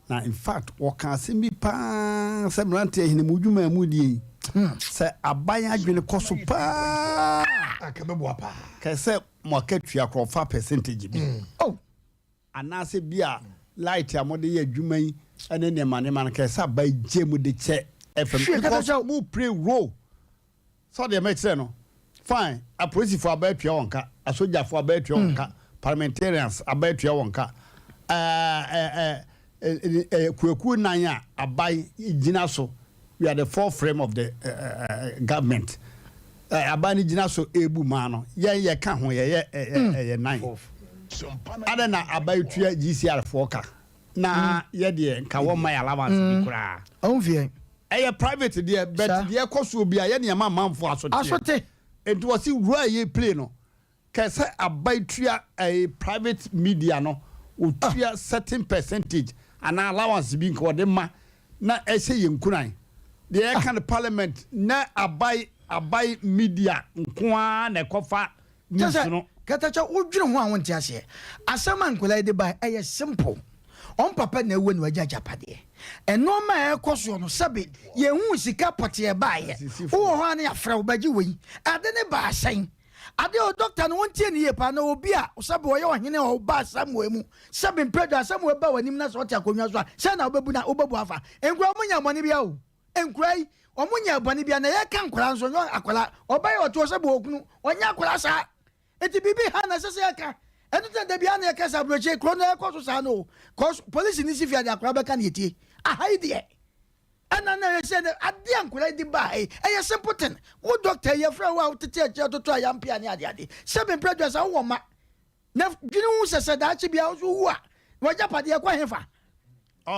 Na in fact wɔka asɛm bi paa sɛ mmeranteɛ ahene mu dwuma a mudie yi sɛ aban adwene kɔ so paa kɛ sɛ mo akatua korɔ ɔfa percentage bi. Oh. Anaasɛ bi a light a mode yɛ adwuma yi ne nneɛma nneɛma no kɛsɛ aba gye mu de kyɛ fam because mo play role sɛ ɔdeɛ mɛkyerɛ no fine apolisifoɔ aba atua wɔn ka asogyafoɔ aba atua wɔn ka parliamentarians aba atua wɔn ka ɛɛ ɛɛ ɛɛ kuakuo nan a aban gyina so we are the fourth frame of the uh, uh, government. Aban no gyina so rebu maa no, yɛn yɛka ho, yɛyɛ ɛyɛ nan. Adɛn na aban yi tua GCR foɔ ka na yɛ deɛ nka wɔmma yɛ allowance bi koraa? Ɛyɛ private deɛ, but deɛ ɛkɔ soɔ biara yɛ ne yɛma amanfoɔ asoteɛ. Nti wɔse role a yɛ play no, Kɛ sɛ aban tua ɛyi private media no otua certain percentage anaa allowance bi nka ɔde ma na ɛhyɛ yɛn nkuran. Deɛ yɛka no parliament na aban aban media nko ara na ɛkɔfa news Kyɛ sɛ no. Katakyɛ wodwene ho a wonte aseɛ. Asɛm a nkwadaa yi de bae ɛyɛ simple. Wɔn papa na awu na wagya agyapadeɛ. Nnoɔma a ɛrekɔ soɔ no sɛbe yɛnhuu sika pɔtee ɛbaeɛ. Wowɔ hɔ a na yɛafrɛ wo bɛgye wei. Ade no baa sɛn? Ade o doctor no wontie no yie paa na obi a sɛbe ɔyɛ ɔhene a ɔba asamoa mu sɛbe mpɛ du asamoa ba w'anim na sɛ ɔte akonnwa so a sɛn na wobɛbu na wobɛbu afa nkura ɔmo nyɛ bɔne bia o nkura yi ɔmo nyɛ bɔne bia na yɛka nkwadaa nso nyɛ akwadaa ɔba yɛ ɔte hɔ sɛbe okunu ɔnyɛ akwadaa saa nti biribi ha na ɛsɛ sɛ yɛka ɛno tena da bia na yɛka sɛ aburokyire kuro no ɛkɔ so saa no o cause polisi ne si fie ade akwadaa bɛka ne yɛtie aha yi deɛ Ɛna na ɛyɛ sɛ adeɛ a nkwadaa yi de baa ha yi, ɛyɛ simple thing. Wo doctor yi, yɛfrɛ wo a wotete akyire atoto ayampea ne adeade. Sɛ mprɛ aduasa wowɔ mma, na dwene ho sɛ sɛ daakye biara wo nso wowu a, w'agyapadeɛ ɛkɔ hefa?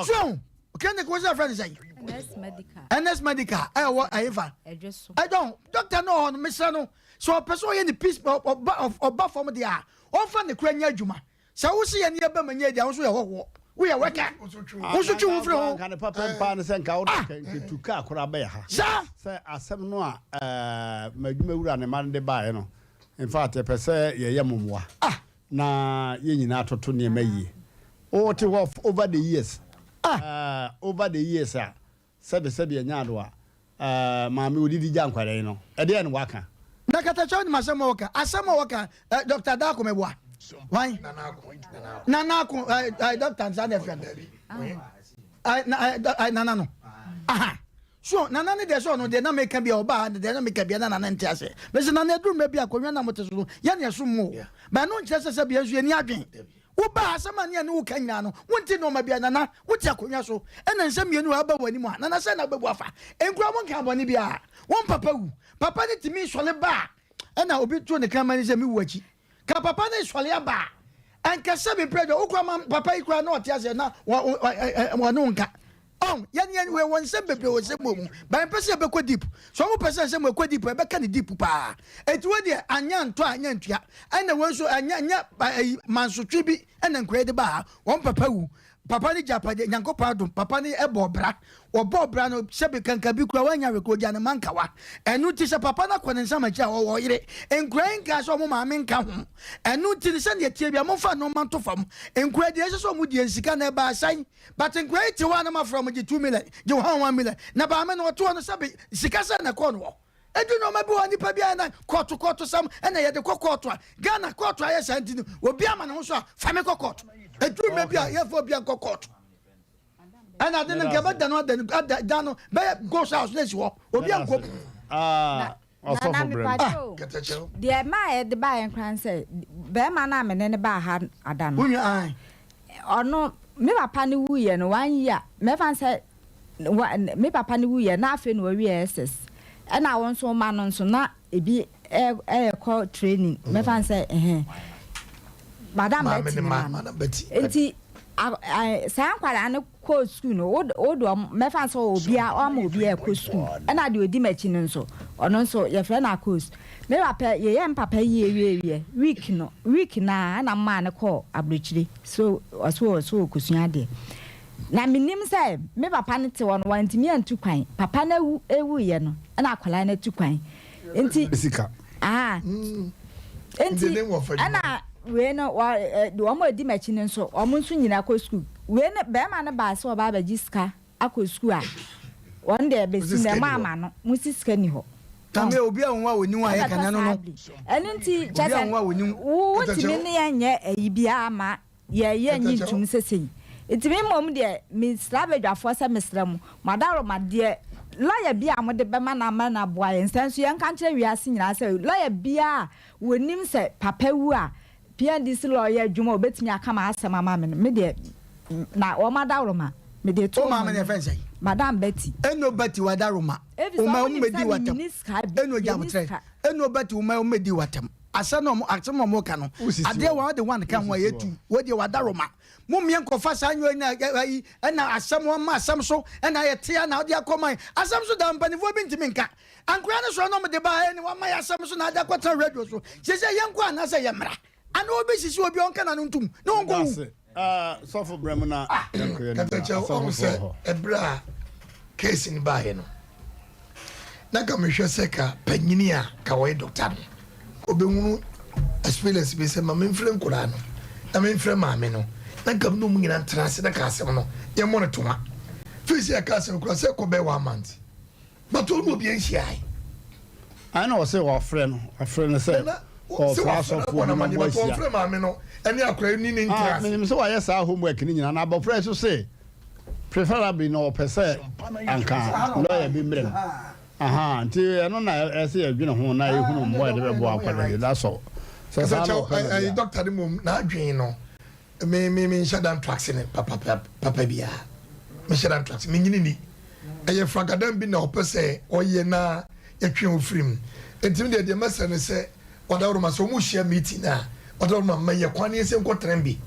So ahu? Clinic wo sɛ yɛfrɛ no sɛn? NS Medical. NS Medical ɛwɔ ɛhefa? Ɛdwe so. Ɛdɔn, doctor no wɔ hɔ no, mesrɛ no, sɛ ɔpɛ sɛ ɔyɛ ne peace, ɔba ɔba fam deɛ a, ɔmfa ne kora nyɛ adwuma. Sɛ wo se yɛne yɛba ma nyɛ di a, wo nso yɛ hɔhoɔ. Woyɛ wɛka. Wo nso twe wo firi ho. Nka ne papa paa ne sɛ nka wo Ah! nketu kaa koraa bɛyɛ ha. Saa! Sɛ asɛm no a ɛɛ m'adwuma wura ne mma no de baeɛ no, in fact yɛpɛ sɛ yɛyɛ mo mmoa. Ah! Na yɛn nyinaa toto nneɛma yie. Wote hɔ over the years. Ah! Ɛɛ over the years a Sɛbe sɛbe ɛnyɛ adowa eh maame odidi gya nkwadaa yi no ɛdeɛn na waka. Na katakyɛ wonim asɛm a wɔka asɛm a wɔka eh, Dr. Darko meboa hwan Nana Ako eh, eh, Dr. nsa na ɛfrɛ no eh, na, eh, eh, Nana no aha so Nana ne deɛ sɛ ɔno deɛ na meka bia ɔbaa deɛ na meka bia na Nana nte aseɛ mese Nana aduru mmerɛ bi akonnwa na mote so no yɛne ɛso mu o ba ɛno nkyerɛ sɛ sɛ bia nso yɛni adwen Wobaa asɛm a ne yɛne wo ka nyinaa no, wonte nnoɔma biara, Nana, wote akonnwa so, ɛna nsɛm mmienu a aba w'anim a, Nana, sɛn na wobɛbu afa? Nkura monkaa bɔne biara. Wɔn papa wu. Papa no tumi sɔre ba a, ɛna obi too ne kraman ni sɛ, me wu akyi. Ka papa no resɔre aba a, ɛnka sɛ mepere deɛ, wo koraa ma papa yi koraa na ɔte aseɛ na ɔne wo nka. Ɔn, yɛn yɛn wɔ wɔ nsɛm bebree wɔ nsɛm mu, but yɛmpɛ sɛ yɛbɛkɔ deep. Sɛ wɔn pɛ sɛ nsɛm ɛkɔ deep a, yɛbɛka no deep paa. Eti wei deɛ, anyɛ antɔ a, anyɛ antua. Ɛna wei nso, ɛnyɛ nyɛ ɛyi mansotwe bi ɛna nkura yi de baa ha. Wɔn papa wu, papa no gyapadeɛ, Nyankopɔn adom, papa no ɛbɔɔ bra. Wɔbɔɔ bra no, sɛbe kankabi koraa wannya hwee koraa, ogyaa ne mma nkawa. Ɛno nti sɛ papa no akɔ ne nsam akyi a, ɔwɔ ɔyere. Nkura yi nkaa sɛ wɔn maame nka ho. Ɛno nti no, sɛdeɛ ɛteɛ biara, momfa nnoɔma nto fam. Nkura yi deɛ ɛsɛ sɛ wɔn die nsika na ɛbaa sɛn? But nkura yi te hɔ a na mafrɛ wɔn gye 2 million, gye 1 1 million. Na baame no ɔte hɔ no sɛbe sika sɛn na ɛkɔɔ no hɔ? Edu nneɛma bi wɔ hɔ nipa bi ayɛ na kɔɔto kɔɔto sɛm ɛna yɛde kɔ kɔɔto a Ghana kɔɔto ayɛ saa nti no obi ama ne ho so a fa me kɔ kɔɔto. Edu mmerɛ bi a yɛmfa obi ankɔ kɔɔto. Ɛna ade no nka ɛbɛda no ada ada dan no bɛyɛ ghost house na esi hɔ obi ankɔ mu. Ah, Nana ɔsɔfo brɛ mepatwo o, deɛ ɛmaa yɛde baeɛ koraa ne sɛ barima no a me ne no baa ha ada no, Wo nua ae. ɔno me papa no wuiɛ no one year, mɛfa no sɛ wa me papa no wuiɛ na afei na wawie SS, ɛna wo nso wo mma no nso na ebi ɛrekɔ training, mɛfa no sɛ ɛhɛn, Madam Maame Betty ne ne ma, ma no, Madam Betty. nti a a saa nkwadaa no kɔɔ sukuu no, wo wo de wɔn, mɛfa no sɛ obiara, wɔama obiara kɔ sukuu. Ɛna deɛ ɔdi m'akyi no nso, ɔno nso, yɛfrɛ no Akos. Me papa, yɛyɛɛ me papa yie wieeɛ, week no, week no ara ɛna memaa no kɔɔ aburokyire, so ɔse ɔse ɔrekɔsua adeɛ. Na mennim sɛ me papa no te hɔ no, wantumi antu kwan. Papa no awu, wuiɛ no, ɛna akwadaa no atu kwan. Nti, Sika. Aha. Nti, ɛna wei no, wɔ, wɔn a ɛdi m'akyi no nso, wɔn nso nyinaa kɔ sukuu. Wei no, barima no baa sɛ ɔba abɛgye sika akɔ sukuu a, wɔn deɛ bɛsi nnɛ, moama no, mo si sika nni hɔ. Kame obi a wɔn a wɔni wɔn ayɛ kane no no. Ɛno nti, kyɛ sɛ, wo, wontumi ne yɛn nyɛ ayi biara ma Yɛ yɛ nnye ntum sesei. Nti me mmom deɛ mesrɛ abadwafoɔ sɛ mesrɛ mo, mo adaworoma deɛ lɔya biara a mode bɛma no ama no aboa yɛn sɛ nso yɛnka nkyerɛ wiase nyinaa sɛ lɔya biara a wɔnim sɛ papa wu a PNDC law yɛ adwuma a ɔbɛtumi aka m'asɛm ama me no me deɛ na wɔn adaworoma mede to Wo wɔn maame no anim. yɛfrɛ no sɛn? Madam Betty. Eno Betty w'adaworoma. Efisɛ Wo ma wɔn nim wɔmmɛdi sɛ w'atɛm. menni sika bi, Eno gya yɛnni aboterɛ. sika. Ɛna ɔbɛte wo ma ɔmmɛdi w'atɛm. Asɛm na ɔmo asɛm a ɔmo ka no adeɛ wɔn ɔde one ka ho a yɛ tu wɔ deɛ wadaroma mo mmea nkɔfa saa nyɛ na ayi ɛna asɛm wɔn ma asɛm so ɛna ayɛ tea na ɔde akɔ man asɛm so da mpanimfoɔ bi ntumi nka ankora ne sɔrɔ na ɔmo de ba ɛne wɔn ma yɛ asɛm so na ade akɔtena radio so sɛ sɛ yɛn kɔ anaasɛ yɛ mmra ana obi sisi obi ɔnka na no ntum na ɔnkɔ wu. Sɔfo brɛ mu na yɛnkɔ yɛn Katakyɛ ɔmo sɛ ɛbrɛ a case no baayɛ no na ka mehwɛ sɛ ka panyini a ka wɔyɛ dɔkta no ɔbɛhunu experience bi sɛ ma memfrɛ nkoraa no na memfrɛ maame no na nka mene ɔmu nyina ntena ase na ka asɛm no yɛmmɔ no toma firi sɛ yɛka asɛm koraa sɛ ɛkɔ bɛyɛ one month but ɔne obi anhyiae. Ɛna ɔsɛ wafrɛ no wafrɛ no sɛ ɔfrɛ asɔfoɔ no na ɔmo ahyia. Ɔfrɛ maame no ɛne akora ni ne ntra ase. Menim sɛ wayɛ saa homework no nyinaa na abɔfra yi so se preferably na ɔpɛ sɛ anka lawyer bi mmerɛ no. Aha nti ɛno na ɛsɛ yɛdwene ho na yɛhunu mmoa yɛde bɛboa akwadaa yi that's all. Sɛ saa na ɔpɛ no deɛ a. Doctor no mmom n'adwene no Me me me nhyɛ da nto ase ne papa papa biara. Me hyɛ da nto ase. Me nyini ni. Ɛyɛ fragadan bi na ɔpɛ sɛ ɔyɛ na yɛtwe ho firi mu. Nti me deɛ deɛ mɛsrɛ ne sɛ ɔdawuroma sɛ wɔn hyia meeting a ɔdawuroma mma yɛ kwan ne yɛsɛ nkɔ tena bi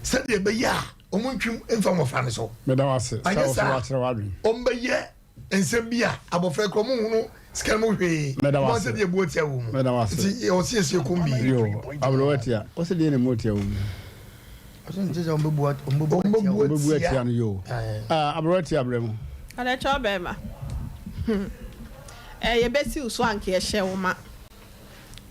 sɛdeɛ ɛbɛyɛ a wɔn ntwim mfa mmɔfra no so. Meda wo ase sɛ Anyɛ wo so saa woakyerɛ w'adwene. wɔn bɛyɛ nsɛm bi a abɔfra yi kura ɔmo nhunu sika no mu hwee. Meda wo Wɔn ase. sɛ deɛ ebu atia wɔ mu. Meda wo ase. Nti ɔsi esi ekum bi. Yo, aberewa tia. Ɔsi deɛ na emu atia wɔ mu. Ɔsi nti sɛ ɔmo bɛbu ɔmo bɛbu atia. Ɔmo bɛbu atia no yo. Ah, aberewa tia brɛ mu. Ɔdɛkyɛ ɔbɛɛma. Hmm. Eh, yɛbɛsi wo so anka yɛhyɛ wo ma.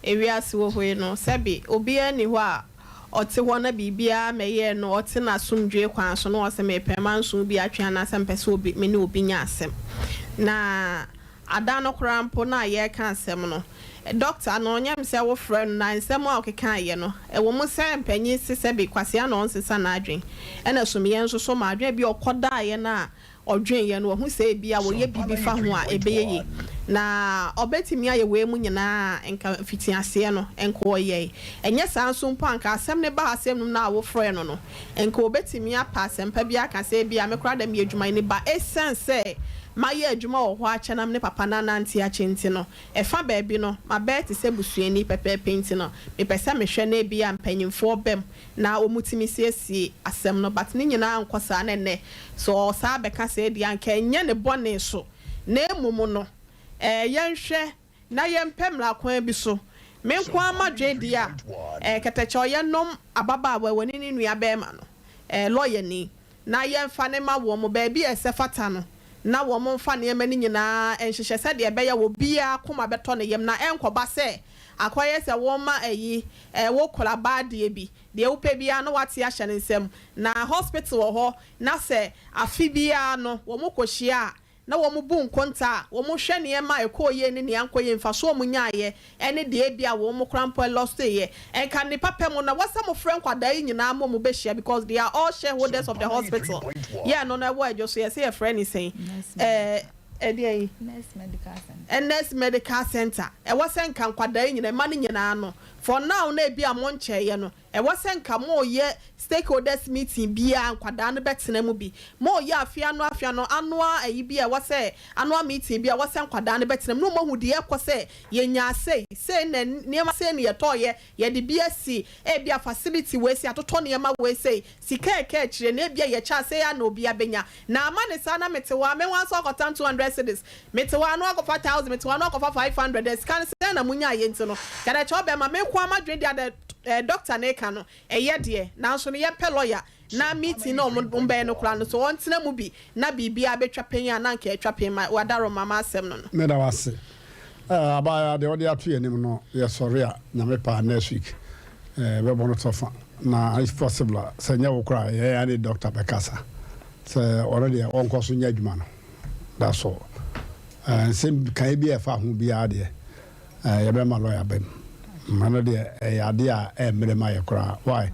Ewiase wɔ hɔ yi no, sɛbe obiara nni hɔ a ɔte hɔ na biribiara mmɛyɛɛ no, ɔte n'asomdwoe kwan so na ɔse mepɛ manso bi atwe anaasɛ mepɛ sɛ obi me ne obi nya asɛm. Na ada no koraa mpo no a yɛreka asɛm no, dɔkta no ɔnyɛ me sɛ wofrɛ no na nsɛm a ɔkekaeɛ no, ɛwɔ mu sɛ mpanyin se sɛbe kwasea na ɔnsesa n'adwene, ɛna sumiiɛ nso so ma adwene bi a ɔkɔdaeɛ no a ɔdweneeɛ no, wahu sɛ ebia wɔyɛ biribi fa ho a, ɛbɛyɛ yie. Na ɔbɛtumi ayɛ wei mu nyinaa a, nka mfitiaseɛ no, nka ɔyɛe. Ɛnyɛ saa nso mpo a, nka asɛm no ba asɛm no mu no a wofrɛɛ no no, nka ɔbɛtumi apɛ asɛmpa bi aka sɛ ebia me koraa deɛ meyɛ adwumayɛni ba ɛsiane sɛ mayɛ adwuma wɔ hɔ akyɛ na me ne papa no anante akyɛ nti no, ɛfa baabi no, mabɛyɛ te sɛ busuani pɛpɛɛpɛ nti no, mepɛ sɛ mehwɛ na ebia mpanimfoɔ bam na wɔtumi siesie asɛm no but ne nyinaa ankɔ saa na ɛnnɛ sɛ ɔsaa bɛka sɛɛ deɛ anka ɛnyɛ ne bɔne so na mmom no ɛɛ yɛnhwɛ na yɛmpɛ mmara kwan bi so me nko ara m'adwene deɛ a ɛɛ kɛtɛkyɛw yɛnom ababaawa yi ɔne ne nua bɛɛma no ɛɛ lɔyani na yɛmfa no ma wɔn baabi a ɛsɛ fata no na wɔn mfa nneɛma no nyinaa nhyehyɛ sɛdeɛ ɛbɛyɛ a obiara akoma bɛtɔ ne yam na ɛnkɔba sɛ akɔyɛ sɛ wɔma ayi ɛɛ wo kora ba adeɛ bi, deɛ wopɛ biara na wate ahyɛ ne nsam. Na hospital wɔ hɔ na sɛ afe biara no wɔn kɔhyia a na wɔn bu nkonta a, wɔn hwɛ nneɛma a ɛkɔɔ yie ne nea ankɔ yie, mfasoɔ a wɔn nyaaeɛ ɛne deɛ ebia wɔn koraa mpo lɔsteeɛ. Nka ne papa mu no ɛwɔ sɛ mofrɛ nkwadaa yi nyinaa ma wɔn bɛhyia because they are all shareholders of the hospital. Yɛ ɛno no ɛwɔ Adwo so yɛse yɛfrɛ ne sɛn? Ɛɛ ɛdeɛn yi? Nurse Medical Center. Ɛwɔ sɛ nka nkwadaa yi nyinaa, mma no nyinaa no, for now no ebia monkyɛeɛ no, ɛwɔ sɛ nka moyɛ stakeholders meeting biara nkwadaa no bɛtena mu bi. Moyɛ afe ano afe ano annual ayi bi a ɛwɔ sɛ annual meeting bi a ɛwɔ sɛ nkwadaa no bɛtena mu na wɔahu deɛ ɛrekɔ sɛ yɛnyaa sei, sei na nneɛma sei na yɛtɔeɛ, yɛde bi asi ebia facility wei sei, atotɔ nneɛma wei sei, sika a ɛka akyire no ebia yɛkyɛ a sei ara na obiara bɛnya. Na ama ne saa na mete hɔ a me ho asɔ akɔtam 200 cedis, mete hɔ a na wakɔfa thousand, mete hɔ a na wakɔfa 500, na sika no sɛn na monyaeɛ nti no, kɛdɛ kyɛ ɔbɛma me nko ara m'adwene deɛ a the doctor no reka no ɛyɛ deɛ, nanso no yɛmpɛ lawyer na meeting no a wɔn bɛyɛ no koraa no so ɔntena mu bi na biribiara bɛtwa pɛn a na anka atwa pɛn ma wadaroma m'asɛm no no. Meda wo ase. Eh, abaayewa deɛ wode ato yɛn anim no yɛsɔre a Nyame pɛ a next week eh, yɛbɛbɔ no tɔfa na if possible a sɛ nyɛ wo koraa a yɛn ne doctor bɛkasa sɛ ɔno deɛ ɔnkɔ so nyɛ adwuma no that's all. Eh, nsɛm kan bi a ɛfa ho biara deɛ Eh yɛbɛma lawyer aba mu. Ɛno deɛ ɛyɛ adeɛ a ɛmmere ma yɛ koraa. Why?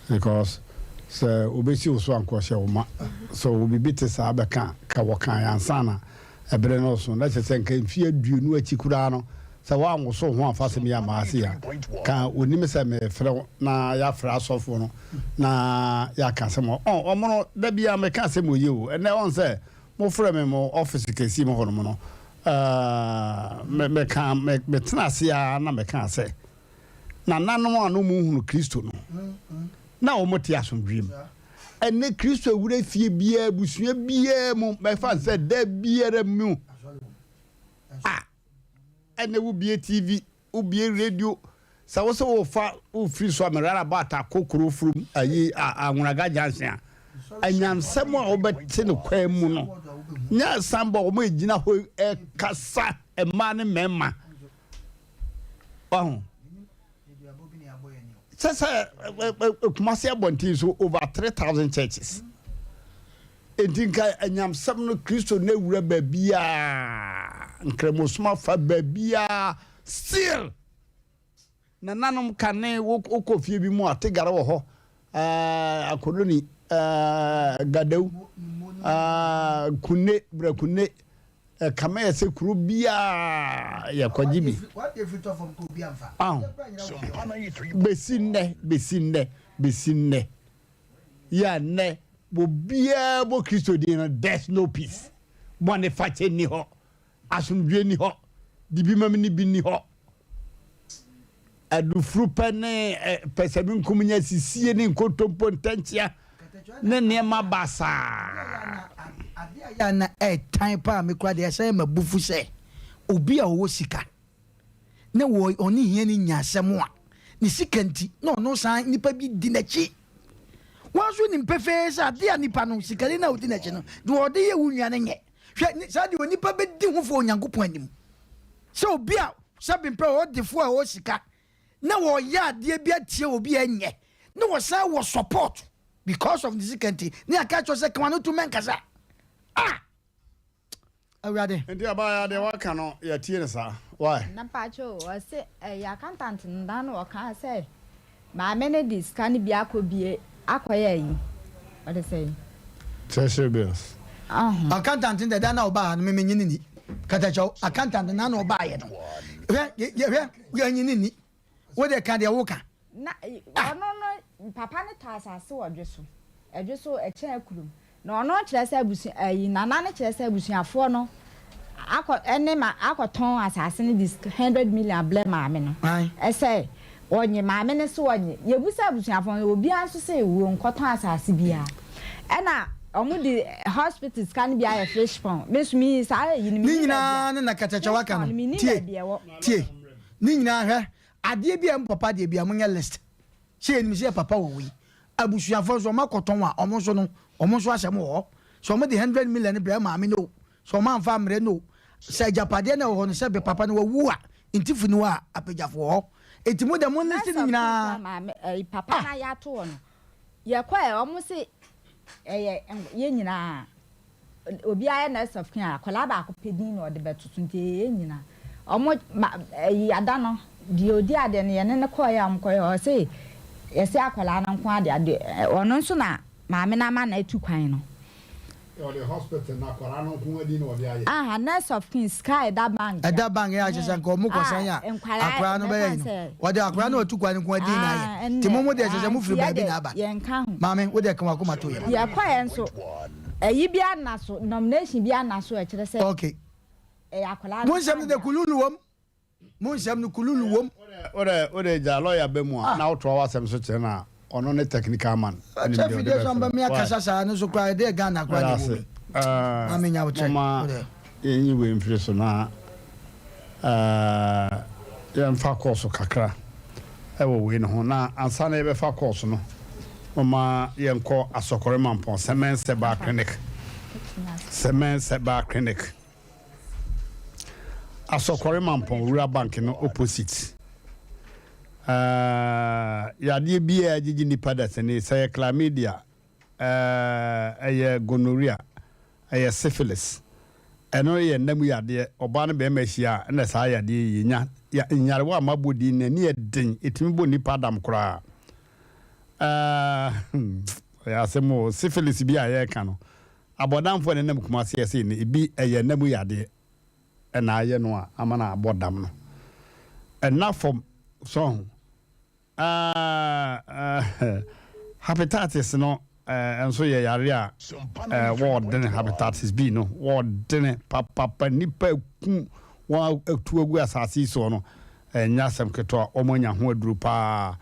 Because sɛ obɛsi wo so anka ɔhyɛ wo ma. So wo biribi te saa bɛka a, ka wɔkaeɛ ansa na ɛbere no reso. Na kyerɛ sɛ nka mfeɛ aduonu akyi koraa no, sɛ woanwoso wo ho amfa asɛm yi amma ase a, ka ɔnim sɛ mefrɛ wo na yɛafrɛ asɔfoɔ no na yɛaka asɛm. Ɔ, ɔmo no, da biara meka asɛm wɔ yie o. Ɛnnɛ ɔn sɛ mofrɛ me mo office kɛseɛ mu hɔnom no. Ɛɛ, me, meka, me, metena ase ara na mekaa sɛ, Nananom a na wɔnhunu Kristo no, na wɔte asomdwoeɛ mu. Ɛnnɛ Kristo awura fie biara, abusua biara mu, mɛfa no sɛ da biara mu. A, ɛnnɛ wobie TV, Wobue radio sɛ wo sɛ wofa wofiri so a runabout akɔ kuro furum ayi Anwonaga junction a anyansɛm a wobɛte no kwan mu no nyɛ sanbɔ wɔn egyina hɔ ɛkasa mmaa ne mmarima ɔho sɛ sɛ Kumasi abɔnten so over 3000 churches Enti nka anyamsɛm no Kristo no awura baabiaa, nkramosom afa baabiaa, still nananom kane wokɔ fie bi mu a tegare wɔ hɔ, eh, akodoni, eh, gadau, eh, kunne, brakunne, ɛkame yɛ sɛ kuro biaa yɛkɔgye bi. Aho, bɛsi nnɛ, bɛsi nnɛ, bɛsi nnɛ. Yɛ a nnɛ obiara bɔ Kristo din no, there's no peace. Bɔne fakyɛ nni hɔ. Asomdwoe nni hɔ. Dibimam ne bi nni hɔ. Adufurupɛ ne pɛsɛmenkominya, sisie ne nkontompo, ntɛnkyea ne nneɛma basaa. Adeɛ a yɛ a na ɛtan paa me koraa deɛ ɛsan yɛ m'abufu sɛ obi a ɔwɔ sika na wɔ ɔne hiani nya asɛm a, ne sika nti na ɔno san nipa bi di n'akyi. Wɔn nso nim pefee sɛ adeɛ a nipa no, sikani no a ɔdi n'akyi no, deɛ ɔde yɛ wo nua no nyɛ. Hwɛ, saa deɛ onipa bɛdi ho fɔ Onyankopɔn anim. Sɛ obi a sɛbe mpɛ ɔdefoɔ a ɔwɔ sika na ɔyɛ adeɛ bi atia obi a ɛnyɛ na wɔsan wɔ support because of ne sika nti ne aka kyerɛ sɛ ka w'ano to mɛnkasa. Ah! Awurade. Nti abaayewa deɛ waka no yɛtie no saa why. Na mpakyɛ o ɔse ɛyɛ accountant no da no ɔkaa sɛ maame no de sika no bi akɔ bie akɔyɛ ayi ɔde sɛn. Treasury bills. Ɔho. Accountant no deɛ da no a ɔbaa ha no me menye no ni katakyɛw accountant no na na ɔbaayɛ no hwɛ hwɛ yɛnye no ni wo deɛ ka deɛ woka. Na ɔno no papa no tɔ asase wɔ dwe so ɛdwe so ɛkyɛn akurom Na ɔno kyerɛ sɛ abusua ayi nana no kyerɛ sɛ abusuafoɔ no akɔ ɛne ma akɔtɔn asase no de hundred million ablɛ maame no ɛsɛ ɔnye maame no so ɔnye yɛbusa abusuafoɔ no obiara nso sɛ wɔn nkɔtɔn asase biara ɛna wɔn de hospital sika no bi ayɛ fish pond me nso mi saa ayi no Ne mi ni baabi nyinaa a ne na katakyɛ fish waka pond no mi ni tie baabi ɛwɔ. tie ne nyinaa hwɛ adeɛ bi a ɛmu papa deɛ bi a monyɛ list Sɛ yɛnim sɛ yɛ papa wɔ wei, abusuafoɔ nso wɔn akɔtɔn a, wɔn nso no, wɔn nso asɛm wɔ hɔ. Sɛ wɔn de 100 million brɛ maame no o, sɛ wɔn amfa ammrɛ no o, sɛ agyapadeɛ no a ɛwɔ hɔ no, sɛ bɛ papa no wawu a, ntifo ni hɔ a, apagyafo wɔ hɔ. Enti mo deɛ mo list Nurse ne of nyinaa. Kra maame ɛyi papa Ah! na yɛato hɔ no, yɛkɔɛ wɔn se ɛyɛ yɛn nyinaa. Obiara yɛ next of kin a, akwadaa baako pɛ din na ɔde bɛto so nti ɛyɛ yɛn nyinaa. Wɔn ma ɛyi ada no, deɛ ɔdi adeɛ no yɛne no kɔeɛ a wɔkɔyɛ ɔse yɛse akwadaa no nko ara deɛ adeɛ ɔno nso na maame no ama no atu kwan no. Ɔde hospital no akwadaa no nko ara din na ɔde ayɛ. Aha next of kin sika a ɛda bank. Ɛda bank yɛ a kyerɛ sɛ nka wɔn kɔ san a akwadaa no bɛyɛ yi no wɔde akwadaa no a ɔtu kwan no nko ara din na ayɛ nti mo mo deɛ kyerɛ sɛ mo firi baabi na aba maame wo deɛ ka wakoma to yam. Yɛkɔɛ nso Ɛyi bi anna so, nomination bi anna so a ɛkyerɛ sɛ Okay. ɛyɛ akwadaa Mo no nsɛm no de dea. kululu wom. Mo nsɛm no kululu wom. Wode wode gya lawyer ba mu a na wotoa w'asɛm so kyerɛ no a ɔno ne technical man ɔnim Kyɛ deɛ ɔde fidie so bɛfrɛ amba mi why akasa saa no so koraa ɛdeɛ Ghana koraa meda na ɛwɔ ase mu yi. Maame nya wo kyɛ. Momma Wode. yɛnyi wei mfiri so na Yɛmfa kɔɔso kakra wɔ wei no ho, na ansa na yɛbɛfa kɔɔso no, momma yɛnkɔ Asɔkɔre Mampɔn Cement Sɛbaa Clinic. Cement Sɛbaa Clinic. Asɔkɔre Mampɔn Wura Bank no opposite. Uh, yadeɛ biara gyegye nipa dasani, sɛ yɛ chlamydia, Ɛyɛ gonorrhea, ɛyɛ syphilis. Ɛno yɛ nna mu yadeɛ, ɔbaa ne barima hyia a ɛna saa yadeɛ yi yɛnya. Ya, nyarewa a mabɔ din no ani yɛ den, ɛtumi bɔ nnipa adam koraa. Ɛɛ, ɛyɛ asɛm o, syphilis bi a yɛreka no, abɔdamfoɔ a ɛnenam Kumasi ɛsei no, ebi ɛyɛ nna mu yadeɛ ɛna ayɛ no a ama no abɔ dam no. Ɛnna fam, so ho. Aah hepatitis no. nso yɛ yare a wɔɔdene, hepatitis B no wɔɔdene papapa, nnipa aku wɔn atu agu asase yi soɔ no, ɛnyɛ asɛm ketewa, wɔn anya ho aduro paa.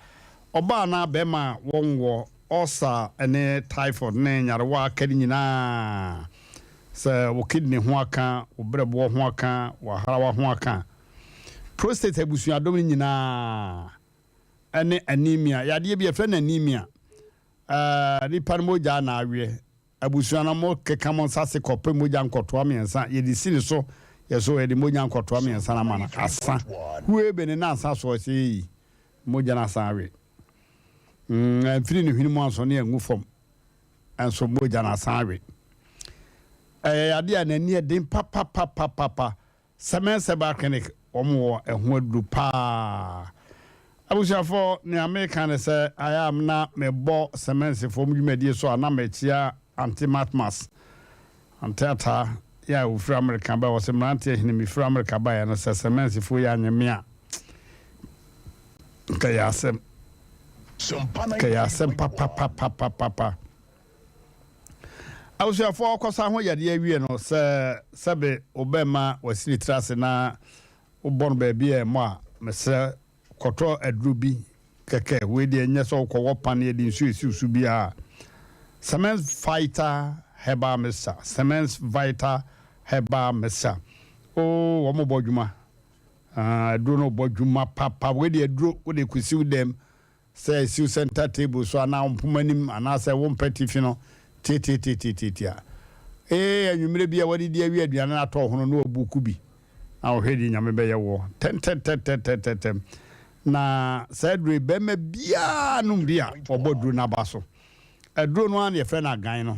Ɔbaa anaa bɛrima a wɔn wɔ ulcer ne typhoid ne nyarewa aka no nyinaa, sɛ wo kidney ho aka, wo berɛboɔ ho aka, wo aharawa ho aka, prostate abusuadɔm no nyinaa, ne anemia, yadeɛ bi yɛfrɛ no anemia, ɛɛ nipa no mogya na aweɛ, abusua no mo keka mo nsa ase kɔpɛ mogya nkɔtoa mmiɛnsa, yɛde si ne so, yɛ so yɛde mogya nkɔtoa mmiɛnsa no ama no asa, hue be ne nansa soɔ sɛ yi mogya no asan awe, mm, amfiri ne hwene mu anso ne angu fam, nso mogya no asan awe. Ɛyɛ yadeɛ a n'ani ɛden papapapapapa. Semen Herbal Clinic wɔn wɔ ɛho aduru paa. Abusuafoɔ nea meka ne sɛ ayɛ a na mebɔ Semensefoɔ mu dwumadie so a na mekyea Ante Matmas, Ante Ataa yɛ a ɔfiri Amerika baeɛ, ɔse mmeranteɛ hene mefiri Amerika baeɛ no sɛ Semensefoɔ yi anye me a nka ɛyɛ asɛm, nka ɛyɛ asɛm papapapapapa. Abusuafoɔ ɔkɔsa ho yadeɛ awie no, sɛ sɛbe wobɛma wasi ne tiri ase na wobɔ no baabi a ɛmmɔ a, mesrɛ kɔtɔ aduro bi kɛkɛ. Wei deɛ nyɛ sɛ wokɔwɔ paneɛ de nsuo esi wo so biara. Cement Fighter Herbal Mixture, Cement Vital Herbal Mixture. Oo, wɔn bɔ dwuma. Ah, aduro no bɔ dwuma papa. Wei deɛ aduro wode kɔsi wo dɛm. Sɛ esiw center table so anaa wo mpoma anim anaasɛ wo mpa atifi no, tiatiatiatiatia. Ee, anwummere bi a woadidi awie aduane no atɔ wo ho no na woabu ku bi na wohwɛ deɛ Nyame bɛyɛ woɔ tɛntɛntɛntɛntɛntɛm. Na saa aduro yi, barima biara nom bi a, ɔbɔ aduro no aba so. Aduro no ara na yɛfrɛ no agan no.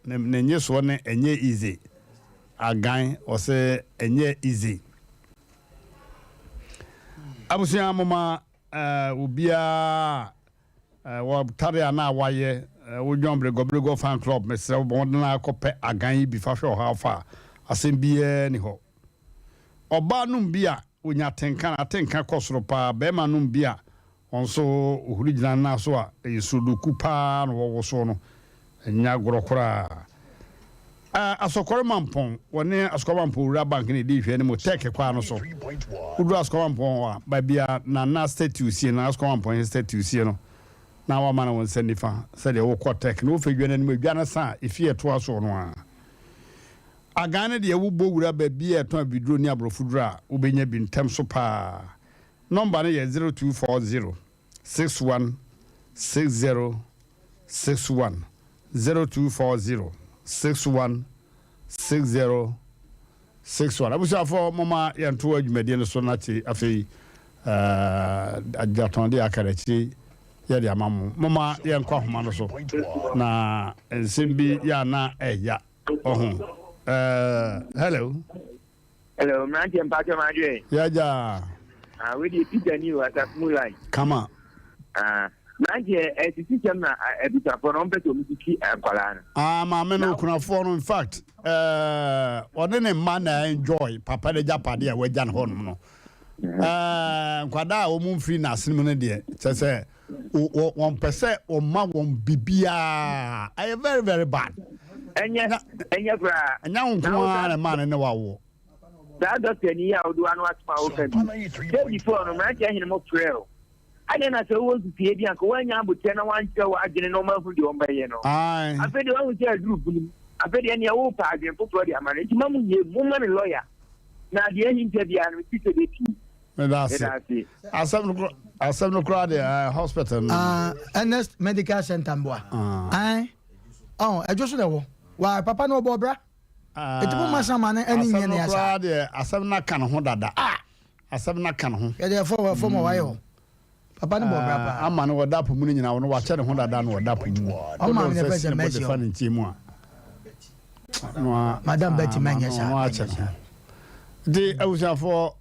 Ne ne nyesoɔ no ɛnyɛ easy. Agan, ɔse ɛnyɛ easy. Abusua moma Obiara a wɔ tare a na wayɛ wo John Bregɔ Bregɔ fan club mesrɛ wo bɔ mmɔden ara kɔpɛ agan yi bi fa hwɛ ɔhaw fa a asɛm biara ni hɔ. Ɔbaa nom bi a ɔnya atenka na atenka kɔ soro paa, barima nom bi a ɔnso ɔhuri gyina ne nan so a ɛyɛ surodoku paa na wɔwosoɔ no ɛnyɛ agorɔ koraa. Asɔkɔre Mampɔn, wɔne Asukwa Mampɔn Rural Bank na ɛdi nhwɛanim wɔ Turkey kwan no so. Woduru Asukwa Mampɔn hɔ a, baabi a Nana statue sie no, Asukwa Mampɔn hene statue sie no, na woama no wo nsa nifa sɛdeɛ wokɔ Turkey no. Wofa dwa no anim, dwa no sa a, efie a ɛtoa soɔ no ara. Agan no deɛ, wobɔ wura baabi a ɛtɔn abibiduro ne aborɔfoduro a, wobɛnya bi ntɛm so pa ara. Nɔmba no yɛ 0240 61 60 61 0240 61 60 61 Abusuafoɔ momma yɛnto adwumadie no so na te afei agyatɔn deɛ aka no akyire yɛde ama mo. Momma yɛnkɔ ahoma no so na nsɛm bi yɛ a na ɛya ɔho. Hello. Hello, mmeranteɛ mpakyɛ mo adwene. Yɛagya. Ah, wei deɛ Peter ni o, asafo mu line. Kama. Ah, mmeranteɛ ɛsisi sɛm na abusuafoɔ no wɔn pɛ sɛ wɔn sisi nkwadaa no. Ah, maame no okunafoɔ no in fact ɛɛ ɔne ne mma na enjoy papa no agyapadeɛ a wagya no hɔnom no. Ɛɛ nkwadaa a wɔn mfiri n'asene mu no deɛ kyɛ sɛ wɔn pɛ sɛ wɔn ma wɔn bibiara ɛyɛ very very bad. Ɛnyɛ ɛnyɛ koraa. Ɛnyɛ wo nko ara na ɛmaa no ne wawoɔ. Saa dɔkta ni yi a wode w'ano atom a woka bi sɛ before no mmeranteɛ hene mo frɛ o adɛn na sɛ wowɔ nsusuiɛ bi anka woanya aboterɛ na woankyerɛ w'adwene na ɔma ahu deɛ ɔmbɛyɛ no afei deɛ woahu sɛ aduru bunu afei deɛ neɛ wopɛ adwene foforɔ de ama no nti ma mo nyɛ momma no lɔya na deɛ ahinta biara no mesi sɛ bɛpie. Meda ase. Asɛm no asɛm no koraa deɛ eh, hospital no. Ah, Ernest Medical Center mboa. Ah. Ɔn, ɛdwo so na ɛwɔ. Wa papa no ɔbɔ ɔbra. Eti mo ma sama no ɛne nyɛ ne asa. Asɛm no koraa deɛ asɛm no aka ne ho dada. Ah. Asɛm no aka ne ho. Yɛde ɛfɔ wɔ ɛfɔ ma wayɛ hɔ. Papa no bɔ ɔbra paa. Ama no wɔda po mu no nyinaa wɔn wakyɛ ne ho dada na wɔda po mu. Ɔma mi na fɛ sɛ mɛsi ɔ. Ne nkyɛn mu a. Madam Betty mɛnyɛ saa. Ɔno akyɛ ne ho. Nti abusuafoɔ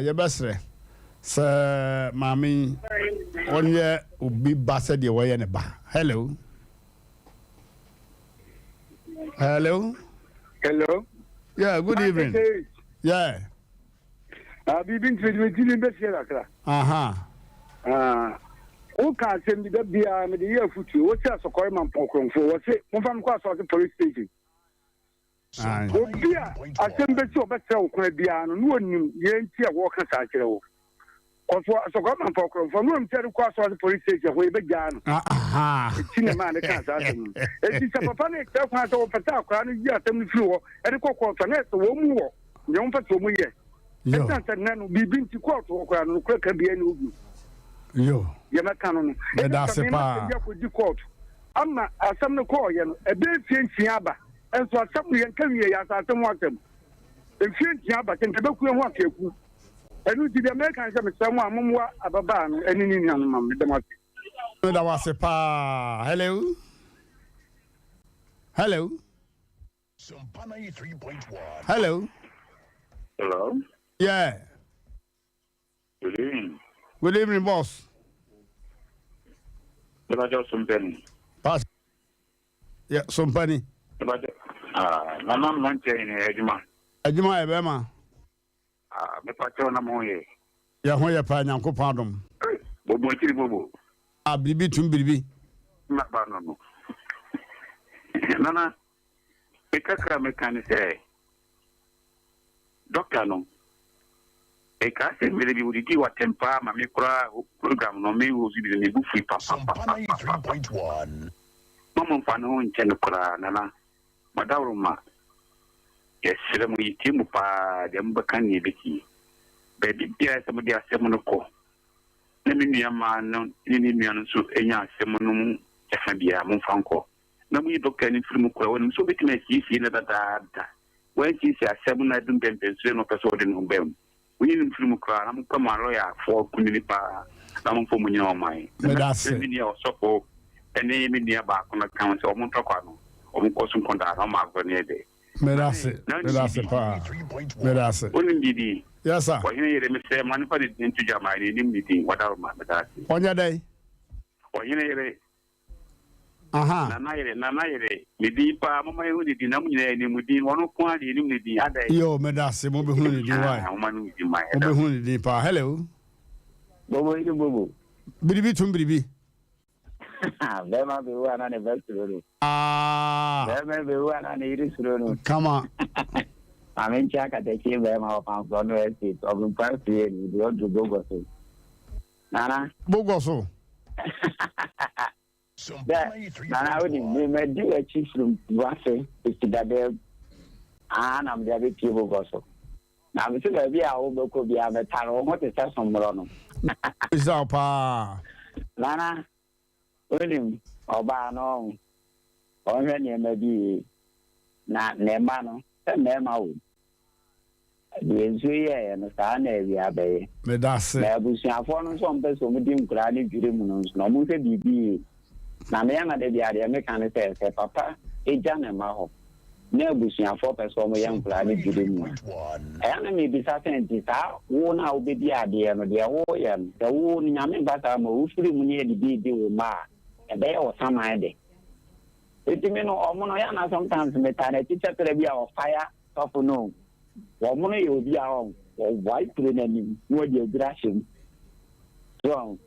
yɛbɛsrɛ sɛ maame yi ɔnyɛ obi ba sɛdeɛ wɔyɛ ne ba. Hello. Hello. Hello. Yeah, good evening. Yeah. Ah, biribi nti mede me ti no bɛsie kakra. Aha. Ah. Woka asɛm bi da biara mede yɛ afotuo, wose asɔkɔre ma mpɔkorɔmfoɔ, wɔse momfa me kɔ asɔase police station. Obi a asɛm bɛsi a ɔbɛsrɛ wo kwan biara no, na ɔnim deɛ nti a wɔreka saa kyerɛ wo. Kɔ so asɔkɔre ma mpɔkorɔmfoɔ, na ɔnim sɛ ɛde kɔ asɔase police station hɔ yɛbɛgyaa no. Enti na ɛmaa no kaa saa asɛm no. Enti sɛ papa no rekyerɛ kwan sɛ wɔpɛ sɛ akwadaa no yi asɛm no firi hɔ de kɔ kɔɔto a, na ɛsɛ wɔn mu wɔ Nea wɔmpɛ sɛ wɔyɛ. Esiane sɛ nnɛ no biribi nti kɔɔto hɔ koraa no, nokorɛ ka biara nni hɔ bio. Yo. Deɛ mɛka no no, Meda ɛnyɛ sɛ ase me paa. m'asɛm bi akɔdi kɔɔto ama asɛm no kɔɔeɛ no, ɛbɛyɛ mfeɛ nsia aba, nso asɛm no yɛnka nwieeɛ, asase ho asɛm. Mfeɛ nsia aba, sɛ nka ɛbɛku yɛn ho anka ɛku. Ɛno nti deɛ mɛka ne sɛ mesrɛ mo a mommoa ababaa no ne ne nua no ma me. Meda mo ase. Meda wo ase paa. Hello. Hello. Hello. Hello. Yeah. Good evening. Good evening, boss. Ìbájọ́ Sompani. Pass. Yeah, Sompani. Ìbájọ́. Ah, nana mmeranteɛ nyina adwuma. Adwuma yɛ bɛrima. Ah, mepa kyɛw na mo ho yɛ. Yɛ ho yɛ paa Nyankopɔn adom. Bobo akyiri bobo. Ah, biribi tum biribi. Na ba no no. Nana, me kakra meka ne sɛ, dɔkta no, ɛkaa sɛ mmerɛ bi wɔdidii w'atɛm paa ma me koraa program no me host bi no me bo fui papapapapapa. Ma mo mfa ne ho nkyɛ no koraa Nana. Madaworoma, yɛsrɛ mo, yɛtie mo paa, deɛ mobɛka ne yɛbɛtie. Baabi biara sɛ mode asɛm no kɔ, na me nua mmaa no ne ne nua no nso nya asɛm no mu kyɛfa biara, momfa nkɔ. Na monyi dɔkta no mfiri mu koraa, ɔnim sɛ ɔbɛtumi asiesie no dadaada. Wansiesie asɛm no adu mpɛnpɛnsoɔ na ɔpɛ sɛ ɔde ne ho ba mu. Monyi no mfiri mu koraa na mompɛ mo alɔyafoɔ kunini paa na momfa wɔn nyina ɔman. Na Meda ase. mɛsrɛ me nua ɔsɔfo ne me nua baako no ka ho sɛ wɔn ntɔkwa no, wɔnkɔ so nko daa na wɔn agorɔ no yɛ dɛ. Meda ase. Na wonim Meda ase biribi? paa. Meda ase. Wonim biribi? Yes sir. Ɔhene yere, mesrɛ ma no mfa ne din nto dwa ma yɛn, yɛnnim ne din. Wadaroma, meda ase. Ɔnyɛ dɛn? Ɔhene yere, Aha. Nana yere, Nana yere, ne din paa, momma yɛnhu ne din, na mo nyinaa yɛnim mo din, ɔno nko ara deɛ yɛnim ne din, adɛn? Yoo, meda ase, mobɛhunu ne din, why? Ah, momma no ne din ma yɛn, Mobɛhunu ne din paa. Hello. Bobo yi ne bobo. Biribi tum biribi. Bɛrima bɛwu a na ne ba suro no. Ah. Bɛrima bɛwu a na ne yere suro no. Kama. Maame nkyɛn akatakyie bɛrima wɔ Pamfrɔ no estate, ɔbɛmpa fie no, deɛ ɔduru Bogo so. Nana. Bogɔ so. Dɛ, Nana wonim, me madi w'akyi firi Kumasi bɛsi Dadaam, aa na mede abɛpie Bogɔ so. Na mese baabi a wobɛkɔ biara mɛtare wo ho te sɛ somborɔ no. Nhyira wo paa. Nana, wonim, ɔbaa no ɔho, ɔnhwɛ nneɛma bi yie, na ne mma no, sɛ mmarima wɔ mu. Deɛ nsuo yɛeɛ no, saa ara na awia bɛyɛ. Meda ase. Na abusuafoɔ no nso a wɔpɛ sɛ wɔdi nkoraa no dwiri mu no nso no, wɔnhwɛ biribi yie. Na me ara da biara deɛ meka ne sɛ, sɛ papa gya ne mma hɔ na abusuafoɔ pɛ sɛ wɔyɛ nkoraa no dwiri mu a, ɛyɛ a na mebisa sɛ nti saa wo no a wobɛdi adeɛ no, deɛ woreyɛ no, sɛ wo no Nyame mfa saa mma wo, wofiri mu na yɛde bi redi wo mma a, ɛbɛyɛ wo saman de. Nti me no, wɔn no, ɛyɛ a na sometimes metaa n'akyi kyɛterɛ bi a ɔfire Sɔfo no, wɔn no yɛ obi a wɔn wɔwae kuro no anim na wɔde aduru ahyɛ mu. So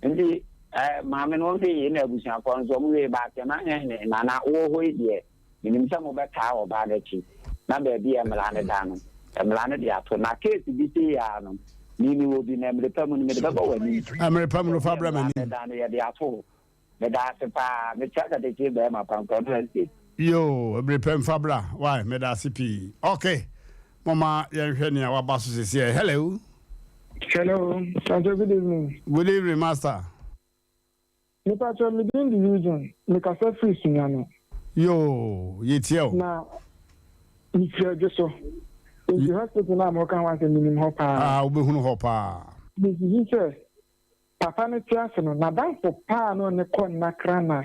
wɔn nti ɛɛ maame no wɔn hwɛ yie na abusuafoɔ no nso wɔn hwɛ yie baako na hɛn nana wɔ hɔ yi deɛ menim sɛ mobɛtaa ɔbaa no akyi na baabi a mmara no da no mmara no de ato na case bi sei ara no me mewɔ bi na mmere pa mu no mede bɛbɔ w'anim. Mmere pa mu no fa brɛ m'anim. Mmara no da no yɛde ato hɔ. Meda ase paa. Mekyia Katakye barima Pankɔno Estate. Yoo bere pɛ mfa bra wai meda ase pii ok momma yɛnhwɛ nea waba so sesiɛ hello. Hello, Pacho good evening. Good evening master. Me pacho me din de Eugene, me kasa firi Sunyani. Yoo yɛtie o. Na me firi Adwo so, nti hospital no a mo ka ho asɛm me nim hɔ paa. Ah wobɛhunu hɔ paa. Me susu sɛ Papa no tse ase no, n'adamfo paa a na ɔnye kɔ Nnakra na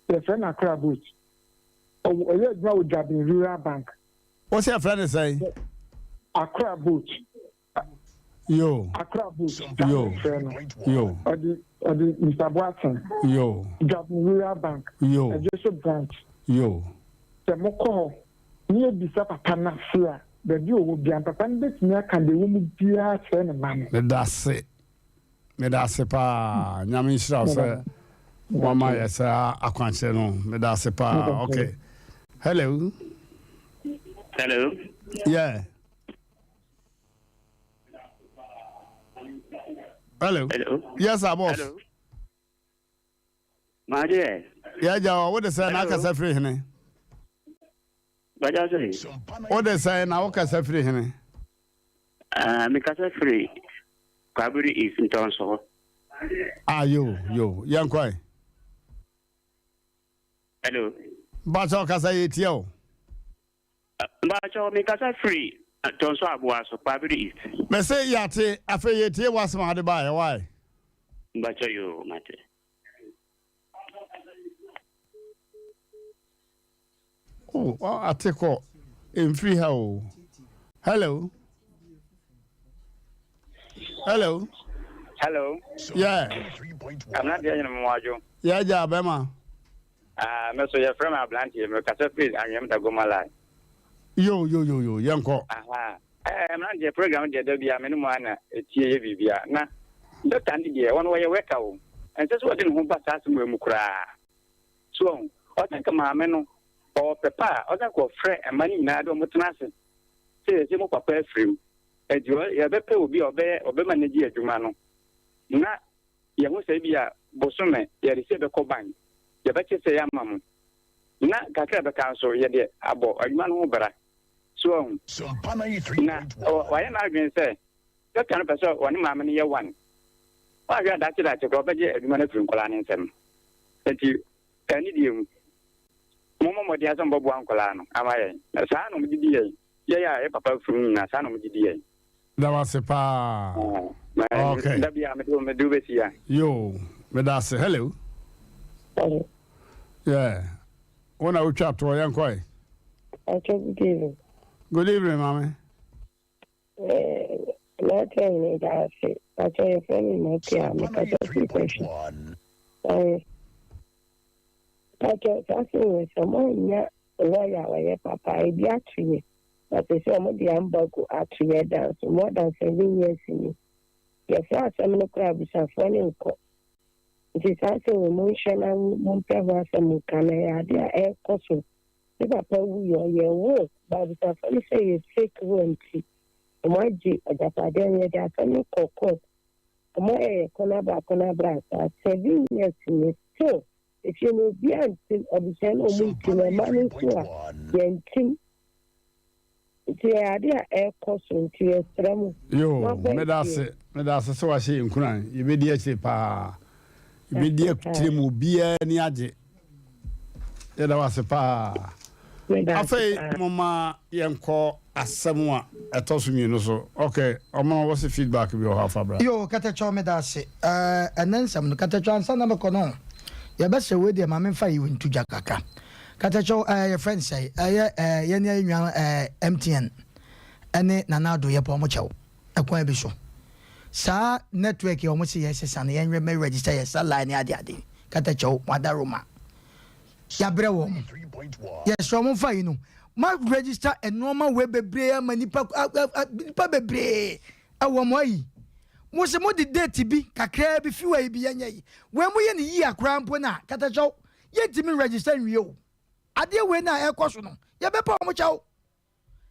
yɛfrɛ no Accra Boat. Ɔwɔ ɔyɛ edwuma wɔ Dwabin Rural Bank. Wose yɛfrɛ no sɛn? Accra Boat. Yoo. Accra Boat, saa na Yoo. yɛfrɛ no. Yoo. Ɔde ɔde Mister Boateng. Yoo. Dwabin Rural Bank. Yoo. Adweso Branch. Yoo. Sɛ mokɔ hɔ na yɛbisa papa no ase a, baabi a ɔwɔ biara no, papa no bɛtumi aka deɛ ɛwɔ mu biara akyerɛ ne mma no. Medase. Meda ase paa. Nyame nhyira wo sɛ wama yɛ saa akwankyerɛ no. Meda ase paa. Okay. Hello. Hello. Yeah. Hello. Hello. Yes, sir, boss. Hello. Maade. Yeah, ja, wo de sɛ na akasa firi hene? Bàjá sɛ. Wo de sɛ na wokasa firi hene? Ah, mekasa firi Kwabere East Ntɔnso hɔ. Ah, yo, yo, yɛnkɔe. Hello. Mpakyɛ ɔkasa yɛ tia o. Mpakyɛ mekasa firi Ntɔnso Aboa so, Kwabere East. Mese yɛate, afei yɛtie w'asɛm a wode baeɛ, why? Mpakyɛ yo, mate. Oh, ate kɔ mfiri ha o. Hello. Hello. Hello. Yeah. Abranteɛ nyina mo adwo. Yeah, ja bɛma. Ah, me so yɛfrɛ me abranteɛ me kasa firi anwea mu Dagoma line. Yo yo yo yo yɛnkɔ. Aha. Eh, mmeranteɛ program deɛ da bia me ne mu ana ɛtie yɛ biribia na dɔkta ne deɛ wɔn wɔyɛ wɛka o ɛnsɛ sɛ wɔde ne ho ba saa asɛm mu koraa. So wahu? Ɔsɛ nka maame no, ɔwɔ pɛ pa a, ɔsɛ nka ɔfrɛ mma no nyinaa de wɔn tena ase sɛ yɛsɛ mo papa afiri mu. Enti yɛbɛpɛ obi a ɔbɛyɛ ɔbɛma no agye adwuma no. Na yɛho sɛ ebi a bosome yɛde sɛ bɛkɔ bank, yɛbɛkyɛ sɛ yɛama mo. Na kakra bɛka nso yɛde abɔ adwuma no ho bra. So wahu? Na wayɛ n'adwene sɛ dɔkta no pɛ sɛ ɔne maame no yɛ one. Woanhwɛ a daakye daakye koraa ɔbɛgye adwuma no afiri nkwadaa no nsam. Enti anidie mu, mommɔ mmɔden ara sɛ mobɛboa nkwadaa no ama yɛn. Na saa na wɔde di yɛn. Yɛn a yɛn papa afiri mu nyinaa, saa na wɔde di yɛn. Da wo ase paa. Okay. Da biara mede wo mede wo bɛsi ya. Yo, meda ase. Hello. Hello. Yeah. Wo na wotwa toɔ yɛnkɔ ɛ. Okay, good evening. Good evening, mame. Mate meda ase. Pakyɛ yɛfrɛ me Mate a mekasa firi Kwahwi. Pakyɛ saa sɛ wɔ sɛ moannya lɔya a ɔyɛ papa a ebi ato yɛ. Na sɛ sɛ ɔmo de ambago ato yɛ dan so more than 7 years ni. Yɛfrɛ asɛm no koraa abusuafoɔ no nkɔ. Nti saa sɛ wɔ monhwɛ na mompɛ ho asɛm nka na ɛyɛ ade a ɛrekɔ so. Me papa wuiɛ ɔyɛɛ will but abusuafoɔ no sɛ ɛyɛ fake will nti ɔmo agye agyapadeɛ no yɛde asɛm no kɔɔ court ɔmo ayɛ yɛ kɔn aba kɔn abra saa 7 years ni still efie no obiara ntim abusua no ɔmo ntim ɛma no nso a yɛntim nti ɛyɛ ade a ɛrekɔ so nti yɛsrɛ mo Yoo, moabɔ meda atie. ase, meda ase sɛ wahyɛ yɛn nkuran. Yɛbɛdi akyire paa. Yɛbɛdi akyire ma obiara ani agye. Yɛda wo ase paa. Meda ase Afei paa. momma yɛnkɔ asɛm a ɛtɔ so mmienu so. Ok, ɔmo wɔ se feedback bi wɔ hɔ afa bra. Yoo katakyɛw meda ase ɛɛ ɛnɛ nsɛm no katakyɛw ansa na mɛkɔ no yɛbɛsɛ wei deɛ ma memfa yi nto dwa kakra katakyɛw ɛɛ yɛfrɛ no sɛe ɛyɛ ɛɛ yɛne yɛn nua ɛɛ MTN ɛne Nana Addo yɛpɛ ɔmo kyɛw ɛkwan bi so saa network yɛ ɔmo se yɛsesa no yɛn mɛ register yɛ sa line ne ade ade katakyɛw mo adaroma Yɛabrɛ wɔn. Yɛsrɛ wɔn mfa yi no. Ma register nneɛma wei bebree ama nipa nipa bebree ɛwɔ mo ayi. Mo se mo de date bi kakraa bi fi wɔ yi bi yɛnyɛ yi. Wei mo yɛ ne yie koraa mpo na katakyɛw yɛntumi register nwie o. Adeɛ wei na ɛkɔ so no yɛbɛpa wɔn kyɛw.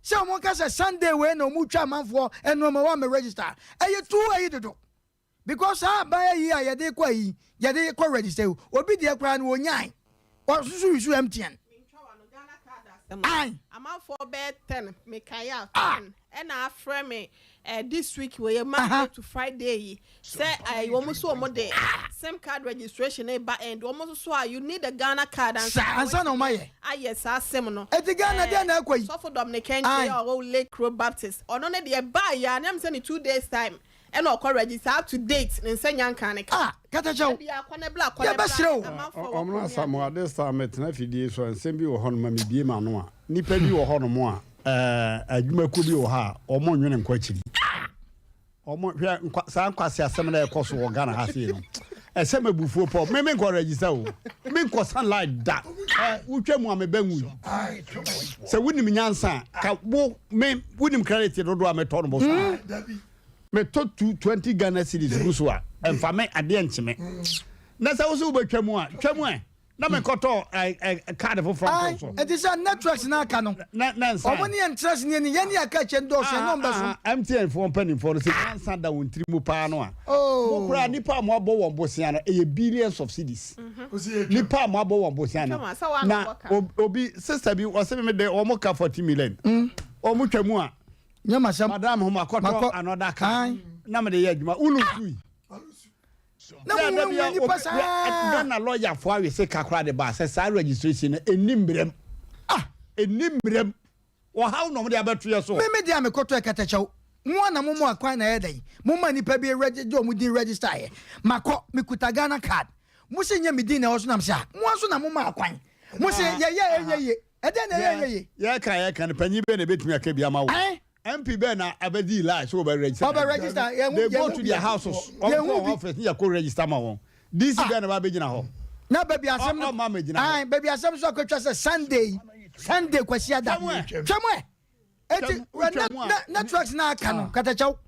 Sɛ wɔn ka sɛ Sunday wei na wɔn twa amanfoɔ nneɛma wɔn amɛ register ɛyɛ too ayi dodo. Because saa aban ayi a yɛde kɔ ayi yɛde kɔ register yi obi deɛ koraa no onyae ɔsoso yusu MTN. Ae. Amanfoɔ bɛyɛ ten mekae a ten ɛna afrɛ me eh, this week wɔ yɛ Monday to Friday yi sɛ eh, wɔn nso wɔn de sim card registration ne ba and wɔn nso so a you need a Ghana card ansa Saa ansa na wɔn ayɛ. ayɛ saa sim no. Eti Ghana deɛ na ɛkɔ yi. Sɔfo Dominic Kentry Ae. a ɔwɔ Lake Road Baptist ɔno ne deɛ baa yɛ a na ɛm sɛ ne 2 days time ɛna ɔkɔ register up to date ne nsa nya nka ne ka. Ah katakyɛw Ɛbi akɔ ne bla akɔ ne bla yɛbɛsrɛ o. amanfoɔ wɔ Ɔmono kurom Asamoah this time metena fidie so a nsɛm bi wɔ hɔnom a mebie m'ano a nnipa bi wɔ hɔnom a ɛɛ adwumakuo bi wɔ hɔ a wɔn nwene nkɔ akyiri. Wɔn hwɛ nkwa saa nkwasi asɛm na ɛkɔ so wɔ Ghana ha sei no ɛsɛ mɛ bufuo pɔ me me nkɔ register o me nkɔ sunlight da ɛ wotwa mu a me bɛ nwu sɛ wonim nyansa a ka wo me wonim credit dodoɔ a metɔ no bɔ so metɔ 220 Ghana cedis gu so a. Ɛmfa me adeɛ nkye me. Na sɛ wo sɛ wobɛtwa mu a, twa mu ɛ. Na mekɔtɔ card foforɔ nto so. Ɛti sɛ networks no aka no. Na nsa. Ɔmo ne yɛn ntra se ne yɛn yɛn ne aka akyɛ ndɔɔso ɛne ɔmo bɛso. MTN foɔ mpanimfoɔ no sɛ nyansa da wɔn tiri mu paa no a. Mo koraa nipa a mo abɔ wɔn bosea no ɛyɛ billions of cedis. Nipa a mo abɔ wɔn bosea no. Na obi sister bi ɔsɛ mi de wɔn ka 40 million. Wɔn twa mu a. Nyɛ masɛm. Madam ho makɔtɔ another car. Na mede yɛ adwuma. Wulu sui. Na mo nwura nipa saa. Ghana lawyer fo awe se kakra de ba sɛ saa registration no ɛni mmerɛm. Ah! Ɛni mmerɛm. Ɔhaw na wɔde abɛto yɛ so. Me me deɛ a mekɔtɔ ɛkɛtɛkyɛw. Mo a na mo mo akwan na ɛyɛ dɛn? Mo ma nipa bi regi de wɔn din register yɛ. Makɔ, mekuta Ghana card. Mo se nyɛ me din na ɛwɔ so na me se ah, mo ara nso na mo ma akwan. Mo se yɛyɛ ɛnyɛ ye. Ɛdɛn na ɛyɛ ɛnyɛ ye? Yɛka yɛka no panyin bɛn na ebetumi aka bi ama wo? MP bɛn na abɛdi line so wɔbɛ register? Wɔbɛ register yɛn They go to their houses. Wɔn kɔ wɔn office ne yɛ kɔ register ma wɔn. DC bɛn na ba abɛgyina hɔ? Na baabi asɛm no ɔma mɛgyina hɔ. Baabi asɛm nso akɔtwa sɛ Sunday Sunday Kwasiada. Twɛm ɛ. Eti networks na aka no katakyɛw.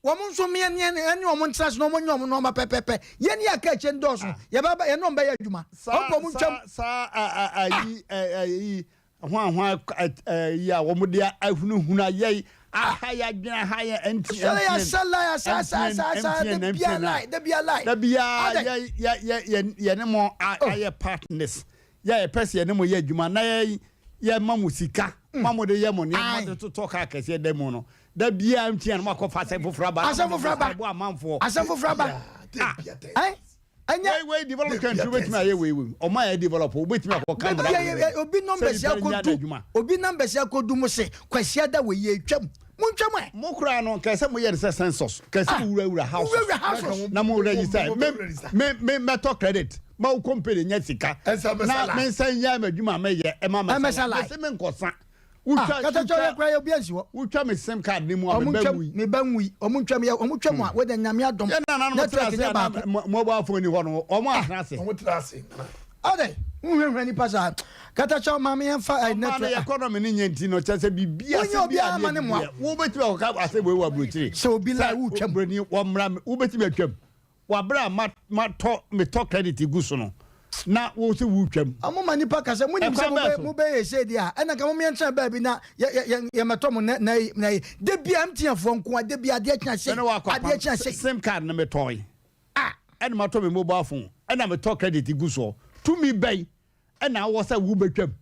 Wɔn nso mmea ne ɛne wɔn ntena so na wɔn nyɛ wɔn nneɛma pɛpɛpɛ. Yɛn ni aka akyire ndɔɔso. Yɛbɛ yɛne wɔn bɛyɛ adwuma. Wɔn pɔ wɔn ntwam. Saa ayi ayi hwan hwan yi a wɔn de ahunahuna yɛ aha yɛ adwene aha yɛ MTN Sɔre yɛ asɛ lie asa asa asa asa da bia lie da bia lie. Da bia yɛ yɛ yɛ yɛ yɛne mo ayɛ partners yɛ yɛpɛ sɛ yɛne mo yɛ adwuma na yɛ yɛ ma mo sika ma mo de yɛ mo nneɛma de totɔ kaa kɛseɛ da mu no. Da biara ntua no makɔ fa asɛm foforɔ aba. Asɛm foforɔ aba. Ɛbo amanfoɔ. Asɛm foforɔ aba. Ah. Ɛn ɛnyɛ. Wei wei develop country wobɛtumi ayɛ wei wei ɔmo ayɛ develop wobɛtumi akɔ kan mmara wei. Obi numbers akodu obi numbers akodu mo se kwasiada wei yɛ twam mo ntwam ɛ. Mo koraa no kɛsɛ mo yɛ no sɛ census kɛsɛ mo wura wura houses. Wura wura houses. Na mo register me me me mɛtɔ credit ma wo company nya sika na me nsa nyɛ m'adwuma mɛyɛ ɛma mɛsa la mɛsɛ me nkɔsa. Wotwa ah, kata kyɛw yɛ kura yɛ obi ansi hɔ. Wotwa me sim card ni mu a me bɛ nwui. Me bɛ nwui. Ɔmo ntwa me ɔmo twa mu a wei de nyame adom. Yɛ nana no tena ase a mobile phone ni hɔ no ɔmo atena ase. Ɔmo tena ase. Ɔdɛ nhwehwɛ nipa saa. Kata kyɛw maame yɛn fa ɛ network. Ɔmaa no economy ni nyɛ nti no kyɛ sɛ bibi ase bi adeɛ bi yɛ. Wobɛtumi akɔka asɛ wei wɔ aburokyire. Sɛ obi la wotwam. Buroni wɔmmra wobɛtumi atwam. Wɔ bere a ma matɔ metɔ credit gu so no, na wo se woretwam. Ɔmo ma nipa ka sɛ, Monim sɛ Ɛkwan bɛn so? mobɛyɛ sei deɛ a, ɛna nka mom yɛntena baabi na yɛ yɛ yɛ yɛmmɛtɔ mo nɛ na na yi. Da biara MTN foɔ nko ara, da biara adeɛ kyea sei, Me ne wo akɔ adeɛ apam. kyea sei. Sim card no metɔe. Ah! Ɛna matɔ me mobile phone, ɛna metɔ credit gu soɔ. Tumi bɛn na wowɔ sɛ wobɛtwam?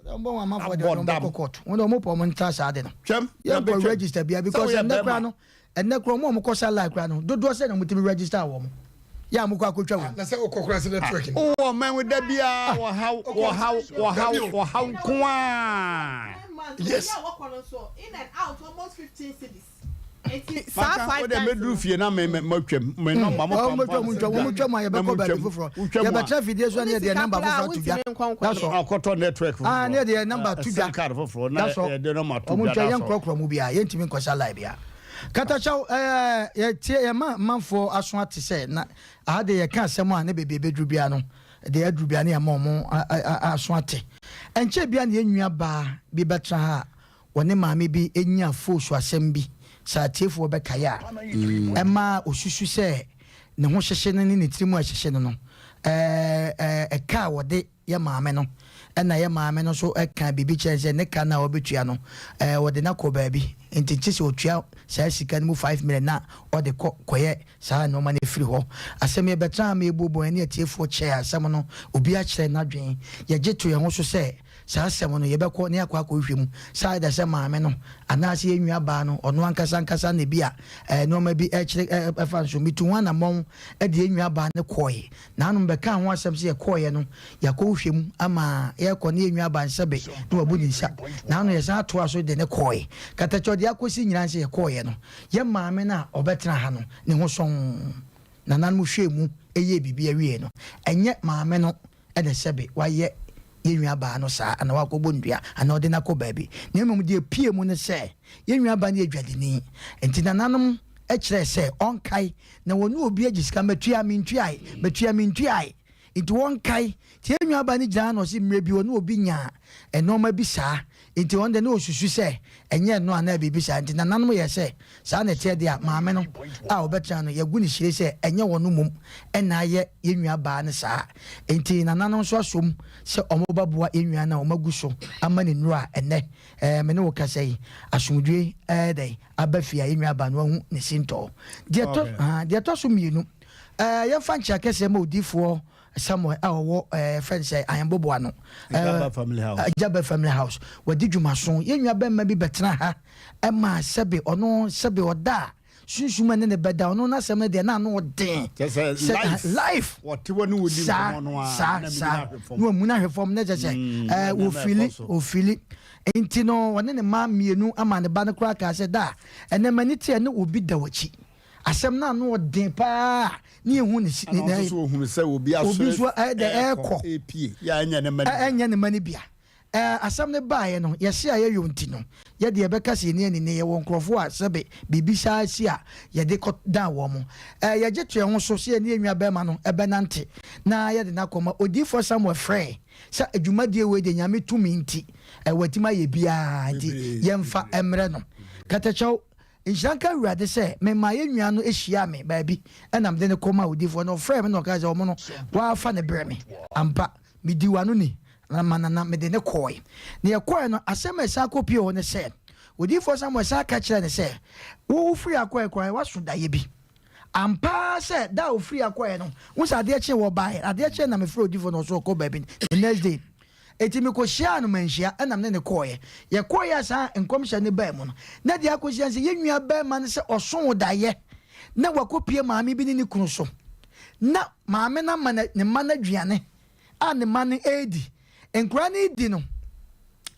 Wɔn bɔ wɔn amanfoɔ deɛ Abɔ wɔn dam. bɛkɔ court. Wɔn deɛ wɔn pɔ wɔn ntra saa de no. Twam na Yɛn kɔ bɛtwam. register bia Sɛ because woyɛ ɛnɛ bɛrima. kora no ɛnɛ kora wɔn a wɔn kɔ sa line kora no dodoɔ sɛ na wɔn tumi register wɔn. Yɛ a wɔn kɔ akɔtwa wɔn. Na sɛ wokɔ kora sɛ network no. Wowɔ ɔman mu da biara wɔhaw wɔhaw wɔhaw wɔhaw nko ara. Yes. In and out almost 15 cedis. Saa Maka five wode times mɛduru fie na me matwam me nɔmba mo Wɔn twam ntwam wɔn twam a yɛbɛkɔ baabi foforɔ yɛbɛtena fidie so ne yɛde yɛn nɔmba foforɔ ato dwa that's all akɔtɔ network foforɔ ah ne yɛde yɛn nɔmba to dwa sim card foforɔ na that's all yɛde nɔmba to wɔn dwa twam yɛn that's all nkorɔkorɔ mu biara yɛntumi nkɔsa line biara katakyɛw ɛɛ yɛtie yɛn ma manfoɔ aso ate sɛ na aha de yɛka asɛm a ne beebi ebeduru biara no deɛ aduru biara ne yɛma wɔn aso ate ɛnkyɛ biara ne yɛn nua baa bi bɛtena ha a Wɔne maame bi nyaa foosu asɛm bi, sɛ atiefoɔ bɛkae a, ɛma ɔsusu sɛ ne ho hyehye no ne ne tirim a ɛhyehye no no, ɛka a wɔde yɛ maame no, ɛna yɛ maame no nso kaa biribi kyerɛ no sɛ ne ka no a ɔbɛtua no, wɔde no akɔ baabi, nti gye sɛ ɔtua saa sika no mu 5 million na ɔde kɔ kɔyɛ saa nnoɔma no firi hɔ. Asɛm yi ɛbɛtraa ma yɛbuebue yɛne atiefoɔ kyɛɛ asɛm no, obiara kyerɛɛ n'adwene. Yɛgye to yɛn ho so sɛ Saa asɛm no, yɛbɛkɔ na yɛakɔ akɔhwehwɛ mu sɛ either sɛ maame no anaasɛ yɛn nuabaa no, ɔno ankasa ankasa na ebia nneɛma bi rekyere ɛfa no so. Metuu ho anammɔn de yɛn nuabaa no kɔe. Nanom bɛkaa ho asɛm sɛ yɛkɔeɛ no, yɛakɔhwehwɛ mu ama yɛrekɔ na yɛn nuabaa no sɛbe na wabu ne nsa. Nanom yɛsan toaa so de no kɔe. Katakyɛ deɛ akɔsi nyinaa ne sɛ yɛkɔeɛ no, yɛn maame no a ɔbɛtena ha no, ne ho sɔnn. Nananom hwɛɛ mu yɛɛ biribi wiei no, ɛnyɛ maame no na sɛbe wayɛ yɛn nuabaa no saa anaa wakɔbɔ no dua anaa ɔde no akɔ baabi, na mmom deɛ ɛpue mu ne sɛ yɛn nuabaa no yɛ dwadini, enti nananom kyerɛɛ sɛ ɔnkae na wɔne obi agye sika, matua, mentuae, matua, mentuae, enti wɔnkae. Nti yɛn nuabaa no gyinaa na ɔse mmerɛ bi ɔne obi nyaa nnoɔma bi saa. Nti ɔno deɛ na ɔsusu sɛ ɛnyɛ ɛno anaa biribi saa. Nti nananom yɛɛ sɛ saa na ɛteɛ deɛ a, maame no a ɔbɛtena no, yɛagu no hyire sɛ ɛnyɛ ɔno mmom na ayɛ yɛn nua baa no saa. Nti nananom nso asom sɛ wɔbɛboa yɛn nua no a wɔagu so ama no nnuro a ɛnnɛ ɛɛ me ne wo kasa yi, asomdwoe ɛyɛ dɛn aba fie a yɛn nua baa no ahu ne sintɔɔ. Deɛ ɛtɔ, haa, deɛ ɛtɔ so mmienu, ɛɛ yɛmfa nkyea kɛseɛ ma odiyifoɔ Samuel a ɔwɔ ɛɛ fɛn sɛ ahemboboa no. Jaba family house. Jaba family house. Wadi dwumaso. Yɛn nua bɛrima bi bɛtena ha ɛma sɛbe ɔno sɛbe ɔda a sunsum ɛne ne bɛda ɔno n'asɛm no deɛ na ano ɔden. Kyɛ sɛ life. Life. Wɔte hɔ ne wɔdi nkɔmɔ no a. Saa saa saa. Na wɔn mu ahwɛ fam na kyɛ sɛ ɛɛ wɔfili wɔfili nti no ɔne ne mma mmienu ama ne ba no koraa kaa sɛ da ɛnɛ m'ani te ɛne obi da w'akyi. Asɛm no ano ɔden paa ne yɛhu ne si. Ɛna ɔnso so ohunu sɛ obi asɔre obi nso ɛdɛ ɛɛkɔ epie yɛ a ɛnyɛ ne mma no bia. Ɛnyɛ ne mma no bia. Ɛɛ asɛm no baeɛ no yɛse a yɛyɔ nti no yɛde yɛbɛka sɛ yɛni ani ne yɛwɔ nkorɔfoɔ a sɛbe biribi saa si a yɛde kɔ dan wɔn. Ɛɛ yɛgye to yɛn ho so sɛ yɛne yɛn nua bɛɛma no ɛbɛnante na yɛde no akɔ ma Odiyifoɔ Samuel frɛɛ sɛ dwumadie wei deɛ Nyame tumi nti ɛɛ watumi ayɛ biara nti yɛmfa mmrɛ no. Katakyɛw Nhyira nka Awurade sɛ memaa yɛn nua no hyiaa me baabi na mede no kɔmaa odiyifoɔ no. Ɔfrɛɛ me na ɔkaa sɛ, Wɔn no, wɔafa no brɛ me. Ampa, medii w'ano ni, na manana mede no kɔɔe. Na yɛkɔɔe no, asɛm a ɛsan kɔpuee hɔ ne sɛ, odiyifoɔ Samuel san ka kyerɛɛ no sɛ, Wo wofirii ha kɔɔe koraa, woaso daeɛ bi. Ampa ara sɛ da a ɔfirii ha kɔɔeɛ no, wohu sɛ adeɛ kyee wɔbaeɛ. Adeɛ kyeeɛ na mefrɛɛ odiyifoɔ no, ɔse ɔkɔ baabi the next day. Enti mekɔhyiaa no manhyia ɛna mene no kɔeɛ. Yɛkɔeɛ a saa nkɔmhyɛ no baa mu no, na deɛ akɔsi ara ne sɛ yɛn nua barima no sɛ ɔsoo daeɛ na wakɔpue maame bi ne ne kunu so. Na maame no ama ne mma no aduane a ne mma no redi. Nkwadaa no redi no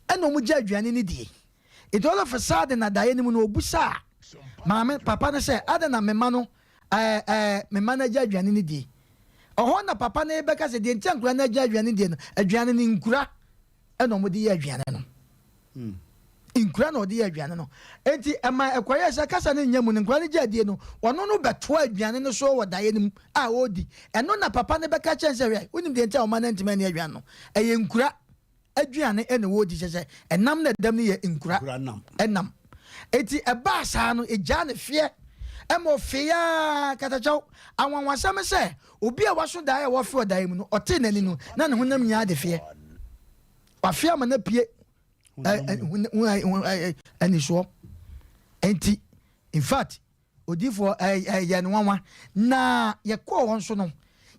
ɛna wɔgya aduane no die. Enti all of a sudden na daeɛ no mu no ɔbisaa maame papa no sɛ adɛn na me mma no Ɛɛ, ɛɛ, me mma no agya aduane no die. Ɔhɔ na papa no rebɛka sɛ, deɛ nti a nkura no agya aduane no die no, aduane no nkura ɛna wɔde yɛ aduane no. Hmm. Nkura na wɔde yɛ aduane no. Enti ɛma ɛkɔyɛ sɛ kasa no nnya mu no, nkura no gya adie no, ɔno no bɛtoa aduane no so wɔ daeɛ no mu a ɔredi. Ɛno na papa no bɛka kyɛn sɛ, hwɛ, wonim deɛ nti a ɔma no antumi anni aduane no? Ɛyɛ nkura. aduane na wɔredi kyerɛ sɛ ɛnam na ɛdam no yɛ nkura ɛnam eti ɛbaa saa no egyaa ne feɛ ɛma ɔfee aa katakyɛw anwanwasɛm sɛ obi a waso daeɛ a wɔfe ɔdaeɛ mu no ɔtee n'ani no na ne honam nyinaa de feɛ wafe ama no apue anisoɔ nti in fact Odiyifoɔ, ɛyɛ no nwanwa. Na yɛkɔɔ hɔ nso no,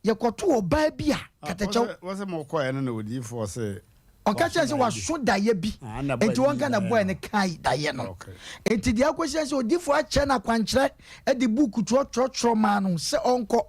yɛkɔtoo ɔbaa bi a katakyɛw. Wɔsɛ mo kɔɛ no na odiyifoɔ se. Ɔka kyerɛ sɛ waso daeɛ bi. Enti wɔn ka na bɔɛ no kae daeɛ no. Enti deɛ akɔsi sɛ odiyifoɔ akyerɛ no akwankyerɛ de buuku twerɛtwerɛtwerɛ maa no sɛ ɔnkɔ.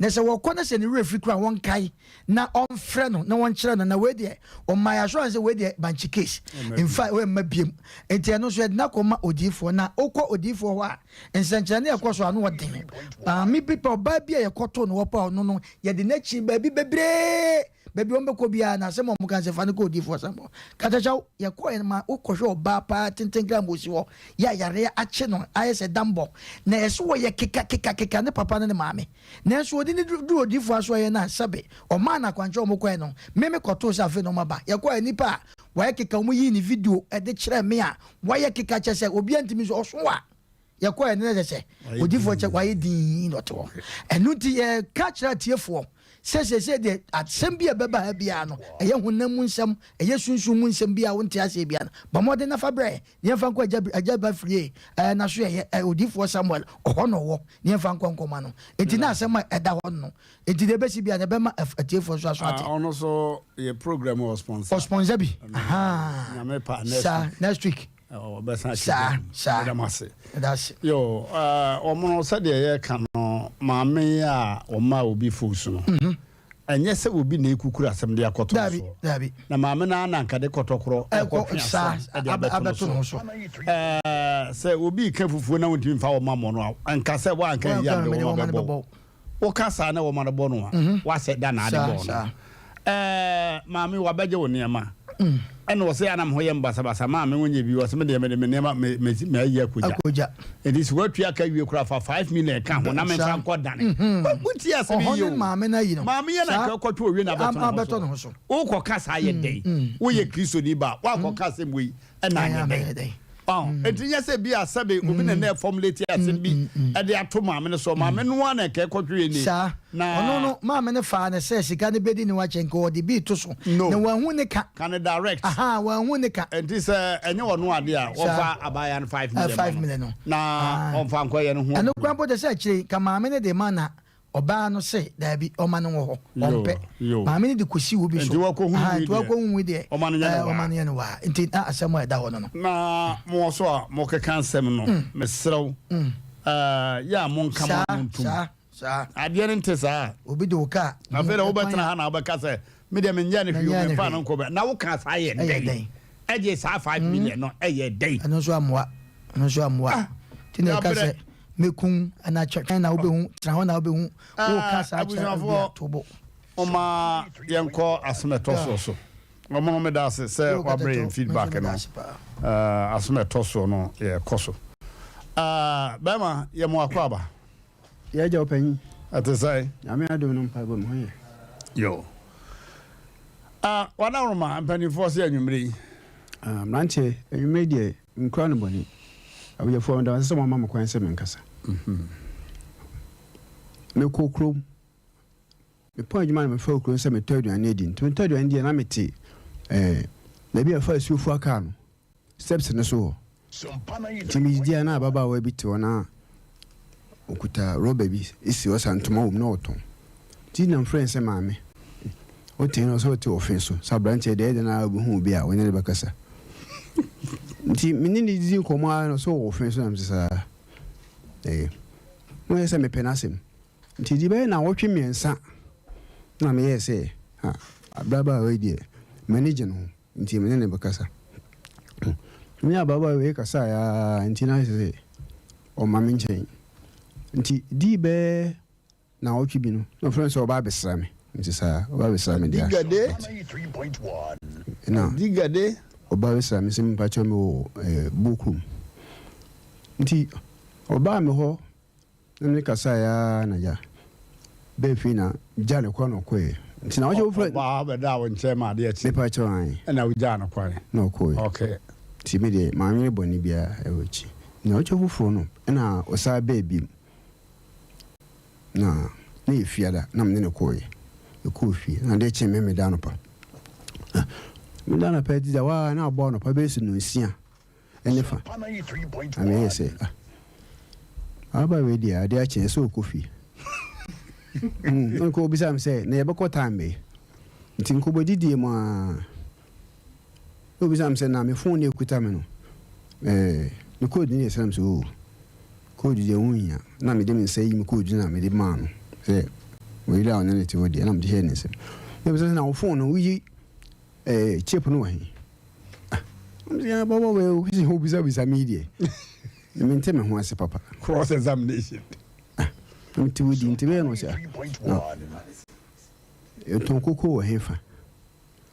Na sɛ wɔkɔ no sɛ ne werɛ firi koraa wɔnkae. na ɔmfrɛ no na wɔnkyerɛ no na wei deɛ ɔma yɛ assurance sɛ wei deɛ bankye case nfa wei mma biem nti ɛno nso yɛde no akɔma odiifoɔ na wokɔ odiifoɔ hɔ a nsɛnkyerɛnne a ɛkɔ so ano ɔden maame bi pɛ ɔbaa bi a yɛkɔto no hɔ pa ɔno no yɛde n'akyi baabi bebree baabi wɔn bɛkɔ biara na asɛm a wɔn ka sɛ fa no kɔ odiifoɔ sɛm katakyɛw yɛkɔ yɛn ma wokɔhwɛ ɔbaa paa tenten kra ma osi hɔ yɛ ayareɛ akye no ayɛ sɛ dambɔ na ɛso wɔ yɛ keka keka keka ne papa ne ne maame Nanso wɔde no duruu odiyifo asoɛeɛ no a, sɛbe, ɔmaa no akwankyerɛ a wɔkɔeɛ no, me mekɔtoo sɛ afei na wɔaba. Yɛkɔeɛ, nnipa a wɔayɛ keka, wɔyii ne video de kyerɛɛ me a wɔayɛ keka, kyerɛ sɛ obiara ntumi nso, ɔso a yɛkɔeɛ no na kyerɛ sɛ odiyifoɔ kyɛ wayɛ dinn na ɔte hɔ. Ɛno nti yɛka kyerɛ atiefoɔ sɛ seesei deɛ asɛm bi a ɛbɛba ha biara no, ɛyɛ honam mu nsɛm, ɛyɛ sunsum mu nsɛm bi a wonte aseɛ biara no, bɔ mmɔden na fa brɛ yɛn na yɛmfa nkɔ agya, agya ba fie, ɛɛ, n'asoɛeɛ, ɛɛ, odiyifoɔ Samuel, ɔhɔ na ɔwɔ. Ne yɛmfa nkɔ nkɔma no. Enti na asɛm a ɛda hɔ no, enti deɛ ɛbɛsi biara no, ɛbɛma atiefoɔ nso aso ate. Ah, ɔno nso yɛ program ɔsponsor. Ɔsponsor bi. Ahaa. Nyame pa next Saa, week. next week. Ɔbɛsan Saa, saa. Meda mo ase. Meda ase. Yo, wɔn no sɛdeɛ yɛreka no, maame yi a ɔmaa obi foosu no, Ɛnyɛ sɛ obi na ekukuru asɛm de akɔto no Dabi, soɔ. dabi. Na maame no ara na anka de kɔtɔkorɔ Ɛkɔ rekɔtwe saa, asɛm de ab- abɛto no abɛto ne ho so. so. Ɛɛ, sɛ obi reka fufuo na wontumi mfa wɔma mmɔ no a, nka sɛ woanka Woanka ayi a a mede mede wɔma wɔma no bɛbɔ bɛbɔ wo. wo. Woka saa na wɔma no bɔ no a, woasɛ da na ade Saa, bɔɔ no. saa. Ɛɛ, maame wabɛgye wo nneɛma. Ɛna ɔsɛ yɛ anam ho yɛ mbasabasa maa me wonyɛ bi ɔsɛ me deɛ mede me nneɛma me me me ayi akogya. Akogya. Enti sɛ watua ka wie koraa fa 5 million ka ho na memfa nkɔ dane. Wotie asɛm Ɔhɔ yi ne o. maame no ayi no. Maame yɛ na Saa. nka kɔtwe owie na Am- abɛtɔ ne abɛtɔ ne ho ho so. so. Wokɔka saa yɛ dɛn? Woyɛ Kristoni ba a woakɔka asɛm wei ɛna anyɛ Anyɛ dɛn? dɛn? Ɔn, enti nyɛ sɛ bi a sɛbe obi na na ɛformulate asɛm bi ɛde ato maame no so. Maame no ara na nka ɛkɔtwe yɛ ni. Saa. Na Ɔno no, maame no faa no sɛ sika no bɛdi ne ho akyɛ nka ɔde bi reto so. No. Na wanhu ne ka. Ka no direct. Ahaa, wanhu ne ka. Enti sɛ ɛnyɛ ɔno ade a, Saa. wɔmfa abaayewa no 5 Eh, million 5 ma no. million no. Na ɔmfa nkɔyɛ ne ho Ɛno adwuma. koraa mpo de sɛ akyire yi, nka maame no de ma na ɔbaa no se daabi, ɔma no wɔ hɔ. Ɔmpɛ. Yo. Maame no de kɔsi wo bi so. Enti wakɔhu Ahaa, wei nti deɛ, wakɔhu wei deɛ, ɔma no nyɛ eh, no waa. ɔma no nyɛ no waa. Nti na asɛm a ɛda hɔ no no. Na mowɔ so a mokeka nsɛm no, mesrɛ wo, eh, yɛ a monka mo Saa, ano ntom. saa, saa. Adeɛ no nte saa. Obi de wo kaa. Afei na wobɛtena ha na wobɛka sɛ, me deɛ menyɛɛ no hwee o, Menyɛɛ no memfaa hwee. no nkɔ bɛ. Na woka saa yɛ Ɛyɛ dɛn? dɛn? Ɛgye saa 5 million no, ɛyɛ dɛn? Ɛno nso ammoa. Ɛno nso ammoa. Nti na ɛka Yɛabrɛ. sɛ, mɛkum anaa twɛn na wobɛhu, tena hɔ na wobɛhu. Woka saa kyerɛ obi a, Abusuafoɔ, to bo. Momma yɛnkɔ asɛm a ɛtɔ soɔ so. Ɔmono meda ase sɛ Yo, wabrɛ yɛn Katato, feedback me nso no. meda ase paa. Asɛm a ɛtɔ soɔ no yɛkɔ so. Bɛrima yɛ mo akɔ aba. Yɛ agya ɔpanyin. Ɛte sɛn? Nyame adom no mpaebɔ mu ho yɛ. Yo. Wadaworoma mpanimfoɔ sɛ anwummere yi. Mmeranteɛ, anwummere deɛ nkura no bɔne. Abadwafoɔ meda mo ase sɛ moama me kwan sɛ menkasa. Mekɔ kurom. Mepɔn adwuma na mefaa kurom sɛ metɔ aduane adi. Nti metɔ aduane di a na mete eh, baabi a ɛfa asuofua kaa no, steps no so hɔ. Nti medidi a na ababaawa bi te hɔ na ɔkuta rɔba bi si hɔ sa ntoma wɔ mu na ɔtɔn. Nti na mefrɛ no sɛ maame. Ɔtee no sɛ ɔte ɔfe so sɛ aberanteɛ deɛ ɛyɛ dɛn ara wobɛhu obi a ɔne no bɛkasa. Nti me ne no didi nkɔmmɔ ara na ɔsɛ ɔwɔ ɔfe so na mese saa. Ɛyɛ. Na ɔyɛ sɛ mepɛ n'asɛm. Nti ɛdi bɛyɛ nnawɔtwe mmiɛnsa na meyɛɛ sɛ ha ababaawa yi deɛ m'ani gye ne ho nti me ne no bɛkasa. Me ne ababaawa wei kasaeɛ ara nti na ayɛ sɛ ɔmma me nkyɛn. Nti dii bɛyɛ nnawɔtwe bi no na ɔfrɛ me sɛ ɔba abɛsra me. Nti saa ɔba abɛsra me deɛ a. Adigade. Na Adigade. ɔba abɛsra me sɛ mepakyɛw mewɔ eh, Bokurom. Nti ɔbaa me hɔ Ne me kasaeɛ ara na gya bɛɛ fie na gya no kwan na ɔkɔeɛ. Nti na ɔkyɛ wofrɛ. Ɔbaa bɛdaa wo nkyɛn ma adeɛ kye. Mepa kyɛw ae. Ɛna wogyaa no kwan. Na ɔkɔeɛ. Okay. Nti me deɛ mannwene bɔne biara ɛwɔ akyi. Na ɔkyɛ foforɔ no ɛna ɔsan bɛɛ biom. Na na yɛ fiada na me ne no kɔeɛ. Yɛkɔɔ fie na adeɛ kyee me meda anɔpa. Ah, meda anɔpa adi da hɔ ara na abɔ anɔpa bɛyɛ sɛ nnɔnsia. ne fa. Na meyɛɛ sɛ, ah, ababaawa wei deɛ adeɛ akye ɛsɛ ɔkɔ fie. Nka ɔbisa me sɛ, na yɛbɛkɔ time bɛyi? Nti nkɔbɔdidie mu ara, na ɔbisa me sɛ, na me phone no ɛkuta me no, eh, ne code no yɛ sɛ? Na me sɛ, oh, code deɛ ho hia. Na mede me nsa yi me code na mede maa no sɛ, ɔyere a ɔne ne te hɔ deɛ, na mede hyɛɛ ne nsam. Na ɔbisa sɛ, na wo phone no, woyi eh, chip no wɔ he? Wobisabisa me deɛ mente me ho ase papa. Cross examination. Nti wodi nti bɛyɛ no sɛ ɛtɔn koko wɔ hefa?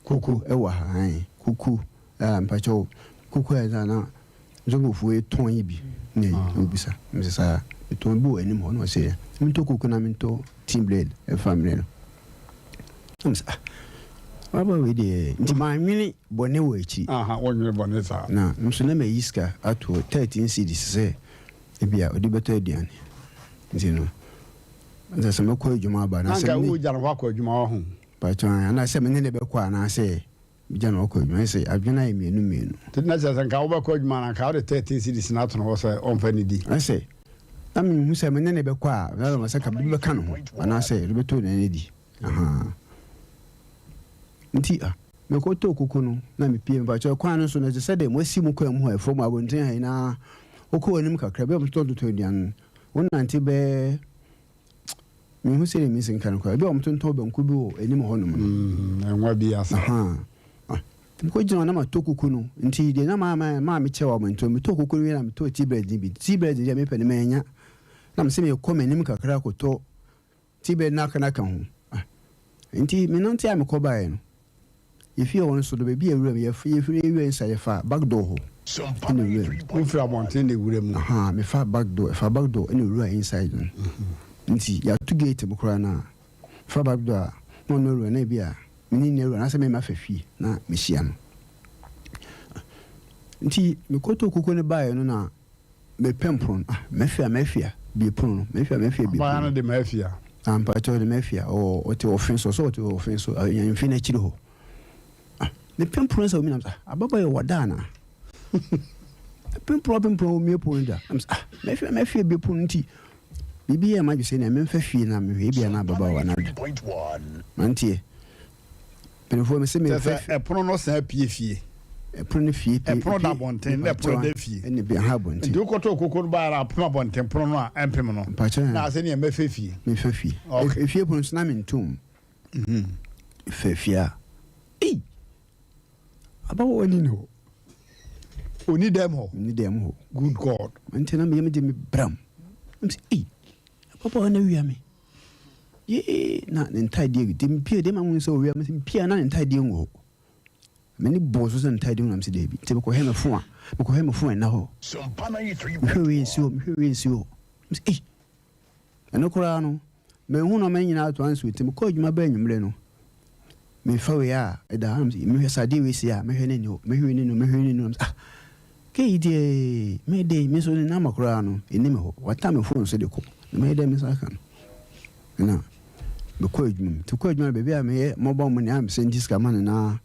Koko ɛwɔ ha ae koko mpakyɛw koko a ɛsɛ na nzongofoɔ ɛtɔn yi bi na wobisa mesɛ saa ɛtɔn bi wɔ anim hɔ na ɔsɛ mentɔ koko na mentɔ tea bread ɛfa mmerɛ no. Na mesɛ ah waba wei deɛ nti manwene bɔne wɔ akyi. Aha wonwene bɔne saa. Na nso na mayi sika ato hɔ 13 cedis sɛ ebia ɔde bɛtɔ aduane nti no sɛ sɛ mɛkɔ adwuma aba na sɛ Anka wogya no hɔ akɔ adwuma wɔ ho. Pakyɛ anaasɛ me ne ne bɛkɔ anaasɛ megya no ɔkɔ adwuma sɛ adwene ayɛ mmienu mmienu. Nti na kyerɛ sɛ nka wobɛkɔ adwuma no anka wode 13 cedis no ato no hɔ sɛ ɔmfa nnidi. Ɛsɛ na mehu sɛ me ne no bɛkɔ a na sɛ ka biribi bɛka ne ho anaasɛ ɔde bɛtɔ aduane adi. Ahaa. Nti ah, mekɔtɔɔ koko no na mepie. Mepakyɛw kwan no so no ɛte sɛ dɛ moasi mo kwan mu hɔ ɛfam abɔnten ha yi na wokɔ w'anim kakra baabi a wɔtotɔntotɔn aduane no wonante bɛyɛ Menhu sɛdeɛ mesi nka no koraa. Ebi a wɔtontɔn banku bi wɔ anim hɔnom no. Mm, ɛnwa bi asa. Ahaa. Ah, nti mekɔgyina hɔ na matɔ kuku no. Nti deɛ na maa maa mekyɛ wɔ abɔnten hɔ, metɔɔ kuku no wie na metɔɔ tea bread no bi. Tea bread deɛ mepɛ no mannya. Na mese merekɔ m'anim kakra akɔtɔ tea bread no aka no aka ho. Ah, nti menante a mekɔbaeɛ no. Yɛfie hɔ nso no, baabi a yɛwura mu, yɛf yɛfiri yɛwura inside, yɛfa back door hɔ ɛna ewura mu. Wofiri abɔnten na ewura mu? Ahaa, mefa back door, ɛfa back door ɛna ewura inside no. Nti yɛato gate mu koraa no a, mefa back door a, na ɔno awura na ebi a me ne no awura anaasɛ me mafa fie na mehyia no. Nti mekɔtɔɔ kukuo no baeɛ no na mepɛ mpono no, ah, mafia, mafia, bue pono no, mafia, mafia, bue pono no. Abaayewa no de mafia. Ah, mpakyɛw de mafia, ɔwɔ, ɔte ɔfe so, ɔsɛ ɔte ɔfe so, mfe no akyiri hɔ. Ah, mepɛ mpono sɛ omi nam sɛ, ah, ababaawa yi ɔda anaa? Mepɛ mpono, ɔpɛ mpono, omie pono da. Nam sɛ, ah, mafia, mafia, bue pono nti, biribi yɛɛ m'adwene sɛ nea memfa fie na mehwɛ, ebia na ababaawa no ada. Manteɛ. Mpanimfoɔ mese me Kyerɛ sɛ ɛpono no san pue fie. Ɛpono no fie pue. Ɛpono da abɔnten na ɛpono da fie. Ɛna bi aha abɔnten. Nti wokɔtɔ koko no baara apem abɔnten pono no a ɛmpem no. Mpakyɛ. Na ase neɛ mɛfɛ fie. Mefɛ fie. Okay. Efie pono nso na mentom. Fɛ fie a. Ei! Abawa ni hɔ. Oni dɛm hɔ. Oni dɛm hɔ. Good God. Nti na meyɛ me de me bram. Mse ei! Ababaawa na wia me. Yee na ne ntaadeɛ gu. Nti mepie deɛ ma hu sɛ owia me pie na ne ntaadeɛ ngu hɔ. M'ani bɔɔ so sɛ ntaadeɛ ngu na mese daabi. Nti mekɔhwɛ me fon a, mekɔhwɛ me fon ɛnna hɔ. Mehwɛ wei nsi hɔ, mehwɛ wei nsi hɔ. Mese ei, ɛno koraa no, manhu nneɛma no nyinaa ato ansi hɔ. Nti mekɔɔ adwuma bɛɛ anwummerɛ no, mefa wei a ɛda hɔ na mese mehwɛ sɛ adeɛ wei si a, mehwɛ no nni hɔ, mehwɛ wei nni hɔ, mehwɛ wei nni hɔ. Mese ah, Kei yi deɛ mɛyɛ dɛn me nso ne number koraa no ɛnni me hɔ wata me phone so de kɔ na mɛyɛ dɛn me nsa aka no na mekɔ adwuma mu nti kɔ adwuma no baabi a meyɛ mobile money a mesɛ nti sika ma no na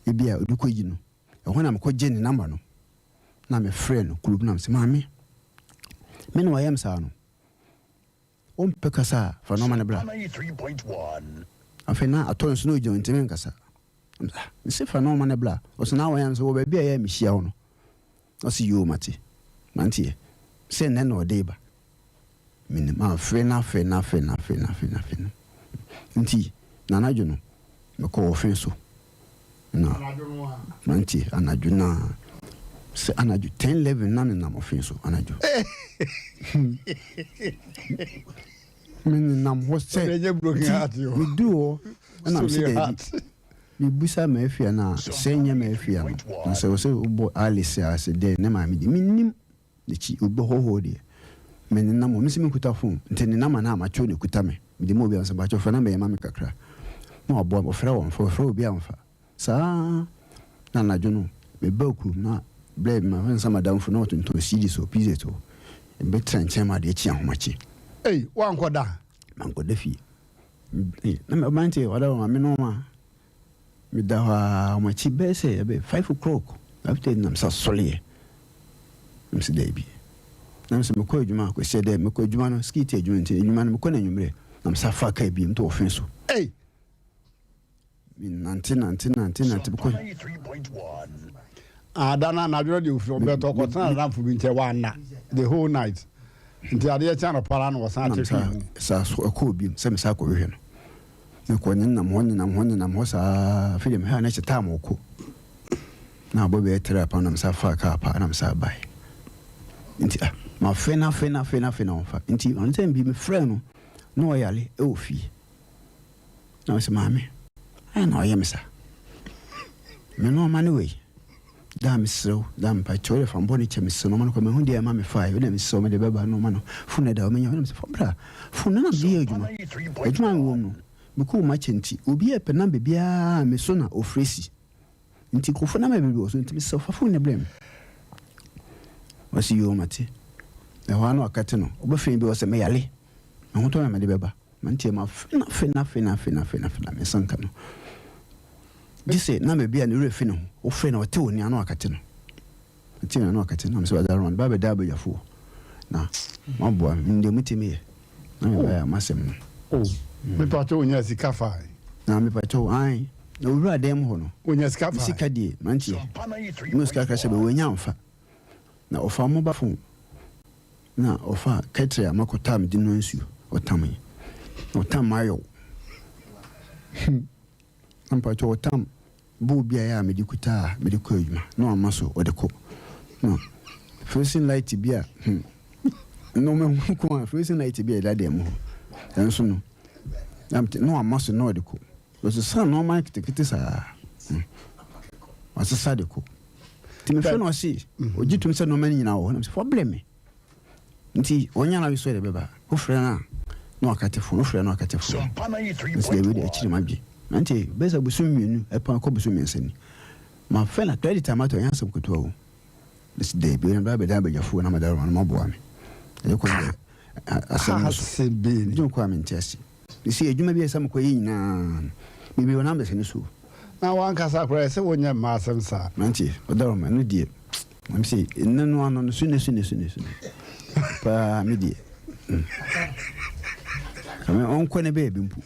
ebi a ɔde kɔ yi no ɛhɔ na mekɔ gye ne number no na mefrɛ no kurom na mesɛ maame me na wayɛ me saa no wompɛ kasa a fa nɔɔma no bra afei na atɔ nso na ɔgyina ntumi nkasa Mese fa nɔɔma no bra. Ɔse na wɔyɛ sɛ wɔ baabi a ɛyɛ a mehyia wo no. Ɔse yoo mate. Manteɛ. Sɛ nnɛ na ɔde ba. Menim afei na afei na afei na afei na afei na afei no. Nti na anadwo no mekɔɔ ɔfe so. Na manteɛ anadwo na sɛ anadwo 10 11 na menam ɔfe so anadwo. Menenam hɔ sɛ nti meduu hɔ na mese daabi mebusa m'afia no a sɛ nyɛ m'afia no na sɛ ɔsɛ wobɔ Alice a sɛ dɛn ne maame deɛ mennim n'akyi obi hɔhoɔ deɛ menenam hɔ mese menkuta phone nti ne nama no a matwerɛ no ɛkuta me mede ma obi a sɛ mpakyɛ ɔfrɛ na mɛyɛ ma me kakra na waboa me ɔfrɛ wɔmfa ɔfrɛ obi a ɔmfa Saa ara na anadwo no, mebaa kurom na berɛ bi mafa nsa m'adamfo na ɔtontɔn CDs wɔ PZ hɔ. Mebɛtena nkyɛn ma adeɛ kye ahomakye. Ei, woankɔ da? Mankɔda fie. Ei, na mante ɔda hɔ ma me nɔɔma. Meda hɔ ara ahomakye bɛyɛ sɛ ɛbɛ 5 o'clock, 5:30 na mesa sɔreɛ. Na mese daabi. Na mese mekɔ adwuma kwasiɛ dɛ mekɔ adwuma no, skiti adwuma nti adwuma no mekɔ no anwummerɛ. Na mesa faa kaa bio nti ɔfe so. Ei! Me nante nante nante nante bɛkɔ. Ah, da no anadwo no deɛ ofiri ɔbɛtɔ ɔkɔtena n'adamfo bi nkyɛn wanna the whole night nti adeɛ kye anɔpa ara na wɔsan te hwee mu. Saa so ɛkɔɔ bio sɛ mesan kɔhwehwɛ no. Mekɔ nenam hɔ nenam hɔ nenam hɔ saa afei deɛ mehwɛ a na kyɛ time ɔkɔ. Na abɔ bɛyɛ tere apa na mesan faa kaa paa na mesan bae. Nti ah mafrɛ no afrɛ no afrɛ no afrɛ no ɔmfa. Nti ɔno sɛ bi mefrɛ no na ɔyare ɛwɔ fie. Na ɔse, Maame, adɛn na ɔyɛ me saa? Me nnoɔma ne wei. Daa mesrɛ wo, daa mepa kyɛw, wode fa me bɔne kyɛ me, mesrɛ nnoɔma no kɔ, mahu deɛ ɛma mefaeɛ, wode mesrɛ wo, mede bɛba nnoɔma no, fon no da hɔ, menya, wode mesrɛ fa bra, fon no na mede yɛ adwuma, adwuma a mewɔ mu no, mekɔ mu akyɛ nti, obi a ɛpɛ namba biara me so na ɔfrɛ si. Nti nkurɔfoɔ namba bebree wɔ so nti mesrɛ wo fa fon no brɛ me. Ɔse yoo mate. Ɛhɔ ara na wakate no, ɔbɛfrɛ me bio ɔse meyare, me ho tɔ me a mede bɛba. Mante mafe na afe na afe na afe na afe na afe na me nsa nka no. Gye sɛ na baabi a ne werɛ fi ne ho, wofrɛ no ɔte wo nne a na wakate no. Ɔte me a na wakate no na mesɛ ɔdze around ba bɛda abadwafoɔ na moaboa me, menim deɛ motumi yɛ na mebaeɛ a m'asɛm no. Oh, mepakyɛw onya sika fae. Na mepakyɛw, ae, na owura dan mu hɔ no. Onya sika fae. Me sika deɛ, mmeranteɛ, me sika kakra hyɛ bɛ, wanya amfa. Na ɔfaa mobile phone na ɔfaa kettle a makɔtɔ a mede noa nsuo, ɔtamee. Na ɔtam m'ayɔw. Na mpakyɛw ɔtam bowl bi a ɛyɛ a mede kuta a mede kɔ adwuma na wama so ɔde kɔ. Na facing light bi a hmm, nneɛma hu ko a facing light bi a ɛda dan mu hɔ. Ɛnso no, na wama so na ɔde kɔ. Ɔsesa nneɛma nketenkete saa. Wasesa de kɔ. Nti mefrɛ no ɔse ɔgye tom sɛ nnoɔma no nyinaa wɔ hɔ na mesɛ fa brɛ me. Nti ɔnya no sɛ ɔde bɛba. Wofrɛ no a na wakate fon, wofrɛ no na wakate fon. Mese deɛ wei deɛ akyiri m'adwe. Nti bɛyɛ sɛ bosom mmienu ɛpɔn akɔ bosom mmiɛnsa ni. Mafrɛ no credit a matɔ ɛnyɛ asɛm ketewa o. Mese daabi ɔne bra bɛdan abadwafoɔ na madaworo ma no maboa me. Ɛyɛ kwan deɛ asɛm no so. Dwene kɔ a mente ase. Mese adwuma bi a ɛsɛ mekɔ yɛ nyinaa no bebree wɔ numbers no so. Na wankasa koraa ɛsɛ wonyɛ mma asɛm saa. Mante ɔdaworo ma ɛno deɛ mese nnɛ no ano no sune sune sune sune paa me deɛ. Ɔnkɔ ne baabi mpo.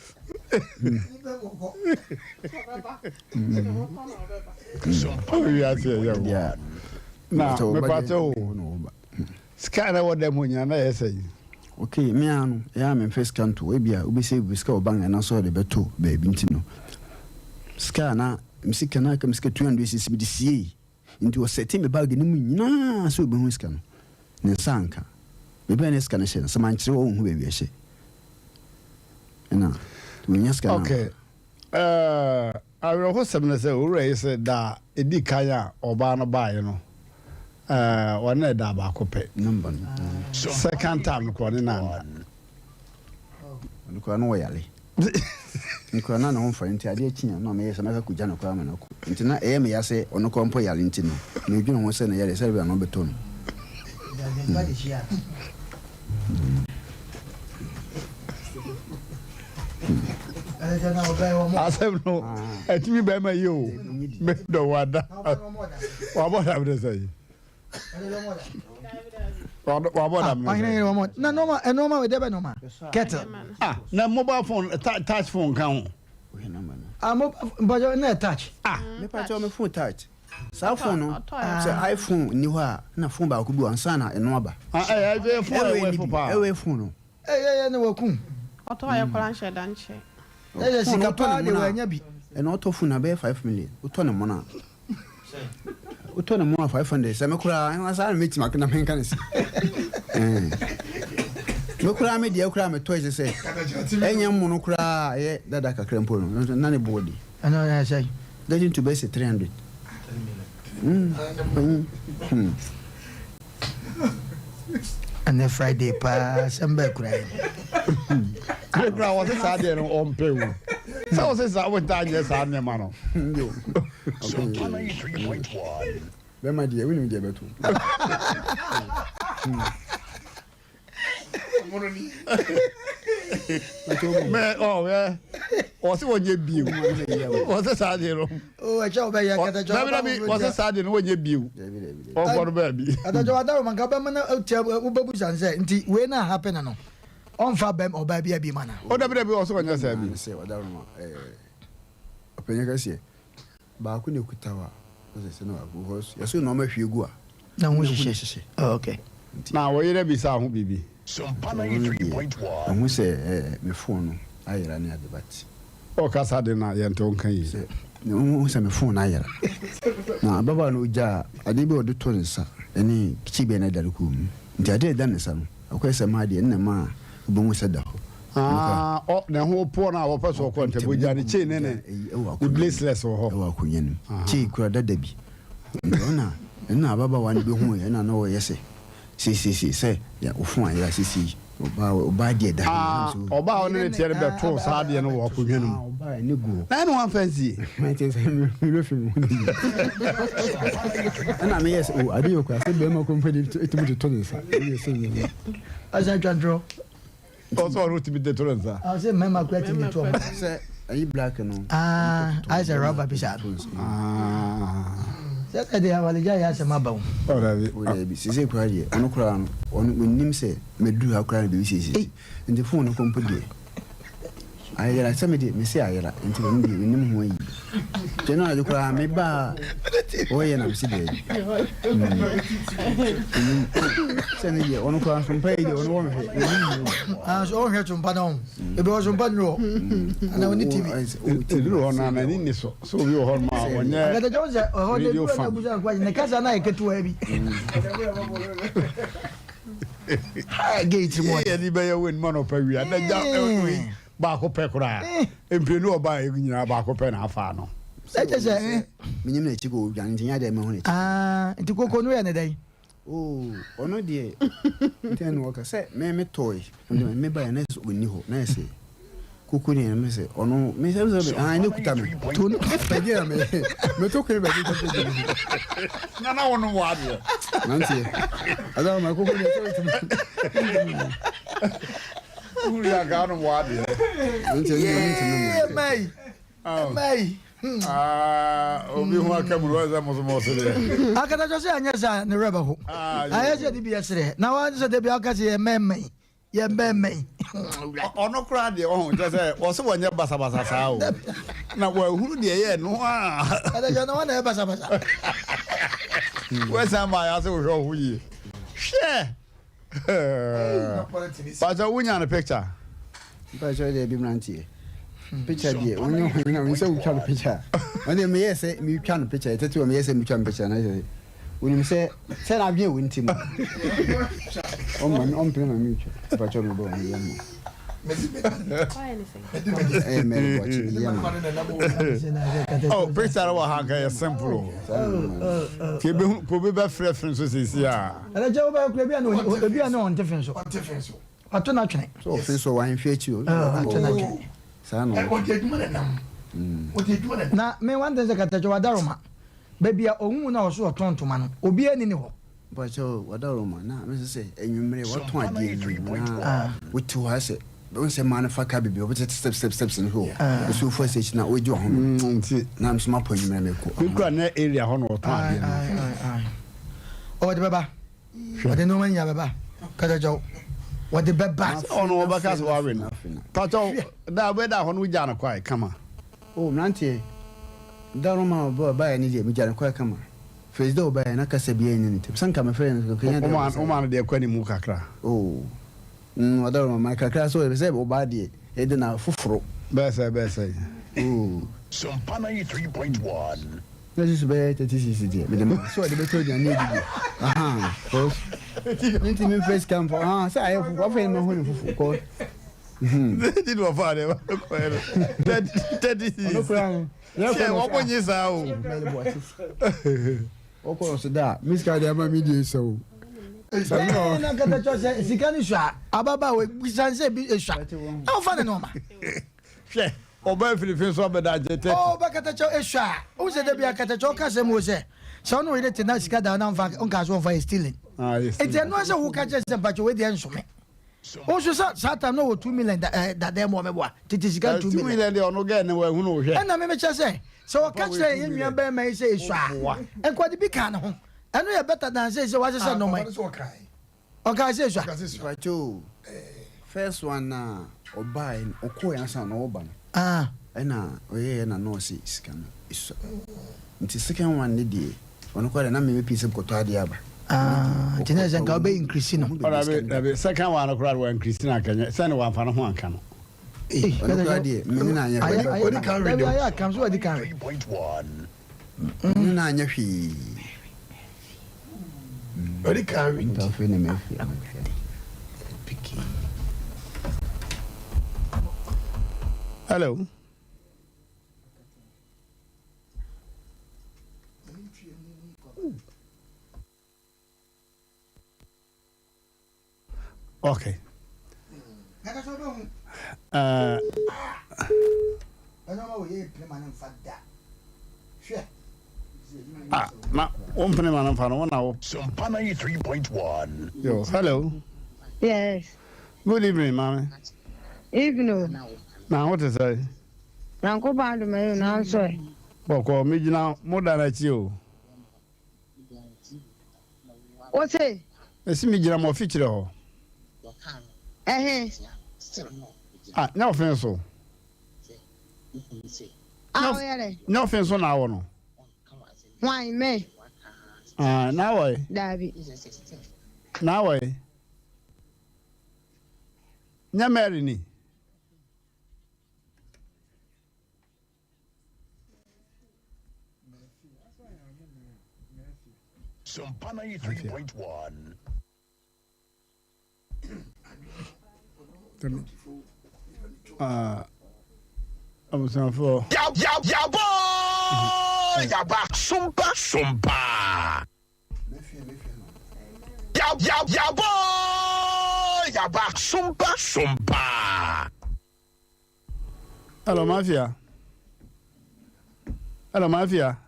Wiase ɛyɛ o. Na mepatɛ o. Sika na ɛwɔ dɛm hɔ nyinaa na ɛyɛ sɛ yi. Okay, me ara no, ɛyɛ a memfa sika nto hɔ. Ebia wobɛsave sika wɔ bank anaasɛ wɔde bɛto baabi nti no. Sika a na me sika na aka me sika 200 cedis mede siei. Nti ɔsɛte me bag no mu nyinaa sɛ ɔbɛhu sika no. Ne nsa anka. Baabi a na sika no hyɛ no, sɛ mankyerɛ wo a wonhu baabi a ɛhyɛ. Ɛna wɔnya sika no Okay. Uh, awerɛhosɛm ne sɛ owura yi sɛ da a ɛdi kan a ɔbaa no baeɛ no, uh, ɔne no da baako pɛ. Number no. Second time no korɔ ɔne no anna. Ɔno koraa na ɔyare. Me koraa na ne ho mfa no nti adeɛ kye a na meyɛ sɛ mɛka kɔgya no koraa ma no akɔ. Nti na ɛyɛ me ya sɛ ɔno koraa mpo yare nti no medwene ho sɛ ne yare sɛdeɛ ɛbɛyɛ a ne ho bɛtɔ no. Asɛm no ɛtumi bɛrima yi o medɔ wada wabɔ dam ne sɛ yi. Wabɔ dam ne sɛ. Na nneɛma nneɛma wɔ dɛbɛ nneɛma kettle. Ah na mobile phone touch phone ka ho. Ah mobile mpatsɔ na touch. Ah mepatsɔ me phone touch. Saa phone no sɛ iPhone nni hɔ a na phone baako bi wɔ ansa na ɛno aba. Ah ɛyɛ ɛyɛ phone ɛwɔ ɛfo paa. Ɛwɔ phone no. Ɛyɛ ɛyɛ na wakum. Ɔtɔ ayɛ koraa nhyɛ da nkyɛ. Ɛyɛ sika paa de wanya bi. Ɛna ɔtɔ phone abɛyɛ 5 million wotɔ ne mono a wotɔ ne mono a 500 sɛ me koraa ɛna saa na mɛtumi akena menka ne sɛ me koraa me deɛ koraa metɔ ɛsɛ sɛ ɛnyɛ mono koraa ɛyɛ dada kakra mpo no na ne boɔ de Ɛno ɛyɛ sɛn? Getting to bɛyɛ sɛ 300. Mm, panyin. Hmm. Ɛnɛ Friday paa asɛm bɛɛ kura yɛn. Kure kura wɔse saa deɛ no ɔmpɛ o. Sɛ wɔse saa wɔntaa nyɛ saa nneɛma no. Bɛma deɛ wonim deɛ bɛto. Mɛ ɔ wɔse wɔnyɛ bio. Wɔse saa deɛ no. O ɛkyɛ wɔbɛyɛ kɛtɛkyɛ. Dabi dabi wɔse saa deɛ no wɔnyɛ bio. Ɔnkɔ no baabi. Kɛtɛkyɛ wada wɔn nka bɛma na tia wobɛbu san sɛ nti wei na happen no ɔnfa bɛm ɔbaa bi abi ma na. O dabi dabi wɔse wɔnyɛ saa bi. Sɛ wada wɔn ɔpanyin kɛseɛ. Baako na ekuta wo a, na sɛ sɛ na baako because yɛso nneɛma hwie gu a. Na ho hyehyɛ. Hyehyɛ. Oh, okay. Na wo yere bisa ho biribi. Ɔno deɛ, ɔhu sɛ eh, me phone no ayera ne ade but. Ɔkasa de na yɛnte wo nka yie. Sɛ ɔhu sɛ me phone no ayera. Na ababaawa no ɔgyaa adeɛ bi a ɔde to ne nsa ɛne kyi bi a na ɛdare kɔn mu. Nti adeɛ a ɛda ne nsa no, akɔyɛ sɛ maa deɛ ɛna ɛmaa wobɛhu sɛ da hɔ. Ah, ɔ ne ho poɔ no a wɔpɛ so ɔkɔ ntɛm ogya ne chain ne ne ne bracelets wɔ hɔ. Ɛwɔ akonnwa no mu. Chain kura dada bi. Nti ɔna ɛna ababaawa no bɛhu yɛ ɛna na ɔyɛ sɛ seesiesie sɛ yɛ ofon ayera sisi ɔbaa ɔbaa deɛ da. Ah, ɔbaa ɔne ne teɛ no bɛtoo saa adeɛ no wɔ akonnwa no mu. Ɔbaa ne gu hɔ. Na ɛna wamfa nsie. Nti sɛ mmerɛ fi mu. Ɛna meyɛ sɛ o adeɛ yɛ okura sɛ bɛrima kɔ mpo de ɛtumi de to ne nsa. Ɛyɛ sɛ yɛ. Ɔsɛ atwa ntorɔ. Ɔsɛ ɔno tumi de to ne nsa. Ɔsɛ mmarima kura tumi de to ɔmo. Sɛ ayi black no. Ah, ayɛ sɛ rɔba bi saa. Sɛ sɛ deɛ awaregya yɛ asɛm aba o. Ɔdabi. Ɔdabi sese kura deɛ ɔno kura no ɔno onim sɛ mɛduru ha kura no biribi sese nti fon no kɔ mpo deɛ. Ayera sɛ me deɛ mese ayera nti ɔno deɛ ɔnim ho ayi nti ɛno anadwo koraa me ba a ɔyɛ na mese deɛ sɛ ne deɛ ɔno koraa nsompa yi deɛ ɔno wɔnhwɛ ɔnim ho ah so ɔnhwɛ sompa no ho ebi wɔ sompa nuru hɔ ana ɔne tv ɛduru hɔ no anani ni so sɛ obi wɔ hɔ no ma ɔnyɛ radio fan ne kasa na yɛ ketewa bi gate mu yɛ ni bɛyɛ wɔ anim anɔpa wia na gya baako pɛ koraa mprenu ɔbaa yɛ nyinaa baako pɛ na afa no. Ɛkyɛ sɛ. Menyim n'akyi kɔ odwane nti nyɛ adeɛ mehu n'akyi. Ah, nti koko no yɛ ne dɛn? Oh, ɔno deɛ nti na ɔka sɛ me me tɔe me ba yɛ na sɛ ɔnni hɔ na sɛ koko deɛ me sɛ ɔno me sɛ sɛ ah ne kuta me to no bɛgye na me me to kere bɛgye koko deɛ na na wɔn wɔ adeɛ nanteɛ ɛdɛ ma koko deɛ sɛ ɔtumi wuli anka no wɔ adeɛ nanteɛ ne deɛ ɔntumi mu mɛyi mɛyi obi ho aka mu sɛ mo so mo se deɛ. Akatakyo sɛ anyɛ saa ne werɛ bɛho. Ayɛ sɛ de bi ɛserɛ na wɔn sɛ de bi aka sɛ yɛ mɛmɛn yɛ mɛmɛn. Ɔno koraa deɛ ɔho kyɛ sɛ wɔsɛ wɔnyɛ basabasa saa o na wɔahunu deɛ ɛyɛ no a. Akatakyo na wɔn na ɛyɛ basabasa. Wɔsan maa yɛ ase wohwɛ ɔho yie hwɛ. Pakyɛ wo nya no picture. Pakyɛ deɛ bi mmeranteɛ picture deɛ wonye ho na sɛ wotwa no picture wɔn deɛ meyɛ sɛ metwa no picture ɛtete wɔ meyɛ sɛ metwa no picture na sɛ wonim sɛ sɛ na adwene wɔ nti mu ɔmma ɔmpene ma metwa pakyɛ mebɔ meyɛ ma ɛyɛ mɛri bɔkye meyɛ ma Oh, picture wɔ ha nka yɛ simple o. Kebe ko bi bɛfrɛ firi nso sisi a. Ɛnɛ kyɛ wobɛyɛ kura ebi a na ebi a na ɔnte fe nso. Ɔnte fe nso. Wato n'atwene. So ɔfe so wahemfe akyi o. Ato n'atwene. Saa na ɔde adwuma na nam. Ɔde adwuma na nam. Na me one thing sɛ katakyɛ wadaroma baabi a ohun na ɔso ɔtɔn ntoma no obiara ni ne hɔ. Mpakyɛw wadaroma na me sɛ anwummere watɔn adeɛ wie na wote hɔ asɛ Bɛhu sɛ mmaa no fa kaa bebree, wɔbɛtete step step steps no so wɔ nsuo fo ase akyi na wɔgye wɔn home. Nti na nso mapɔ anwummerɛ mekɔ. Me kura na area hɔ na ɔtɔn adeɛ no. Ɔde bɛba. Ɔde nneɛma nyinaa bɛba. Katakyɛw. Wɔde bɛba. Sɛ ɔno ɔbɛka sɛ wawe no. Pakyɛw da bɛda hɔ no wogyaa no kwae kama. Oh mmeranteɛ, da no ma ɔbaeɛ no deɛ megyaa no kwae kama. First day ɔbaeɛ na kasa biara nni ne ntam. Sɛ nka mefrɛ no nka ɛnyɛ dɛ. Woma no deɛ kɔ animu kakra. Oh. Mm ɔdɔ no ma kakra so sɛ ɔbaa deɛ ɛde na foforo. Bɛyɛ sɛ bɛyɛ sɛ. Ooh. Sompa 93.1. Na susu bɛyɛ 36 deɛ mede ma sɛ ɔde bɛtɔ aduane adi deɛ ahaa cause mentumi mfa sika mfa ahaa sɛ ayɛ foforo afei na mahu ne foforo cause hmm. Thirty na ɔfa deɛ kɔɛ no 36. Ɔno koraa no. Hyɛ wɔn nye saa o. Mɛlɛ bɔ ase. Ɔkɔ no so da a, me sika de ama me die sɛ o. Ɛɛ na kata kyerɛ sɛ sika no sua ababaawa bisa sɛ bi esua na ɔfa ne nneɛma. Hwɛ ɔbaa finifin so abɛda agye tɛ. Ɔ ɔba kata kyerɛ esua a o sɛ dabi akata kyerɛ ɔka sɛ mu sɛ sɛ ɔne ɔyere te na sika da na nfa nka so ɔnfa yɛ stealing. Nti ɛno sɛ wo ka kyerɛ sɛ mpakyɛ wei deɛ nsome. Wo nso sɛ saa time na ɔwɔ 2 million da ɛɛ dada mu ɔmɛboa tete sika 2 million. 2 million deɛ ɔno gɛɛ ne wɔ ehunu ohwɛ. Ɛna me mekyɛ sɛ sɛ ɔka kyerɛ yɛn nua bɛrima yi sɛ esua a nka ɔde bi kaa ne ho ɛno yɛ better than sɛ sɛ wahyehyɛ nneɛma yi. Ɔkaa sɛ esua. Mpakyɛw first one na ɔbaeɛ no ɔkɔɛ ansa na ɔreba no ɛna ɔyɛɛ na na ɔse sika no esua nti second one ne deɛ ɔno koraa deɛ na me mepii sɛ mekɔtɔ adeɛ aba. Nti na ɛsɛ nka wobɛ increase no. Ɔdabi dabi second one no koraa de wa increase no anka nyɛ sɛne wamfa ne ho anka no. Ɔno koraa deɛ me ne no anyɛ hwee. Ɔdi kan we deɛ. Ayɛ akam so ɔdi kan we. Me ne no anyɛ hwee. Ɔdi kan we. Nti afei na mafie. Hello. Okay. Ah, na wo mpene ma no mfa no wo na wo. Sompa 93.1. Yo, hello. Yes. Good evening, mommy. Evening. Na wo te sɛ? Nyankopɔn adom ayi nanso ɛ. Bɔkɔ, megyina mo dan akyi o. Wo se? Mesi megyina mo afikyire hɔ. Ɛhe? Ah, nyɛ ɔfen so. Ah, woyɛ dɛ? Nyɛ ɔfen so na awɔ no. Hwan, me? Ah, na awɔ yi. Daabi. Na awɔ yi. Nyɛ Mary ni. Sompa 93.1. Ah, abusuafoɔ. Yabɔ! Yaba Sompa Sompa. Yabɔ Yaba Sompa Sompa. Hello, Mafia. Hello, Mafia.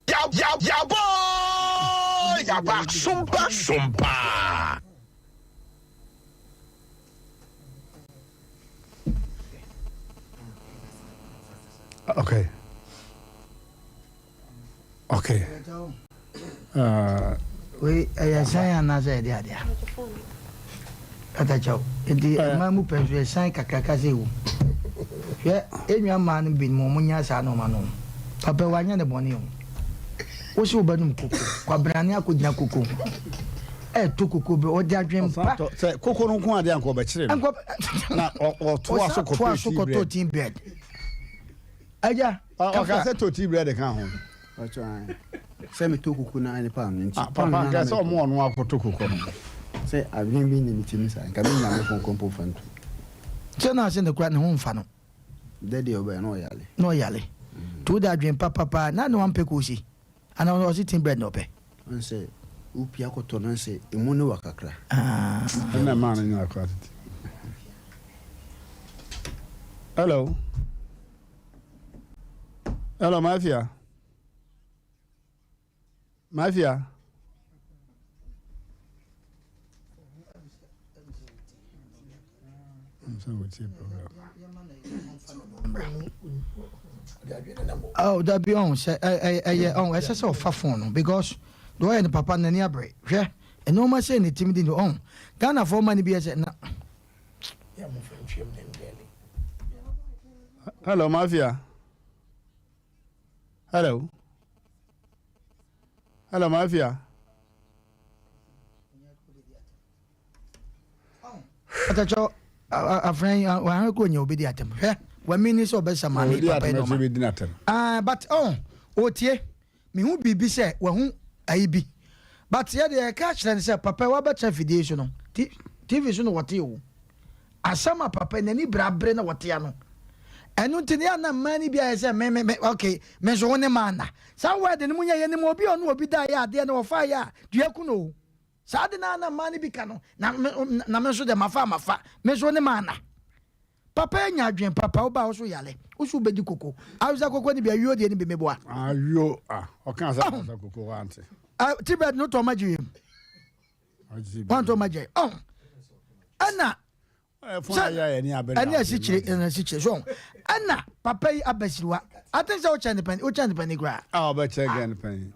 Yabɔ Yaba Sompa Sompa. Okay. Okay. Uh, Wei ɛyɛ san anaasɛ ɛde adeɛ a? Katakyɛw. Nti mmaa mu pɛ nso ɛsan kakraka sɛ ewu. Hwɛ enua mmaa no binom wɔn nya saa nneɛma no. Papa wanyɛ ne bɔne o. Wosi wo bɛnum koko. Kwabrane akɔgyina koko ho. Ɛɛtɔ koko bɛ ɔde adwen pa. Sɛ koko no nko adeɛ anka ɔbɛkyere no. Na ɔtoa so kɔtɔ tea bread. Agya. Ɔka sɛ tɔ tea bread ka ho. Sɛ metɔ kuku no ara ne paano nti. Ah, papa nka sɛ ɔmo ɔno akɔtɔ kuku no. Sɛ adwene bi nni me tirim saa, nka menya me fon kɔmpo mfa ntu. Sɛ na ase ne kora ne ho mfa no. Dɛ deɛ ɔbɛyɛ na ɔyale. Na ɔyale. Nti wode adwene papa paa na ne wampɛ koose anaa ɔse tin bread na ɔpɛ. Ɔn sɛ wopia kɔtɔ no sɛ emu ne wa kakra. Ɛna ɛmaa no nya akora tete. Hello. Hello, Mafia. Mafia. Oh, dabi ɔn sɛ ɛyɛ ɔn ɛsɛ sɛ ɔfa phone no because deɛ ɔyɛ no papa n'ani abere hwɛ nneɛma sɛ ne tim di no ɔn Ghana fɔ ɔma no bi ɛsɛ na. Hello, Mafia. Hello. Hello, Mafia. Atakyɛ afrɛ yi wahwɛ kɔ nya obi di atɛm hwɛ wami ni sɛ ɔbɛsa maame papa yi nɔɔma ah but oh otie mehu biribi sɛ wahu ayi bi but yɛ deɛ ɛka kyerɛ no sɛ papa wabɛtena fidie so no tv so no wɔte o Asɛm a papa yi n'ani bere abere na wɔte ano. Ɛno nti no yɛ a na mmaa no bi ayɛ sɛ me me me okay me nso wo ne maa nna. Saa word no mu nyɛ yɛnim obi a ɔne obi da yɛ adeɛ na ɔfa yɛ a dua ku no o. Saa ade no a na mmaa no bi ka no na me na me nso deɛ mafa a mafa me nso wo ne maa nna. Papa yi anya adwene papa wo ba wo so yale wo so wobɛdi koko. Awusa koko no bi awio deɛ no bi meboa. Awio ah ɔka sɛ awusa koko wante. Ah tibet no tɔ ma gye wiem. Wantɔ ma gye ɔn ɛna ɛne asikyire ɛna asikyire so ɛna papa yi abasiriwa ati sɛ wokyɛn ne panyin wokyɛn ne panyin koraa. A ɔbɛkyɛ gɛn ne panyin.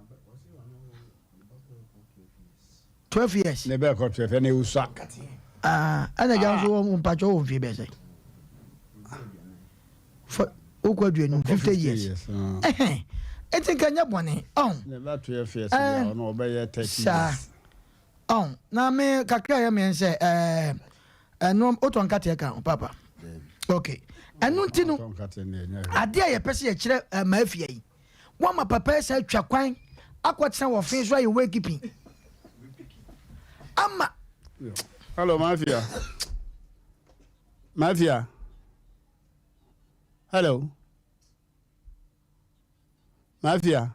12 years. Ne bɛɛ kɔ 12 ɛna ewusua. Ɛna gya nso wɔn mpatsɔ wɔn mfie bɛɛ sɛ. Wokɔ aduonum 50 years. Ɛhɛn eti nka nyɛ bɔne ɔn. Ne ba 12 years deɛ ɔno ɔbɛyɛ 30 years. Ɔn na me kakra yɛ me sɛ ɛɛ ɛno wotɔ nkateɛ ka ho papa. Okay ɛno nti no adeɛ a yɛpɛ sɛ yɛkyerɛ mafia yi wɔma papa yi sɛ atwa kwan akɔtena wɔ fe so ayɛ wakeeping ama. Hello mafia. Mafia. Hello. Mafia.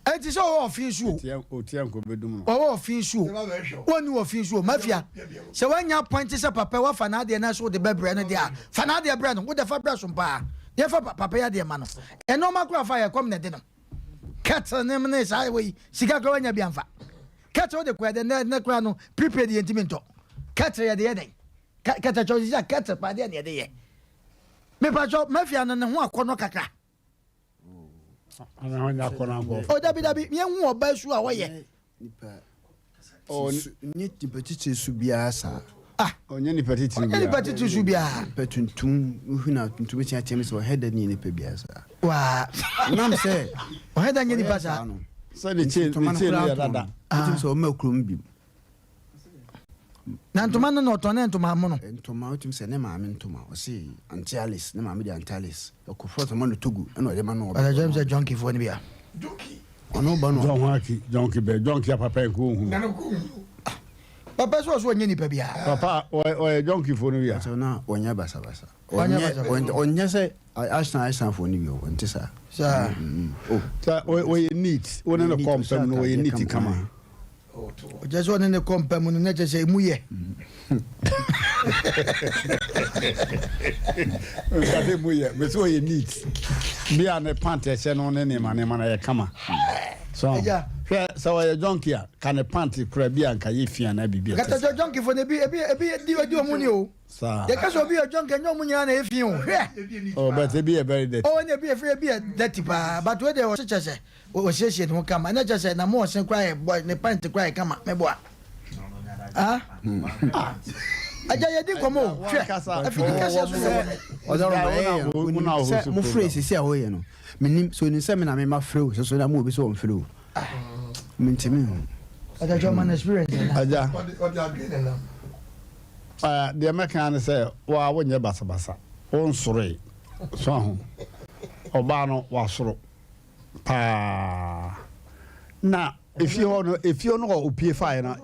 Eti sɛ ɔwɔ ɔfin so o. Otia nko bedum no. Ɔwɔ ɔfin so o. Wɔnni ɔfin so o. Mafia. Sɛ wanya appoint sɛ papa wafa n'adeɛ na so de bɛbrɛ no deɛ a, fa n'adeɛ brɛ no. Wode fa brɛ so paa. Yɛfa papa yi adeɛ ma no. Ɛnɔɔma koraa fa yɛ kɔm na ɛde no. Kettle ne ne saa wɔ yi sika koraa wanya bi amfa. Kettle wode kɔ ɛdɛ nɛ nɛ koraa no prepaid yɛ ntumi ntɔ. Kettle yɛde yɛ dɛn? Kettle kyɛw sisi a kettle paa deɛ na yɛde yɛ. Mepakyɛw mafia no ne ho akɔnɔ kakra. O dabi dabi yɛn hu ɔbaa su a ɔyɛ. Ɔnyɛ nipa titiri su biara saa. Ah. Ɔnyɛ nipa titiri biara. Ɔnyɛ nipa titiri su biara. Nipa tuntum wohu na tuntum tia tia mi sɛ ɔhɛ da nyɛ nipa biara saa. Waa. Nam sɛ. Ɔhɛ da nyɛ nipa saa. Sɛ ne kye ne kye ne yɛ dada. Wotum sɛ ɔma kurom bi. Na ntoma no na ɔtɔn ne ntoma mono. Ntoma wotum sɛ ne maame ntoma ɔse Auntie Alice ne maame de Auntie Alice ɛkɔfɔ ntoma no Togo ɛna ɔde ma no. Ɔsɛ sɛ junkie foɔ no bi a. Ɔno ba no. John Haki, John Kibɛ, John Kia papa nko ohun. Papa sɛ ɔso ɔnyɛ nipa biara. Papa ɔyɛ John Kifo no bia. Ɔsɛ na ɔnyɛ basabasa. Ɔnyɛ basabasa. Ɔnyɛ sɛ Arsenal Arsenal fo no bi o, ɔnte saa. Saa. Oh. Sɛ ɔyɛ neat, wo ne no kɔ mpa mu no ɔyɛ neat kama. Ɔkyerɛ sɛ ɔne ne kɔ mpa mu no na kyerɛ sɛ emu yɛ. Nka sɛ emu yɛ, mɛ sɛ ɔyɛ neat. Bi a ne pant ɛhyɛ no ne nneɛma nneɛma no yɛ kama. So hwɛ sɛ ɔyɛ junkie a, ka ne pant kura bi a nka yɛ fi anaa biribi a ɛte saa. Kata junkie fo no ebi ebi ebi di odi ɔmo ni o. Saa. Yɛka sɛ obi yɛ junkie ɛnyɛ ɔmo nyinaa na ɛyɛ fi o. Hwɛ. Oh, but ebi yɛ very dirty. Oh, ɛna ebi yɛ fi ebi yɛ dirty paa but wei deɛ ɔkyekyɛ sɛ. Wasiesie ne ho kama na kyerɛ sɛ n'amoɔsen koraa yɛ bɔ ne pant koraa yɛ kama meboa. Ah agya yɛdi nkɔmɔ o hwɛ afidi kɛseɛ so na ɛwɔ no. Ɔdɔrɔmɔ ɛyɛ onim sɛ mo frɛ sisi a ɔyɛ no menim sɛ onim sɛ me na mema frɛ o soso na mo obi sɛ ɔmfrɛ o mentumi ho. Agya twɛ ɔma no experience na. Agya deɛ mɛka ne sɛ wa wonyɛ basabasa wonsoroe so aho ɔbaa no wasoro. paa na efie hɔ no efie hɔ no wɔ opie faeɛ no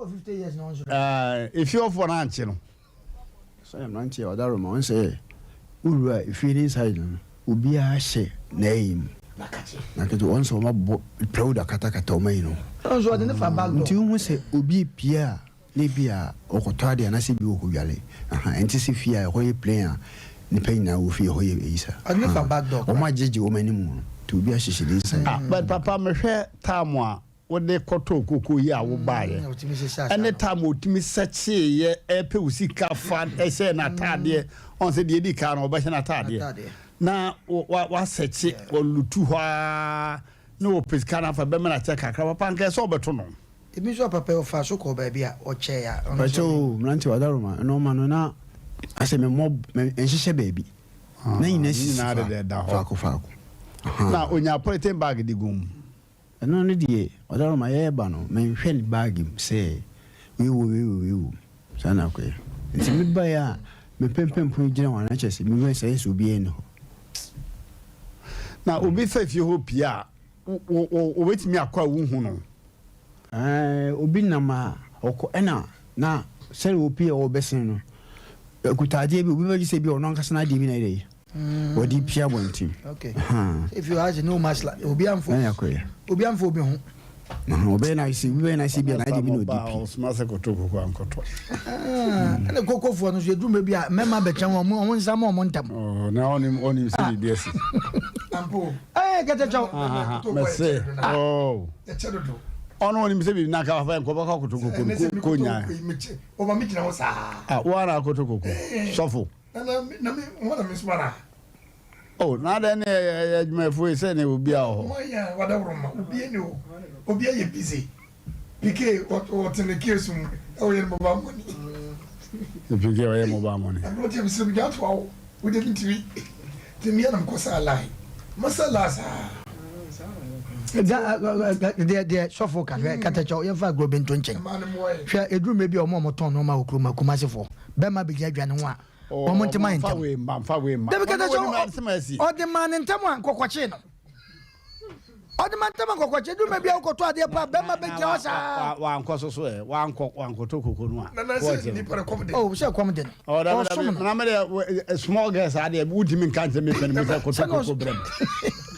ɛɛ efie hɔfoɔ no ankye no. Sɛ mmeranteɛ ɔda roma wɔn sɛ wowura efie ne inside no obiara hyɛ n'ayi mu na kete wɔn sɛ wɔn abɔ plywood akatakata wɔn ayi no Nso ɔde ne fa back door. nti wohu sɛ obi pie a Na ebia ɔkɔtɔ ade anaasɛ ebia ɔkɔdware. Aha, ɛnte sɛ fie a ɛhɔ yɛ plain a nnipa nyinaa wɔ fie, ɛhɔ yɛ ayi saa. Ɔde ne fa back door koraa. Wɔagyegye wɔn anim no, nti obi ahyehyɛ ne inside. Ah, but papa mehwɛ time a wode kɔtɔɔ koko yi a wobaeɛ ɛne time a ɔtumi sɛkyeeɛ ɛpɛ wo sika fa ɛhyɛɛ n'ataadeɛ ɔn sɛ deɛ ɛdi kan no ɔbɛhyɛ n'ataadeɛ na wasɛkye ɔlutu hɔ ara na ɔpɛ sika no afa bɛma no akyɛ kakra papa nka ɛsɛ ɔbɛto no. Ebi nso a papa yi ɔfaa so kɔɔ baabi a ɔkyɛe a ɔno nso. Mpakyɛw o mmerante wadaroma nnoɔma no na asɛ me mmɔ me nhyehyɛ baabi na nyina sisi fa faako faako ahaa. Na onya polythene bag de gu mu. Ɛno no deɛ wadaroma yɛɛba no me nhwɛ ne bag mu sɛ wei wɔ wei wɔ wei wɔ mu saa na akɔyɛ nti me baeɛ a me pɛmpɛn pono gyina hɔ a na kyerɛ sɛ me wura sɛ ayɛ sɛ obiara nni hɔ. Na obi fa fie hɔ pue a Wɔbɛtumi akɔ a wonhu no. Ɛɛ, obi nam a ɔkɔ ɛna na sɛdeɛ wɔpie a wɔbɛsen no, ɛkuta adeɛ bi, obi bɛgye sɛ bi ɔno ankasa n'adeɛ bi na ɛyɛ dɛ wɔde pia abɔnten. Okay. If you ask no masla, obi amfo. Na yɛakɔyɛ. Obi amfo obi ho. Ɔbɛyɛ na sɛ obi bɛyɛ na sɛ bi a n'adeɛ bi na ɔde pie. Ɔsoma sɛ kɔtɔ koko ankɔtɔ. Ɛna kokofoɔ no so yɛduru mmerɛ bi a mmarima bɛkyɛn wɔn wɔn nsa ma wɔn ntam. Na ɔnim ɔnim sɛ biribi asi. Ɛɛ kɛtɛkyɛw. Mɛsɛ ɔɔ ɔno ɔnim sɛ biribi na nka fafa nkɔ bɛkɔ akoto koko no ko nyaa. Ɔma mi gyina hɔ saa. Ah wo ara akoto koko sɔfo. Na na mi wɔn na mi soma na. Oh na adɛn ne ɛyɛ adwumayɛfoɔ yi sɛ ne obi a wɔ hɔ. Wɔn yɛ wadaworo ma obi ni o obi ayɛ busy. PK ɔte ne case mu ɔyɛ ne mobile money. PK ɔyɛ mobile money. Aberanteɛ mesrɛ me gya toa wo wo deɛ mentumi nti meyɛ na mekɔ saa line masa line saa. Deɛ deɛ sɔfo ka hwɛ katakyɛw yɛmfa agorɔ bi nto nkyɛn hwɛ ɛduru mmerɛ bi a wɔn a wɔtɔn nneɛma wɔ kurom akumasefoɔ bɛrima bɛgyina dwa ne ho a wɔn ntoma yɛ ntɛm dabi katakyɛw ɔde maa ne ntɛm a nkɔkɔkyee no Ɔde ma ntɛm akɔkɔkyɛ duru baabi a wokɔtɔ adeɛ pa bɛrima bɛgyina hɔ saa. Wankɔ so so ɛ wankɔ wankɔtɔ koko no a. Nana sɛ nipa no kɔm de. Oh sɛ kɔm de no. Oh dabi dabi na me deɛ small girl saa deɛ wotumi nka nkyɛn mi pɛn mi sɛ kɔtɔ koko brɛ mi.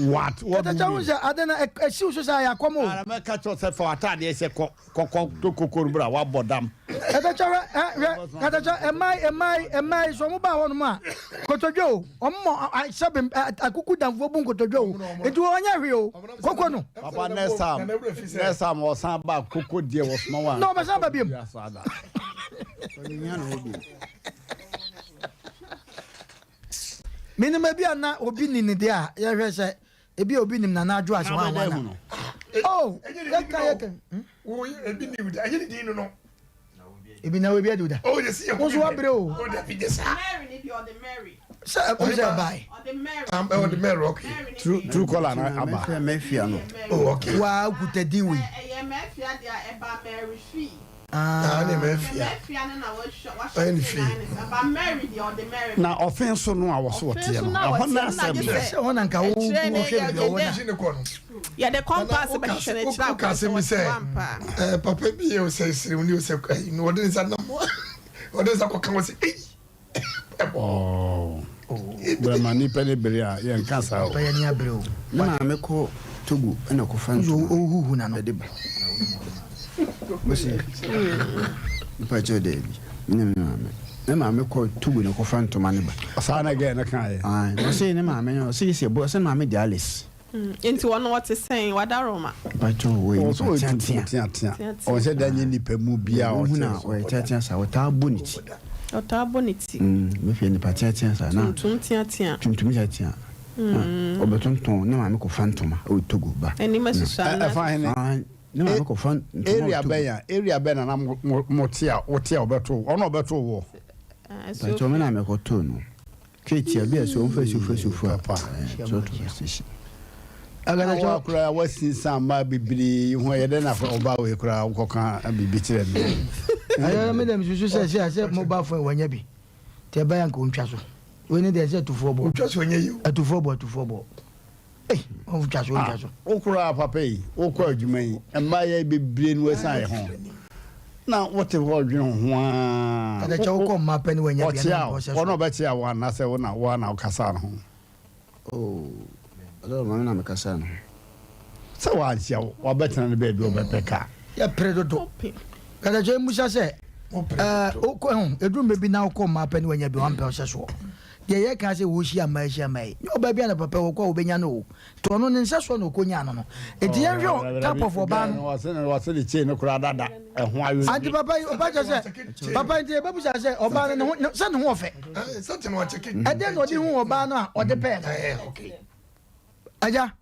What what do you mean? Kɛtɛkyɛ ho sɛ ade no ɛsiw so saa yɛ akɔm o. Ara mɛka kyerɛ sɛ fa w'ataadeɛ hyɛ kɔ. Kɔkɔ to kokoro bra wabɔ dam. Katakyɛ hwɛ ɛ hwɛ katakyɛ ɛmai ɛmai ɛmai sɛ ɔmo baa hɔ nom a kotodwe o ɔmo mɔ sɛbi akuku danfoɔ bu nkotodwe o nti ɔnyɛ hwee o koko no. Papa next time next time ɔsan ba koko deɛ wɔsoma wa. Na ɔbɛsan ba biom. Menim ebi a na obi ni ne deɛ a yɛhwɛ sɛ Ebi a obi nim Nana Adwo ase hwan hwan na. Oh, yɛka yɛka. Wo ebi ni da, ɛnyɛ ne din no no. Ebi na obi adi da. Oh, yɛsi yɛ. Wo nso wabere o. Oh, dabi de saa. Mary ni deɛ ɔde Mary. Sɛ ɛkɔ sɛ ɛbae. Ɔde Mary. Um, ɔde Mary, okay. True true caller na aba. Mɛfia mɛfia no. Oh, okay. Waa kuta din wei. Ɛyɛ Mɛfia deɛ ɛba Mary fii. Ah, ne mafia. Ɔyɛ ne fie. Na ɔfe nso no a wɔso ɔteɛ no, ɛhɔ na asɛm no. Sɛ hɔ na nka wo Akyire no wohwɛ baabi a ɔwɔ na. Gye ne kɔ no. Yɛde kɔmpaase bɛhwehwɛ no akyire Woka akwan asɛm sɛ bi wɔte sɛ hɔ ampa. eh, papa bi yɛ sɛ serew ni o sɛ ayi no wɔde ne nsa nam wɔde ne nsa kɔka wɔ sɛ ei Oh, bɛma nipa ne bere a yɛnka saa o. Papa yɛ ni abere o. Ne maame kɔ Togo ɛna ɔkɔfa ntoma. Ohuhu na no. Ɛde ba. Mose nipa kyerɛ daabi. Me ne me maame. Ne maame kɔ Togo na ɔkɔfa ntoma ne ba. Saa na gɛɛ no kaeɛ. Ae, na ɔse ne maame no ɔse yɛsɛ bɔ ɔse ne maame de Alice. Nti ɔno ɔte sɛn? Wadaroma. Mpakyɛw ɔyɛ Ɔsɛ nipa ɔyɛ teatea. tuntum teatea. Ɔnhyɛ da nyɛ nipa mu bia Wohu ɔte na so. ɔyɛ teatea saa ɔtaa bɔ ne ti. Ɔtaa bɔ ne ti. Mm, mefɛ nipa teatea saa na. Tuntum teatea. Tuntum teatea. Na ɔbɛtontɔn ne maame kɔfa ntoma ɛwɔ Togo ba. Anim asusu Ɛ- ana. Ɛfa hene. Ah, ne maame kɔfa ntoma wɔ Area Togo. bɛn a area bɛn na na mo mo mo te a wote a ɔbɛto wo ɔno ɔbɛto wo. Mpakyɛw me na mekɔtoo no. Ketia bi a sɛ ɔmfa sufa sufa a trɔtrɔ station. Na wa koraa wasinsan mmaa bebree yi ho ɛyɛ dɛ na ɔbaa wei koraa wokɔka biribi kyerɛ no. Ɛyɛ me dɛm susu sɛ sɛ sɛ mobile phone wanya bi nti ɛbɛyɛ nka ɔntwa so wei ne deɛ sɛ atufoɔ bɔ Ɔntwa so ɔnyɛ yi o. atufoɔ bɔ atufoɔ bɔ ei ɔntwa so ɔntwa so Wo koraa papa yi wokɔ adwuma yi mmaayɛ bebree no wasan yɛ ho na wote hɔ dwene ho aa. Ɛdɛ kyɛ wokɔ mmaa pɛ ne wanya bi Ɔkyea ɛna wo ɔhyɛ so ɔno ɔbɛkyea wo anaasɛ wo na wo ana wokasa no ho. Oh, ɔdɔ maame na mekasa no ho. Sɛ wankyea wo wabɛtena no baabi ɔbɛpɛ ka. Yɛpere dodo ɛdɛ kyɛ mmusa sɛ ɛɛ wokɔ ɛho ɛduru mmerɛ bi na wokɔ mmaa pɛ ne wanya bi wampɛ ɔhyɛ soɔ deɛ yɛka sɛ wɔhyia mmaa hyia mmaa yi nyɛ ɔbaa bi a na papa wɔkɔ a wɔbɛnya no o nti ɔno ne nsa soɔ na ɔkɔnya no no nti yɛnhwɛ type of ɔbaa no Wɔse ne chain no koraa dada ɛho ayɛ anti papa yi ɔba kyɛ sɛ papa nti yɛbɛbusa sɛ ɔbaa no ne ho sɛ ne ho ɔfɛ ɛdeɛ na ɔde hu ɔbaa no a ɔde pɛɛ no agya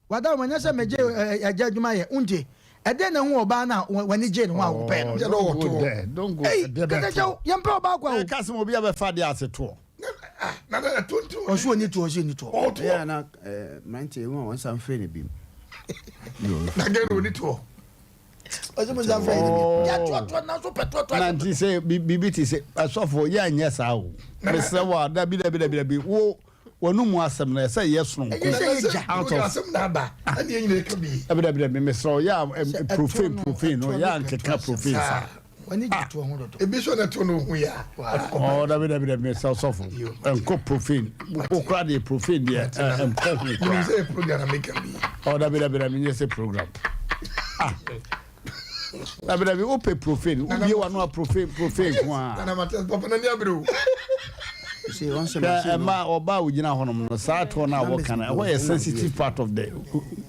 wada wɔn nyɛ sɛ mɛgye agya adwuma yɛ wontie ɛdeɛ na hu ɔbaa no a w'ani gye ne ho a wopɛɛ no Don't go there. Don't go Ei, there. kɛtɛkyɛw yɛmpɛ ɔbaa kwa o Ɛka sɛ obi abɛfa deɛ ase toɔ. ɔso ɔni toɔ ɔso ɔni toɔ Ɛyɛ a na mmeranteɛ mu a wɔn nsa mfrɛ no bi mu. Na gɛn ɔni toɔ. ɔsɛ mo nsa mfrɛ no bi yɛ toɔtoɔ nanso pɛ toɔtoɔ Na nti sɛ biribi te sɛ asɔfo yɛ anyɛ saa o. Mesrɛ wo a dabi dabi dabi dabi wo wɔn mu asɛm no ɛsɛ yɛ soronko. Ɛnyɛ sɛ yɛ gya. Out of asɛm na aba ɛne yɛn nyinaa ka bi. dabi dabi dabi mesrɛ wo yɛ a profane profane no yɛ ankeka profane saa. w'ani gye toɔ ho dodo Ebi so na to no hu ya. Ɔ dabi dabi dabi mesrɛ wo sɔfo nkɔ profane wo kora deɛ profane deɛ nkɔ ho Menim koraa. sɛ yɛ program na meka bi. Ɔ dabi dabi dabi nyɛ sɛ program. Ah dabi dabi wopɛ profane wobie w'ano a profane profane ko a. Nana Matthias papa n'ani abere o. Sɛ wɔn sɛ Hwɛ machine no. ɛma ɔbaa a ogyina hɔnom no saa toɔ no a wɔka no ɛhɔ yɛ sensitive part of the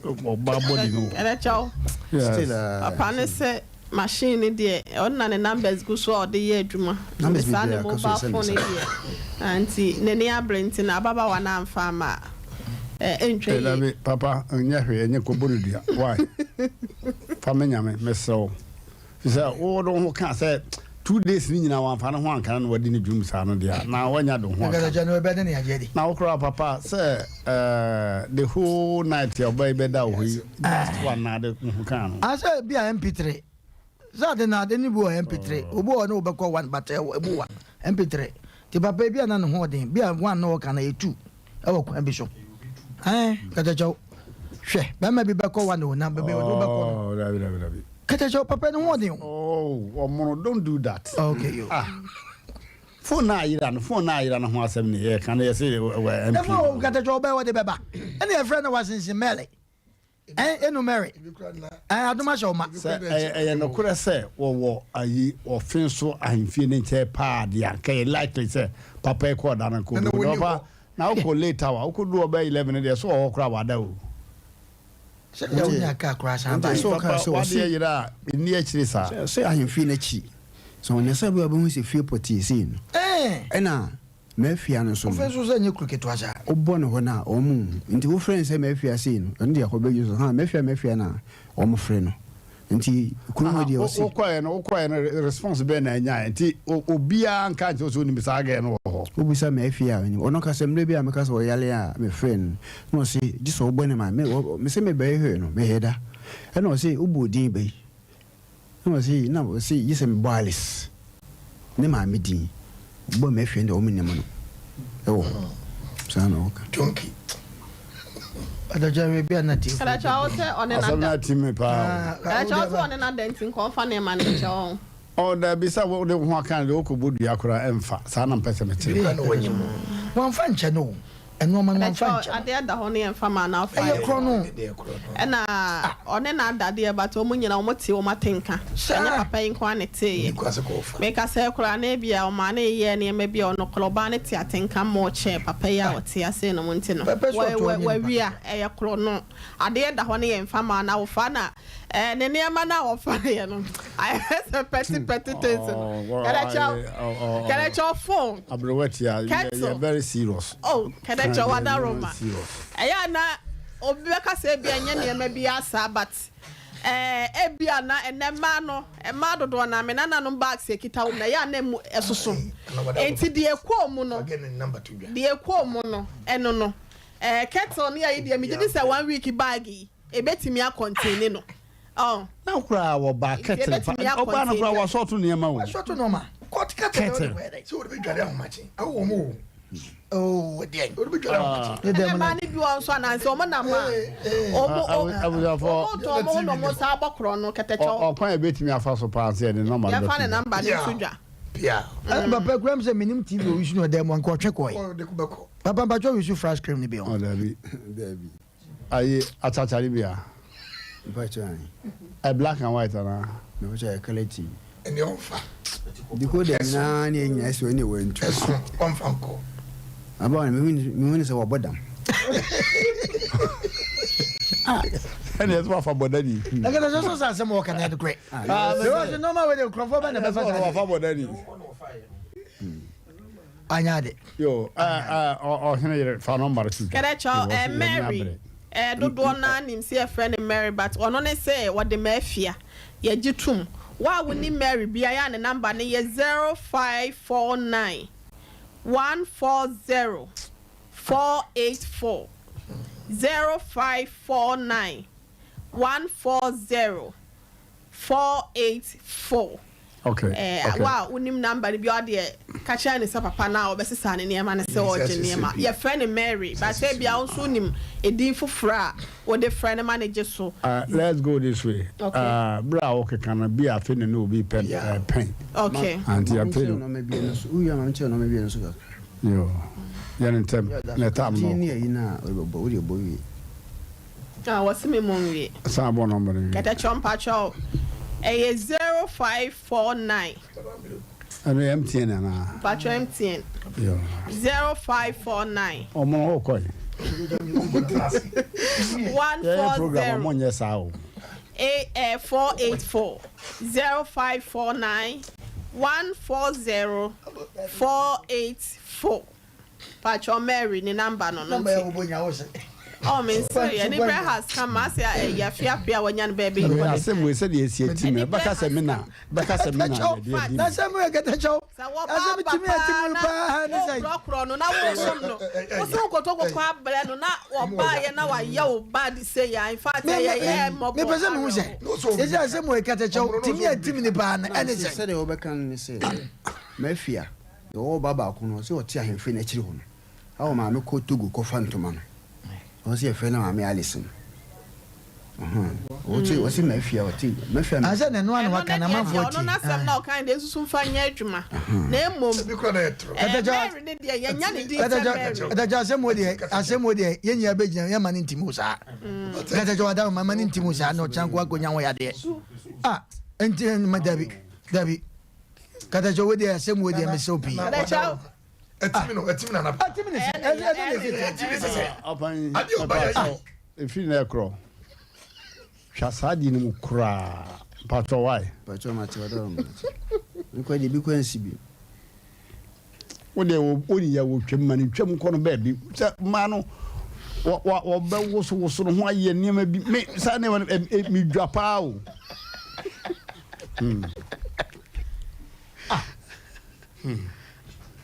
ɔbaa body no. Ɛdɛ kyɛw Yes. Still, papa ne sɛ machine ne deɛ ɔno na ne numbers gu so a ɔde yɛ adwuma Numbers saa ne bebree aka so mobile ɛsɛ ne phone nsa. deɛ Ah, nti n'ani abere nti na ababaawa no amfa ama a ɛ, ɛntwa Eh, yie dabi papa nyɛ hwee ɛnyɛ kɔbɔ no dua why fa me nyame mesrɛ wo fi sɛ wode wo ho ka sɛ 2 days ne nyinaa wamfa ne ho anka no na wadi ne dwom saa no deɛ a na wanya de wo ho aka kɛtɛkyɛ no ɛbɛde ne agye di na wo koraa papa sɛ eh, the whole night a ɔba yi bɛda wo hɔ yi just one na de wo ho kaa no asɛ bi a mp3 sɛ ade na ade ne bi wɔ mp3 obi wɔ ne wobɛkɔ one but ɛwɔ ebu wa mp3 nti papa bi a na ne ho ɔden bi a one na ɔka na yɛ two ɛwɔ kwan bi so ɛn kɛtɛkyɛw hwɛ bɛrima bi bɛkɔ one o na bɛbɛ ɔde wobɛkɔ no Oh, dabi dabi dabi kɛtɛkyɛw papa ne ho ɔden o oh ɔmono don't do that okay yo ah phone na ayera no phone na ayera no ho asɛm ne yɛka no yɛsɛ wɔ mp ɛfɔ o kɛtɛkyɛw ɔbɛyɛ wɔde bɛba ɛne yɛfrɛ no wasensen mɛle ɛn enu mary ɛn adom ahyɛ ɔma sɛ ɛyɛ ɛyɛ nokorɛ sɛ wɔwɔ ayi ɔfe so ahemfie ne nkyɛn paa deɛ anka yɛ likely sɛ papa yi kɔɔ da no nkɔ Na na bi wɔnni papa na wokɔ late hour wokɔdu ɔbɛ 11 deɛ so wɔ hɔ koraa wada o sɛ yɛ wonya kaa koraa san Nti ba sɛ ɔka papa sɛ wadeɛ ɔse yerɛ a ɛnni akyire saa sɛ ahemfie no akyi sɛ ɔnyɛ sɛ bi a wobɛhu sɛ fie pɔtee sei no ɛn ɛna mafia no so no ɔfɛ nso sɛ nyɛ kuro ketewa saa wobɔ ne hɔ no a ɔmo nhu nti wofrɛ no sɛ mafia sei no ɛno deɛ akɔbɛgye so ha mafia mafia no a ɔmo frɛ no nti kurom hɔ deɛ ɔse wokɔɛ no wokɔɛ no response bɛɛ na anyaɛ nti obiaa nka nkyerɛ sɛ onim saa gɛ no wɔ hɔ. Wobisa me afie a ɔnim. Ɔno ka sɛ mmerɛ bi a meka sɛ ɔyare a mefrɛ no na ɔse gye sɛ wobɔ ne ma me mese mebɛhwɛ no mehɛ da ɛna ɔse wobɔ din bɛyi. Na ɔse na ɔse gye sɛ mebɔ Alice ne maame din. Ɔbɔ me ahwɛ deɛ wɔn nim no ɛwɔ hɔ. Saa na ɔka. Donkey. Ɔdɔkyɛ baabi a na tie. Kadakyɛ ɔwɔ sɛ ɔne Asɛm no nada. ati me paa o. Kadakyɛ ɔwɔ sɛ ɔne nada nti nka ɔmfa nneɛma no nkyɛ wɔn. Ɔ dabi sɛ wode wo ho aka no deɛ wokɔbɔ dua koraa ɛmfa. Saa na mpɛ sɛ mekyerɛ. Wamfa nkyɛ no o. Nnoɔma no wamfa Ɛkyɛ nkyɛ no. adeɛ da hɔ no yɛmfa ma no afa Ɛyɛ korɔ no. Ɛna ɔne no ada deɛ but ɔmo nyina ɔmo te ɔmo atenka. Ɛnyɛ papa yi nko ara na ɛteeɛ. Meka sɛ koraa na ebia ɔmaa no yeyɛɛ nneɛma bi a ɔno koraa ɔbaa no te atenka more kyɛn papa yi a ɔte ase nom nti no wawia ɛyɛ korɔ no. Adeɛ da hɔ no yɛmfa ma no awofa na Eh, ne nneɛma no a wɔfaeɛ no ayɛ sɛ petty petty things no. Kɛdɛkyɛw, kɛdɛkyɛw phone. Aberewa tia, Kettle. yɛ very serious. Oh, kɛdɛkyɛw wada Roma. Serious. Ɛyɛ a na obi bɛka sɛ ebi ɛnyɛ nneɛma bi asa but eh, ebi a na ɛnɛ mmaa no, mmaa dodoɔ na me nananom bags ekita wɔm na ɛyɛ a na emu ɛsoso. Enti deɛ ɛkɔɔ mu no, deɛ ɛkɔɔ mu no, ɛno no. Eh, kettle ne ayi deɛ megye di sɛ one week bag yi. Ebetumi akɔntene no. Oh. Na koraa wɔba kettle pa. Ɔbaa no koraa wɔasɔɔto nneɛma o. Wɔasɔɔto nneɛma. Kɔt kettle. Kettle. Sɛ wɔde bɛdware ahomakye. Awo wɔn o. Oh, deɛ. Wɔde bɛdware ahomakye. Ɛna mmaa no bi wɔ nso anansi wɔn nam a. Wɔn Abusuafoɔ. tɔn wɔn ho na wɔn san bɔ korɔ no kɛtɛkyɛw. Ɔkwan a ebetumi afa so paa sɛ yɛde nɔmba no bɛto dwa. Yɛfa ne nɔmba no to dwa. Pia. Ɛna papa kura mi sɛ menim TV owisu na ɔdan mu anka ɔtwe kɔɛ. Papa mpatwa owisu flash cream ni bi ho. Ɔ dabi dabi. Ayi akyakya no bi a. Mpakyɛ ayi. Ɛ black and white anaa. Mpakyɛ ɛ colour TV. Ɛnni ɔnfa. Decoder nyinaa ne ɛnyina ɛsɛ ɛne ɛwɔ ntu. Ɛso ɔnfa nkɔ. Aba no mehu ne sɛ wɔbɔ dam. Ɛne ɛsɛ wafa bɔ dani. Ɛkɛtɛ sɛ sɛ sɛ asɛm wɔka na ɛde korɛ. Because normal way de nkurɔfoɔ bɛ na ɛbɛfa saa. Wafa bɔ dani. Anya ade. Yo, ɔhene yere fa nɔmba no to dwa. Kɛdɛkyɛw, eh, Mary, eh, dodoɔ no ara nim sɛ yɛfrɛ no Mary but ɔno ne sɛ wɔde Mafia, yɛgye tom. Wo a wonim Mary biara yɛ a ne number no yɛ 0549 140 484, 0549 140 484. Okay, Eh, okay. wo a wonim number no bi a ɔdeɛ ka kyerɛ ne sɛ papa no a ɔbɛsesa ne nneɛma no sɛ ɔregye nneɛma. Yɛfrɛ no Mary, but sɛ ebia wo nso wonim edin foforɔ a wode frɛ no ma no gye so. Let's go this way. Okay. Berɛ a wokeka no, bi a afei na ne obi pɛ Yeah. pɛn. Okay. Anti Ma afei menkyerɛ no. nneɛma bi no so. Wowie a ma menkyerɛ nneɛma bi no so kakra. Yo. Yɛ no ntɛm. Na ɛtam no. Din ne ayi no a wode bɛbɔ, wode bɔ wie. Ah wɔse me mɔ nwie. San bɔ number no wie. Kɛtɛkyɛw mpakyɛw ɛyɛ 0549. Ɛno yɛ MTN anaa? Mpakyɛw MTN. Yo. 0549. Ɔmo no ɔkɔ yi. 140. Yɛyɛ program ɔmo nyɛ saa o. A eh, 484 0549 140 484. Pacho Mary ne number no no nti. Oh me nsa yɛ ne brɛ has come ase a ɛyɛ afiapia a wanya no baabi nkɔ de. Asɛm wei sɛdeɛ ɛsi ati me bɛka sɛ me na bɛka sɛ me na yɛde adi me. Na sɛ mo yɛ kɛtɛkyɛw. Sɛ wɔba ba paa na wokorɔkorɔ no na wosom no wosi wo kotoko abrɛ no na wɔbaayɛ na wayɛ wo bad sɛ yɛ in fact ɛyɛ yɛ mmɔbɔ. Mepɛ sɛ mehu sɛ ɛsɛ asɛm wei kɛtɛkyɛw timi atimi ne paa no ɛne sɛ. Sɛdeɛ wobɛka no ne sɛ mafia. Deɛ ɔwɔ ba baako no, ɔse ɔte ahemfie no akyiri hɔ no, a ɔmaame kɔ Togo kɔfa ntoma no, ɔse yɛfrɛ no maame Alice no. Ɔte, ɔse mafia, ɔte, mafia. Ansa na ɛno ano waka na amanfoɔ tie. Ɔno n'asɛm na ɔkan deɛ nsusu nfa nyɛ adwuma. Na mmom, Mary ne deɛ yɛnya ne din sɛ Mary. Kɛtɛkyɛ asɛm wɔ deɛ, asɛm wɔ deɛ, yɛn nyinaa bɛgyina yɛn ma ne ntim o saa. Kɛtɛkyɛ wada ma ma ne ntim o saa na ɔkyɛn ko akɔnya ho yadeɛ. Ah, nti ma dabi, dabi. Katakyɛ wo deɛ asɛm wo deɛ mesɛ wo pii. Katakyɛ. Ɛtimi no ɛtimi na napa. Ɛtimi ne sɛ ɛsɛ ɛsɛ ne sɛ. Ɛtimi ne sɛ. Ɔpan Adi ɔba yɛ mpatsɔ efiri na ɛkorɔ hwɛ saa adi no mu koraa mpatsɔ why. Mpatsɔ mate ɔdɔ mate. Nkɔ deɛ bi kɔ nsi bi. Wo deɛ wo ne yɛ wɔ twam ma ne twam kɔ no baabi sɛ mmaa no wɔ wɔ wɔbɛ woso woso no ho ayɛ nneɛma bi me saa nneɛma no ɛ me dwa paa o. Hmm. Ah. Hmm.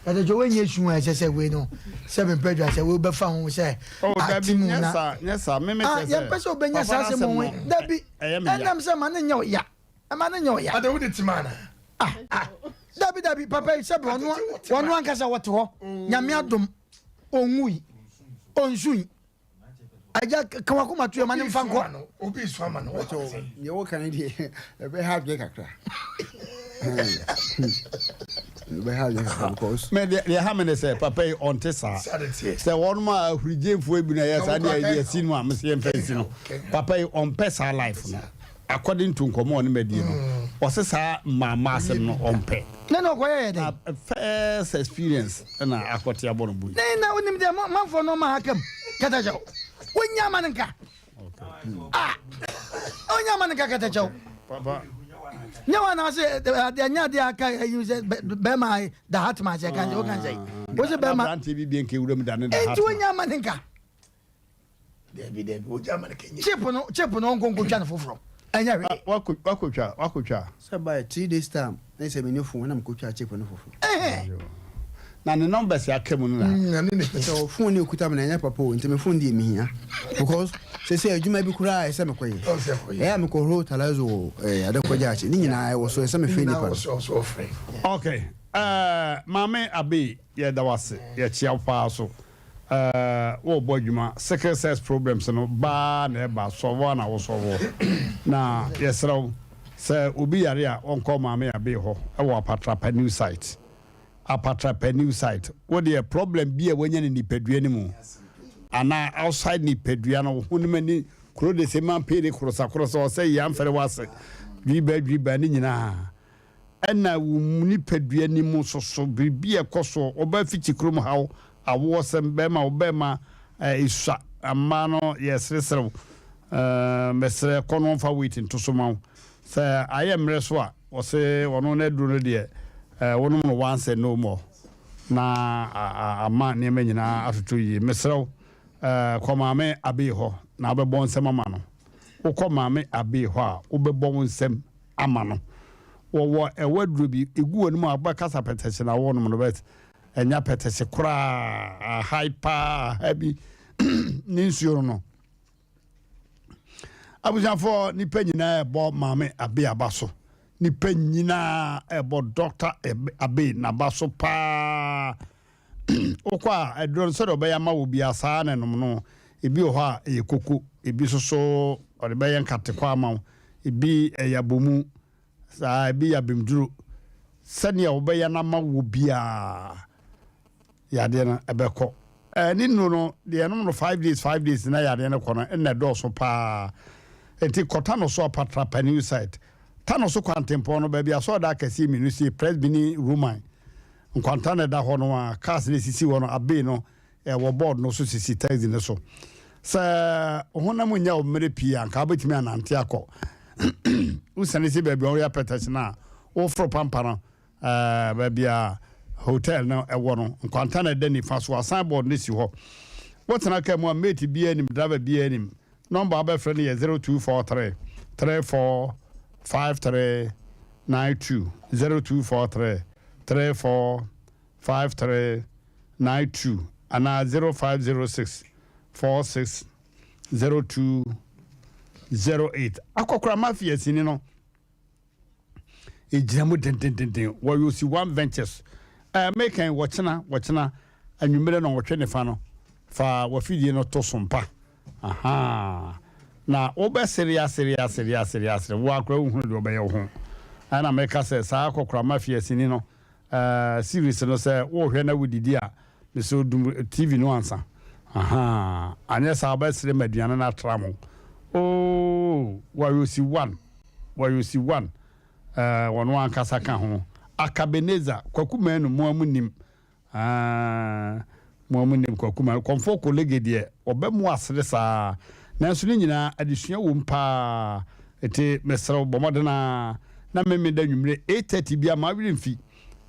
Kata jo wenye sun a ɛsɛ sɛ wei no sɛ mepɛ dwa sɛ wei bɛfa ho sɛ oh, ati mu na nyɛ saa me me ah, sɛ yɛmpɛ sɛ wobɛnya saa asɛm ho dabi ɛnam sɛ ma ne nyɛ ɔya. Ɛma no nyɛ ɔya. Ada wode tema anaa? Ah, ah, dabi dabi, papa yi sɛbi ɔno ɔno ankasa wɔte hɔ, nyame adom, ɔnwui, ɔnsui. Agya ka wakoma to yɛ ma ne mfa nkɔ. Obi nsu ama no. Deɛ woka no deɛ ɛbɛha adwene kakra. Ɛbɛha adwene kakra because. Mɛ deɛ deɛ ha mi ne sɛ papa yi ɔnte saa. Sɛ wɔn a ahurigyenfoɔ bi na ɛyɛ saa deɛ yɛ si no a mesi yɛn fɛ si no. Papa yi ɔmpɛ saa life no. According to nkɔmɔ ɔne mɛ die no ɔse saa mmaa asɛm no ɔmpɛ. Ne na ɔkɔyɛ yɛ dɛn? First experience ɛna akɔte abɔ no bui. Ne na wonim deɛ manfoɔ no ɔma ha kam katakyɛw wonya ama no nka ah wonya ama no nka katakyɛw papa nyɛ wa na ɔse ɛnyɛ adeɛ aka ayi sɛ bɛrima da hatma sɛ kan sɛ wokan sɛ wo sɛ bɛrima aberanteɛ bi bie nka wuram da ne da hatma enti wonya ama no nka Dabi dabi ogya ama no kɛnyɛ. Chip no chip no ɔnkɔ nkotwa no foforɔ ɛnyɛ hwee. Ah, wakɔ wakɔtwa wakɔtwa. Sɛ by 3 days time na sɛ menni phone na mekɔtwa chip no foforɔ. Na ne numbers aka mu no na. Na ne ne. Sɛ phone ne okuta me na ɛnyɛ papa o nti me phone deɛ mehia because sɛ sɛ adwuma bi koraa ɛsɛ mekɔyɛ ɛyɛ a mekɔhoro talazo wɔ ɛɛ adakɔgya akyi ne nyinaa ɛwɔ so ɛsɛ mefrɛ nipa no. Okay, maame Abe yɛda wo ase yɛkyea wo paa so. Eh wɔbɔ adwuma sickle cells problems no baa na ɛba sɔvɔ a na wo sɔvɔ na yɛsrɛ wo sɛ obi yare a ɔnkɔ maame abee hɔ ɛwɔ apatrapa new site apatrapa new site wo deɛ problem bi a wanya ne nipadua no mu anaa outside nipadua no wo honam ani kuro de se man pere korosa korosa ɔsɛ yi amfɛre wase dwiba dwiba ne nyinaa Ɛna wo nipadua no mu nso so, biribi a ɛkɔ soɔ, ɔbaa fikyi kurom haw, awoɔsɛm, bɛrima wo bɛrima sua, mmaa no yɛsereserew, mesrɛ kɔ no ɔmfa weight nto so ma wo. Sɛ ayɛ mmerɛ so a, ɔse ɔno n'aduro no deɛ wonom no once and no more, na ama nneɛma nyinaa atotɔ yie. Mesrɛ wo, kɔ Maame Abbey hɔ na wobɛbɔ nsɛm ama no. Wokɔ Maame Abbey hɔ a, wobɛbɔ wo nsam ama no. Wɔwɔ ɛwɔ aduro bi, egu wɔn mu a wobɛkasa pɛtɛhye na wɔnom no but ɛnya pɛtɛhye koraa, ahae paa, aha bi ne nsuo no no. Abusuafoɔ, nipa nyinaa ɛbɔ Maame Abe aba so. Nipa nyinaa ɛbɔ Dr. Abe n'aba so paa. Wokɔ a, aduro no sɛdeɛ ɔbɛyɛ ama wo biara saa na ɛnom no. Ebi wɔ hɔ a ɛyɛ koko, ebi nso so ɔde bɛyɛ nkatekɔ ama wo, ebi ɛyɛ abomu, saa ebi yɛ abemduro. Sɛdeɛ wɔbɛyɛ no ama wo biara, yadeɛ no ɛbɛkɔ. Ɛɛ ne nnuro no, deɛ ɛnom no 5 days 5 days na yadeɛ no kɔ no, ɛna ɛdɔɔso paa. Nti kɔta no so apatrapa new site. Ta no so kwantempɔn no, baabi asɔɔda akɛseɛ mmienu sie, Presby ne Roman. Nkwanta na ɛda hɔ no a cars no esisi hɔ no abee no ɛwɔ board no so sisi taxi no so. Sɛ honam nnya wo mmerɛ pii a nka wobɛtumi anante akɔ. Wosiane si baabi a wɔyɛ apɛtɛs no a woforo pampa no ɛɛ baabi a hotel no ɛwɔ no nkwanta na ɛda nifa so a sign board no si hɔ. Wotena kaa mu a mate biara nim driver biara nim. Nɔmba a wobɛfrɛ no yɛ 0243 34 53 92, 0243 34 53 92 anaa 0506 46 02 08. Akɔkora Mafia sini no. Egyina mu dendendenden wɔ Yosi One Ventures. Ɛɛ mekɛn wɔkyena wɔkyena anwummerɛ na wɔtwe ne fa no fa wafidie no to so mpa. Ahaa. Na wobɛsere asere asere asere asere wo akora wohunu deɛ ɔbɛyɛ wo ho. Ɛna meka sɛ saa akɔkora mafia sini no ɛɛ series no sɛ wohwɛ na wodidi a mesɛ odum TV no ansa. Ahaa. Anyɛ saa wobɛsere ma aduane no atra mo. Oo Wayosi One. Wayosi One eh, wɔn ankasa ka ho. Akabeneza, Kwaku Manu, mo a mo nim. Ah, mo a mo nim Kwaku Manu. Kɔmfoɔ Kolege deɛ, ɔbɛ mo asere saa. Nanso ne nyinaa, adesua wom paa. Enti, mesrɛ wo, bɔ mmɔden ara na Memeda anwummere 8:30 biara, ma werɛ mfi.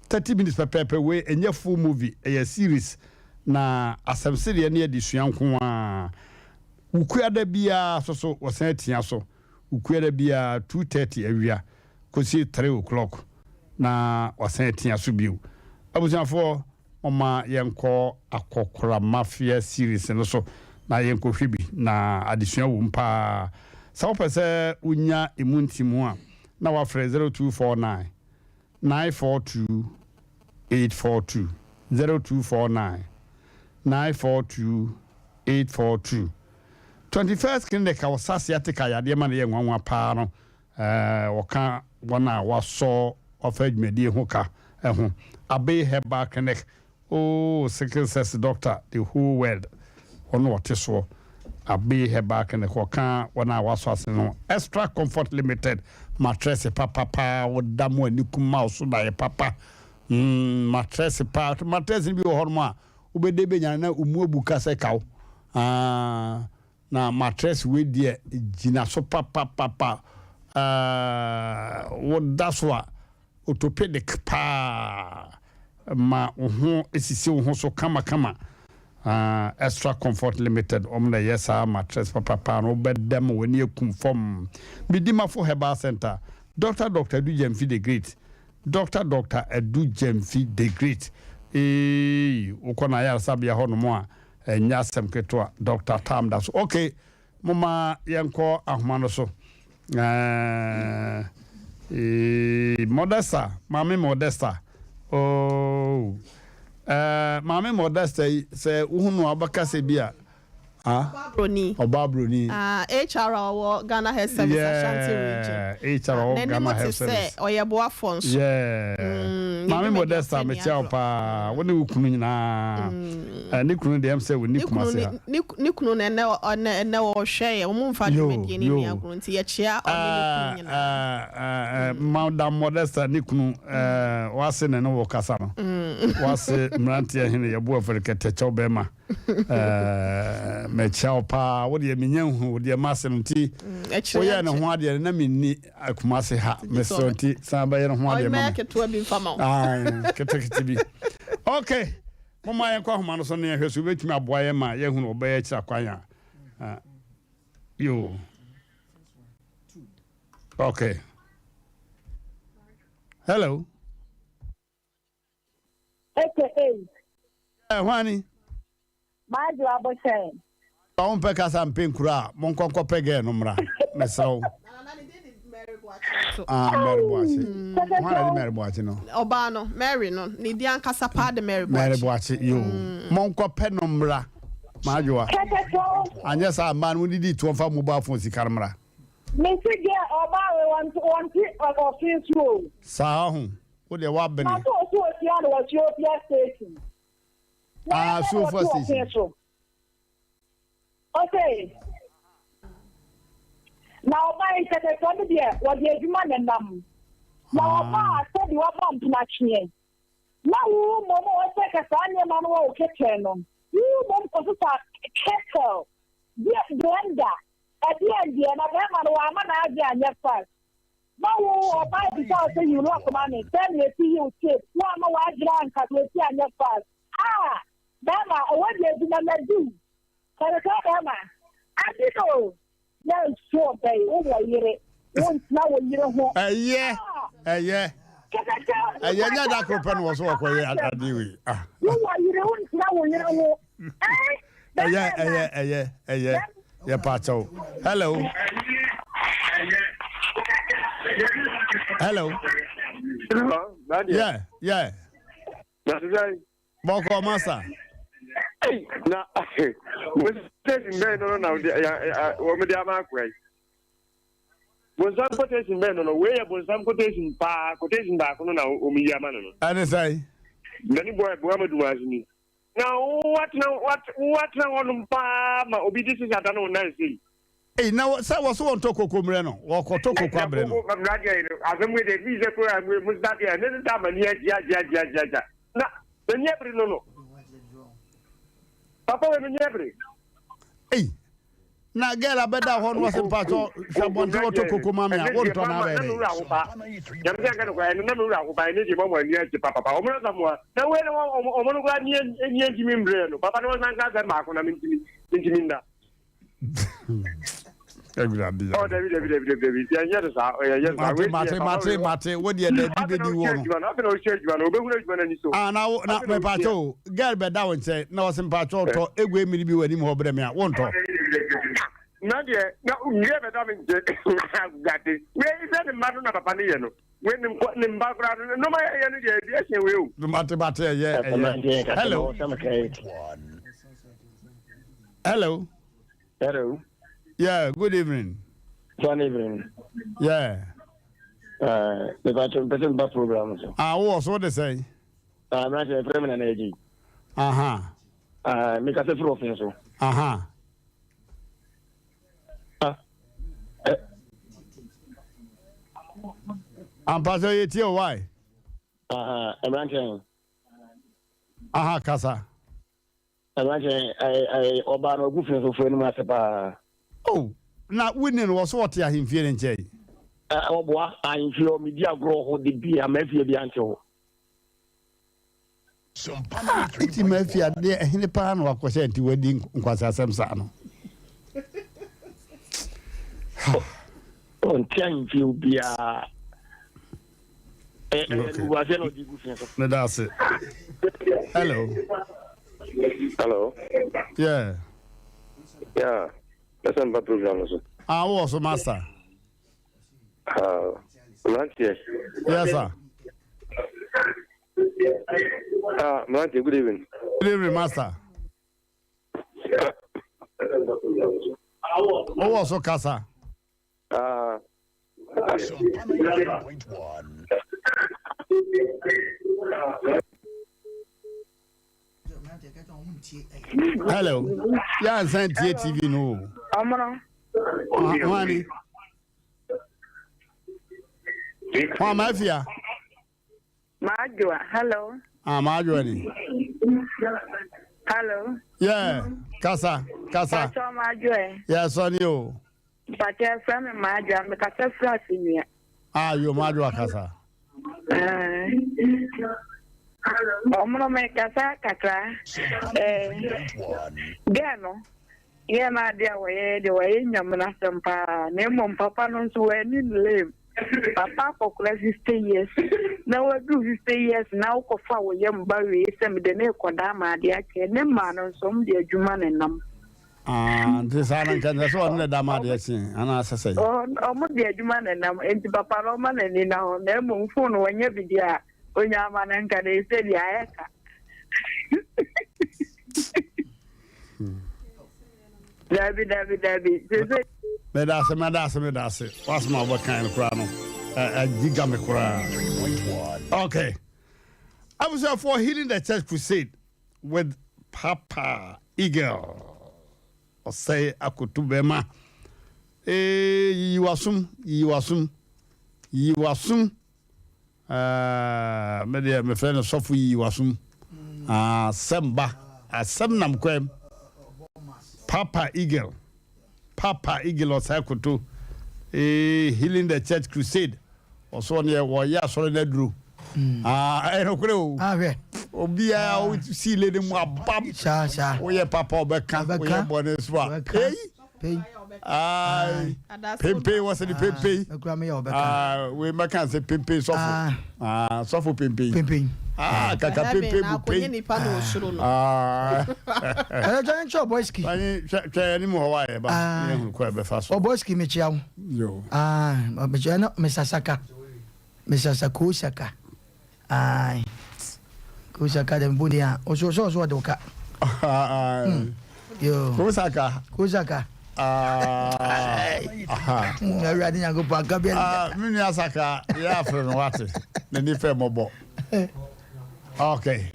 30 minutes pɛpɛɛpɛ, wei ɛnyɛ full movie, ɛyɛ series. Na asɛm sereɛ ne adesua nko ara. Wukuada biara nso so, wɔsan atia so. Wukuada biara 2:30 awia kɔsi 3 o'clock na wasan atia so bio. Abusuafoɔ, momma yɛnkɔ Akɔkora Mafia series no so na yɛnkɔhwɛ bi, na adesua wɔ mu paa. Sɛ wopɛ sɛ wonya ɛmu ntimu a, na wafrɛ 0249 942 842, 0249 942 842. 21st Clinic a wɔsa sciatica yadeɛ ma no yɛ nwanwa paa no, wɔka wɔn a wɔasɔ wɔafa adwumadie ho ka ho. Abbey Herbal Clinic Oh sickle sex doctor the whole world ɔno ɔte soɔ Abbey herbal clinic ɔka wɔn a wasɔ ase no extra comfort limited matress papa paa woda mo ani kum ma ɔso da yɛ papa mm matress paa matress bi wɔ hɔ nom a wobɛde bɛnya na ɔmu abu ka sɛ kaw ah na matress wei deɛ gyina so papapapa ah woda so a Orthopedic paa ma wo ho sisi wo ho so kama kama ah Extra Comfort Limited wɔn na ɛyɛ saa mattress papa paa no wobɛda ma w'ani akum fam Medimafo Herbal Center Doctor Doctor Adu Gyamfi the Great Doctor Doctor Adu Gyamfi the Great eii wokɔ n'ayaresabea hɔ nom a ɛnyɛ asɛm ketewa Doctor Tam da so okay Momma yɛnkɔ ahoma no so. Ɛɛ, Modesta, Maame Modesta. Oh, ɛɛ, Maame Modesta yi, sɛ wohu no a, wobɛka sɛ bi a, ah, Broni. Ɔbaa broni. Ah, HR a ɔwɔ Ghana Health Service Ashanti region. Yeah, HR a ɔwɔ N'anim Ghana te Health sɛ Service. ɔyɛ boafoɔ nso. Yeah. Mm, Maame ne dwumadi Modesta, afɛ ni mekyia wo agorɔ. paa. Wo ne wo kunu nyinaa. Eh, ne kunu deɛ ɛm sɛ ɔnni Ne kunu Kumasi ne ha. ne ne kunu no ɛnɛ ɔnɛ ɛnɛ ɔhwɛ yɛ wɔn mfa Yo, dwumadie no yo. nni agorɔ nti yɛkyea ɔne ne kunu Eh, nyinaa. eh, eh, Madam Modesta ne kunu, eh, wase ne ne wo kasa no. Wase mmeranteɛ hene yɛbo afɛre kɛtɛkyɛw bɛrima. Eh, mekyia wo paa. Wo deɛ menya nhunu wo deɛ mase no nti Ɛkyerɛ woyɛɛ ne nkyɛ. ho adeɛ no na menni Kumasi ha. Nti sɛ Mesrɛ ɔbɛ nti san bɛyɛ ne ho adeɛ ma ɔmmɛyɛ me. ketewa bi mfa ma wo. Ae, ketekete bi. Okay. Momma yɛnkɔ ahoma no so na yɛnhwɛ so wobɛtumi aboa yɛn ma yɛahunu ɔbɛyɛ akyiri akwan a. Ah, yo. Okay. Hello. AKA. Eh, hwani? Maadwo abɔhyɛn. Sɛ wompɛ kasa mpɛ nkuro a, monkɔ nkɔpɛ gɛɛ no mmra. Mesrɛ wo. Ah, Mary Boakye. Hwan na de Mary Boakye no? Ɔbaa no, Mary no, ne din ankasa paa de Mary Boakye. Mary Boakye, yo. Monkɔpɛ no mmra. Maadwoa. Anyɛ saa mmaa no modidi toɔ mfa mobile phone sika no mmra. Mese gɛ ɔbaa wei wɔnte ɔfe so o. Saa ho. Wo deɛ woabene. Mato ɔso osia no wɔ Suofia station. Ah, Suofua station. Ɔse, na ɔbaa yi kɛtɛsɛ no deɛ wɔde adwuma na ɛnam. Na ɔbaa sɛdeɛ waba mpenatweɛ. Na wo mmom a wɔsɛ ka saa nneɛma no wɔ wo kitchen no, wo mmom kɔsesa kettle, deɛ blender, ɛdeɛn deɛ na bɛrima no wamma n'adwene anyɛ fast. Na wo ɔbaa bisa wo sɛ yi lock ma me, sɛdeɛ ɛsi yi wo tape, woamma w'adwene anka deɛ ɛsi anyɛ fast. Ah! Bɛɛma ɔwɔ deɛ adwuma na di o. Kɔrekɔ bɛɛma adi no o. Yɛ nso ɔbɛyi wo wɔ yere wo ntena wo yere ho. Ɛyɛ ɛyɛ ɛyɛ nyɛ da koro pɛ na wɔ so wɔkɔ yɛ adeɛ wei. Ah. Wo wɔ yere wo ntena wo yere ho. Ɛyɛ ɛyɛ ɛyɛ ɛyɛ yɛ pa kyɛw. Hello. Hello. Hello. Yeah yeah. Bɔkɔ masa. Ei, na quotation bɛn no na wɔn de ama akora yi. Bonsam quotation bɛn no no, wei yɛ bonsam quotation paa, quotation baako no na wɔn yi ama no no. Ɛne sɛn? Mani bɔ ɛboa ma dum ase ni. Na watena watena hɔnom paa ma obi de sisi ada no nan sei. Ei, na sɛ wɔ so wɔntɔ koko mmerɛ no, wɔkɔtɔ koko abrɛ no. Asɛm wei deɛ fi sɛ kura mu sa deɛ ne ne da m'ani agye agye agye agye agye na m'ani abere no no papa wei m'ani abere. Ei, na girl abɛda hɔ no wɔsɛ mpatsɔ hwɛ abɔnten wɔtɔ koko ma me a wontɔ na abɛyɛ dɛ. Nyame sɛ nka no koraa ɛno na me wura ahoba ɛne deɛ mɔmɔ ani agye papapa ɔmo no samoa na wei no ɔmo no koraa ni ntimi mbrɛ no papa no wɔsan ka asɛm baako na mentimi mentimi nda. Awurade yɛ. Ɔ dabi dabi dabi dabi dabi yɛn yɛ no saa yɛn yɛ no saa. Mate mate mate mate wo deɛ dabi bedi wɔ no. Afei na ɔhyɛ adwuma no obehunu adwuma no ani so. Ah na wo na mepatwa o girl bɛda wo nkyɛn na ɔsɛ mpatwa ɔtɔ egu emiri bi wɔ anim hɔ brɛ me a wontɔ. Na deɛ na nwie bɛda me nkyɛn gate wei sɛ ne mma no na papa no yɛ no wei ne nkɔ ne mma koraa no nneɛma yɛyɛ no deɛ ebi ɛhyɛ wei o. Mate mate ɛyɛ ɛyɛ. Hello. Hello. Hello. Yeah, good evening. Good evening. Yeah. Uh, mepatro mpɛ sɛ meba program so. Ah, wowɔ so wode sɛn? Ah, mmerante ɛfrɛ me nana agyi. Aha. Ah, mekasa firi ɔfen so. Aha. Ah, eh. Ampa sɛ yɛtie o why? Aha, mmerante. Aha, kasa. Mmerante, ɔbaa no ɔgu fi so fo anim ase paa. Oh, na wonni no wɔ so ɔte ahemfie no nkyɛn? Ɔboa ahemfie hɔ, medi agorɔ hɔ de bi a mafie bi ante hɔ. Ah, nti Murphy adeɛ ɛhene paa na wakɔhyɛ nti wadi nkwaseasɛm saa no. Ɔnte ahemfie obiara. Ɛɛ na ɔde gu fi so. Meda ase. Hello. Hello. Yeah. Yeah. That's a program so. Ah, wɔ so master. Ah, mmeranteɛ. Yes, sir. Ah, mmeranteɛ, good evening. Good evening, master. Wowɔ so kasa. Ah. Hello. Yɛ ansan tie TV no o. Ɔmono. Hwani. Hwan mafia? Maadwoa, hello. Ah, maadwoa ni. Hello. Yeah, kasa, kasa. Pacho maadwoa. Yeah, sɔni o. Pacho ɛfrɛ me maadwoa, mekasa firi asenua. Ah, yo maadwoa kasa. Ɔmono mekasa kakra. Eh, gɛɛ no. Yɛ no adeɛ a wɔyɛ deɛ wɔyɛ nyamena asɛm paa na mmom papa no nso wɔani no lame. Papa akɔkora 60 years na waduru 60 years na wokɔfa wo yam ba wei sɛ mede ne rekɔda ama adeɛ akyɛ ne mmaa no nso wɔn de adwuma na ɛnam. Ah, nti saa no nka nkyɛ sɛ ɔne ne da ma adeɛ kye anaa sɛ sɛ. Wɔn de adwuma na ɛnam nti papa no ɔma n'ani na hɔ na mmom phone wɔnyɛ bi deɛ a onya ama no nka na ɛsɛ deɛ ayɛ ka. Dabi dabi dabi sese. Meda ase meda ase meda ase wasɛm a wobɛkan no koraa no agyiga me koraa. Okay. Abusuafoɔ Healing the Church Crusade with Papa Eagle. Ɔsɛe akoto bɛma. Ee yiyi wasom yiyi wasom yiyi wasom. Ah, me deɛ mefrɛ no sɔfo yiyi w'asom. Ah, asɛm ba, asɛm nam kwam. Papa Eagle, Papa Eagle ɔsan koto. Eh, Healing the Church Crusade. Ɔso ɔne wɔyɛ asɔre no aduro. Ah, ɛyɛ nokorɛ o. Ahwɛ. Obiara ah. si le ne mu abam. Woyɛ papa ɔbɛka, woyɛ bɔne so a. Ei. Pempe wɔ sɛ de pempe. Wei mɛka sɛ pempe sɔfo. Sɔfo pempe. Pempe. Kaka pempe bu pe. Ɛyɛ twɛn twɛ ɔbɔski. Twɛ anim hɔ wa yɛ ba. Ne yɛ hunu kɔ ɛbɛfa so. Ɔbɔski mekyia wo. Yo. Mekyia no mesasaka. Mesasa kosaka. Ae. Kosaka de mpo deɛ a, ɔsɔ sɛ ɔsɔ ɔde wo ka. Hmm. Yo. Kosaka. Kosaka. Awurade Nyankopɔn aka bi ah, Me nua Saka, yɛ afrɛ no wate. N'ani fɛ mmɔbɔ. Okay.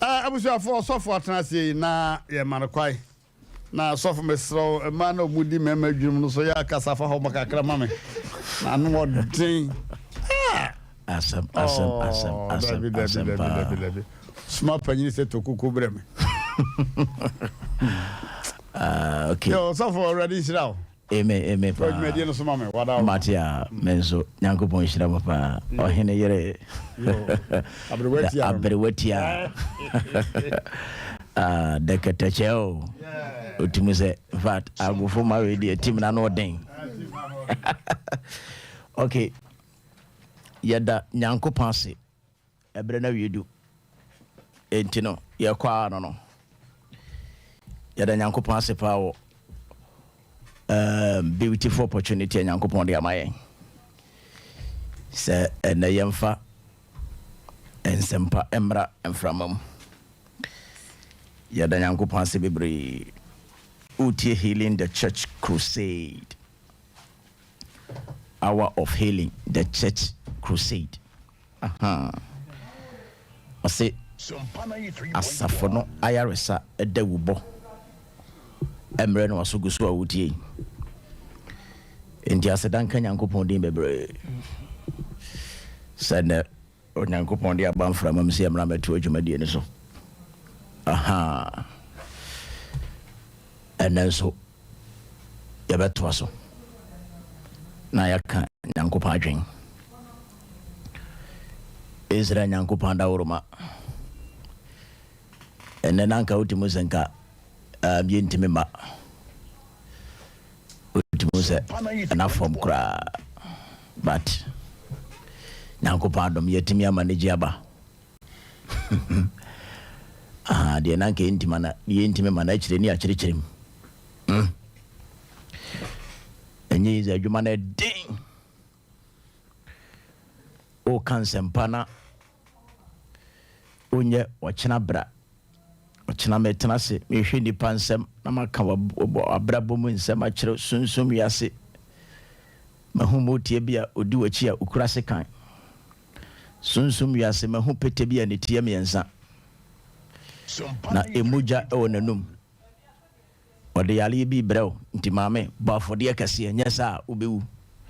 Eh, abusuafoɔ ɔsɔfo atena ase yi na yɛma no kwae. Na sɔfo mesrɛ wo mmaa na ɔmo di mmarima adwuma no so yɛ akasa fa hɔ ma kakra ma me na ano ɔden ah asɛm asɛm oh, asɛm asɛm dabi dabi dabi dabi dabi soma panyin sɛ to kuku brɛ me ah okay yo sɔfo awurade nhyira wo Amen amen paa. Dwumadie no so ma me wada wo. Mate a me nso Nyankopɔn nhyira mo paa. Ɔhene yere. Aberewa tia. Aberewa tia. Ah, dɛkɛtɛkyɛ o. Otumi sɛ in fact agofo ma wei deɛ tim na no ɔden. Okay. Yɛda Nyankopɔn ase. Ɛberɛ no awie du. Enti no, yɛkɔ ara no no, yɛda Nyankopɔn ase paa wɔ. Um, beautiful opportunity a Nyankopɔn de ama yɛn sɛ ɛnɛ yɛmfa nsɛmpa mmra mframa mu. Yɛda Nyankopɔn ase bebree. Wotie Healing the Church Crusade. Hour of Healing the Church Crusade. Ahaa. Ɔse asafo no ayaresa dawubɔ mmerɛ no waso gu so a wotie yi. Enti aseda nka Nyankopɔn din bebree sɛ nɛ Onyankopɔn de aba mframa mu sɛ yɛmmra mmɛto adwumadie no so. Ahaa. Ɛnnɛ nso yɛbɛtoa so na yɛaka Nyankopɔn adwen. Israel Nyankopɔn adaworoma. Ɛnnɛ na anka wotumi sɛ nka um, yɛntumi ma. Wotumi sɛ ɛna fam koraa. But Nyankopɔn adom yɛatumi ama ne gye aba. Ahaa, deɛ na anka yɛntumi na yɛntumi ma no akyire ne akyerɛkyerɛ mu. Mm. Ɛnyɛ yi sɛ adwuma no ɛden. Woka nsɛmpa na wonyɛ ɔkyena bra. Ɔkyena metena ase mehwɛ nnipa nsɛm na maka w'abrabɔ mu nsɛm akyerɛ sunsum wiase. Mahu motia bi a ɔdi w'akyi a ɔkura sekan. Sunsum wiase, mahu pete bi a ne ti yɛ miɛnsa, na emu gya wɔ n'anum. Ɔde yareɛ bi rebrɛ wo, nti maame, bɔ afɔdeɛ kɛseɛ, nyɛ saa a, wobɛwu.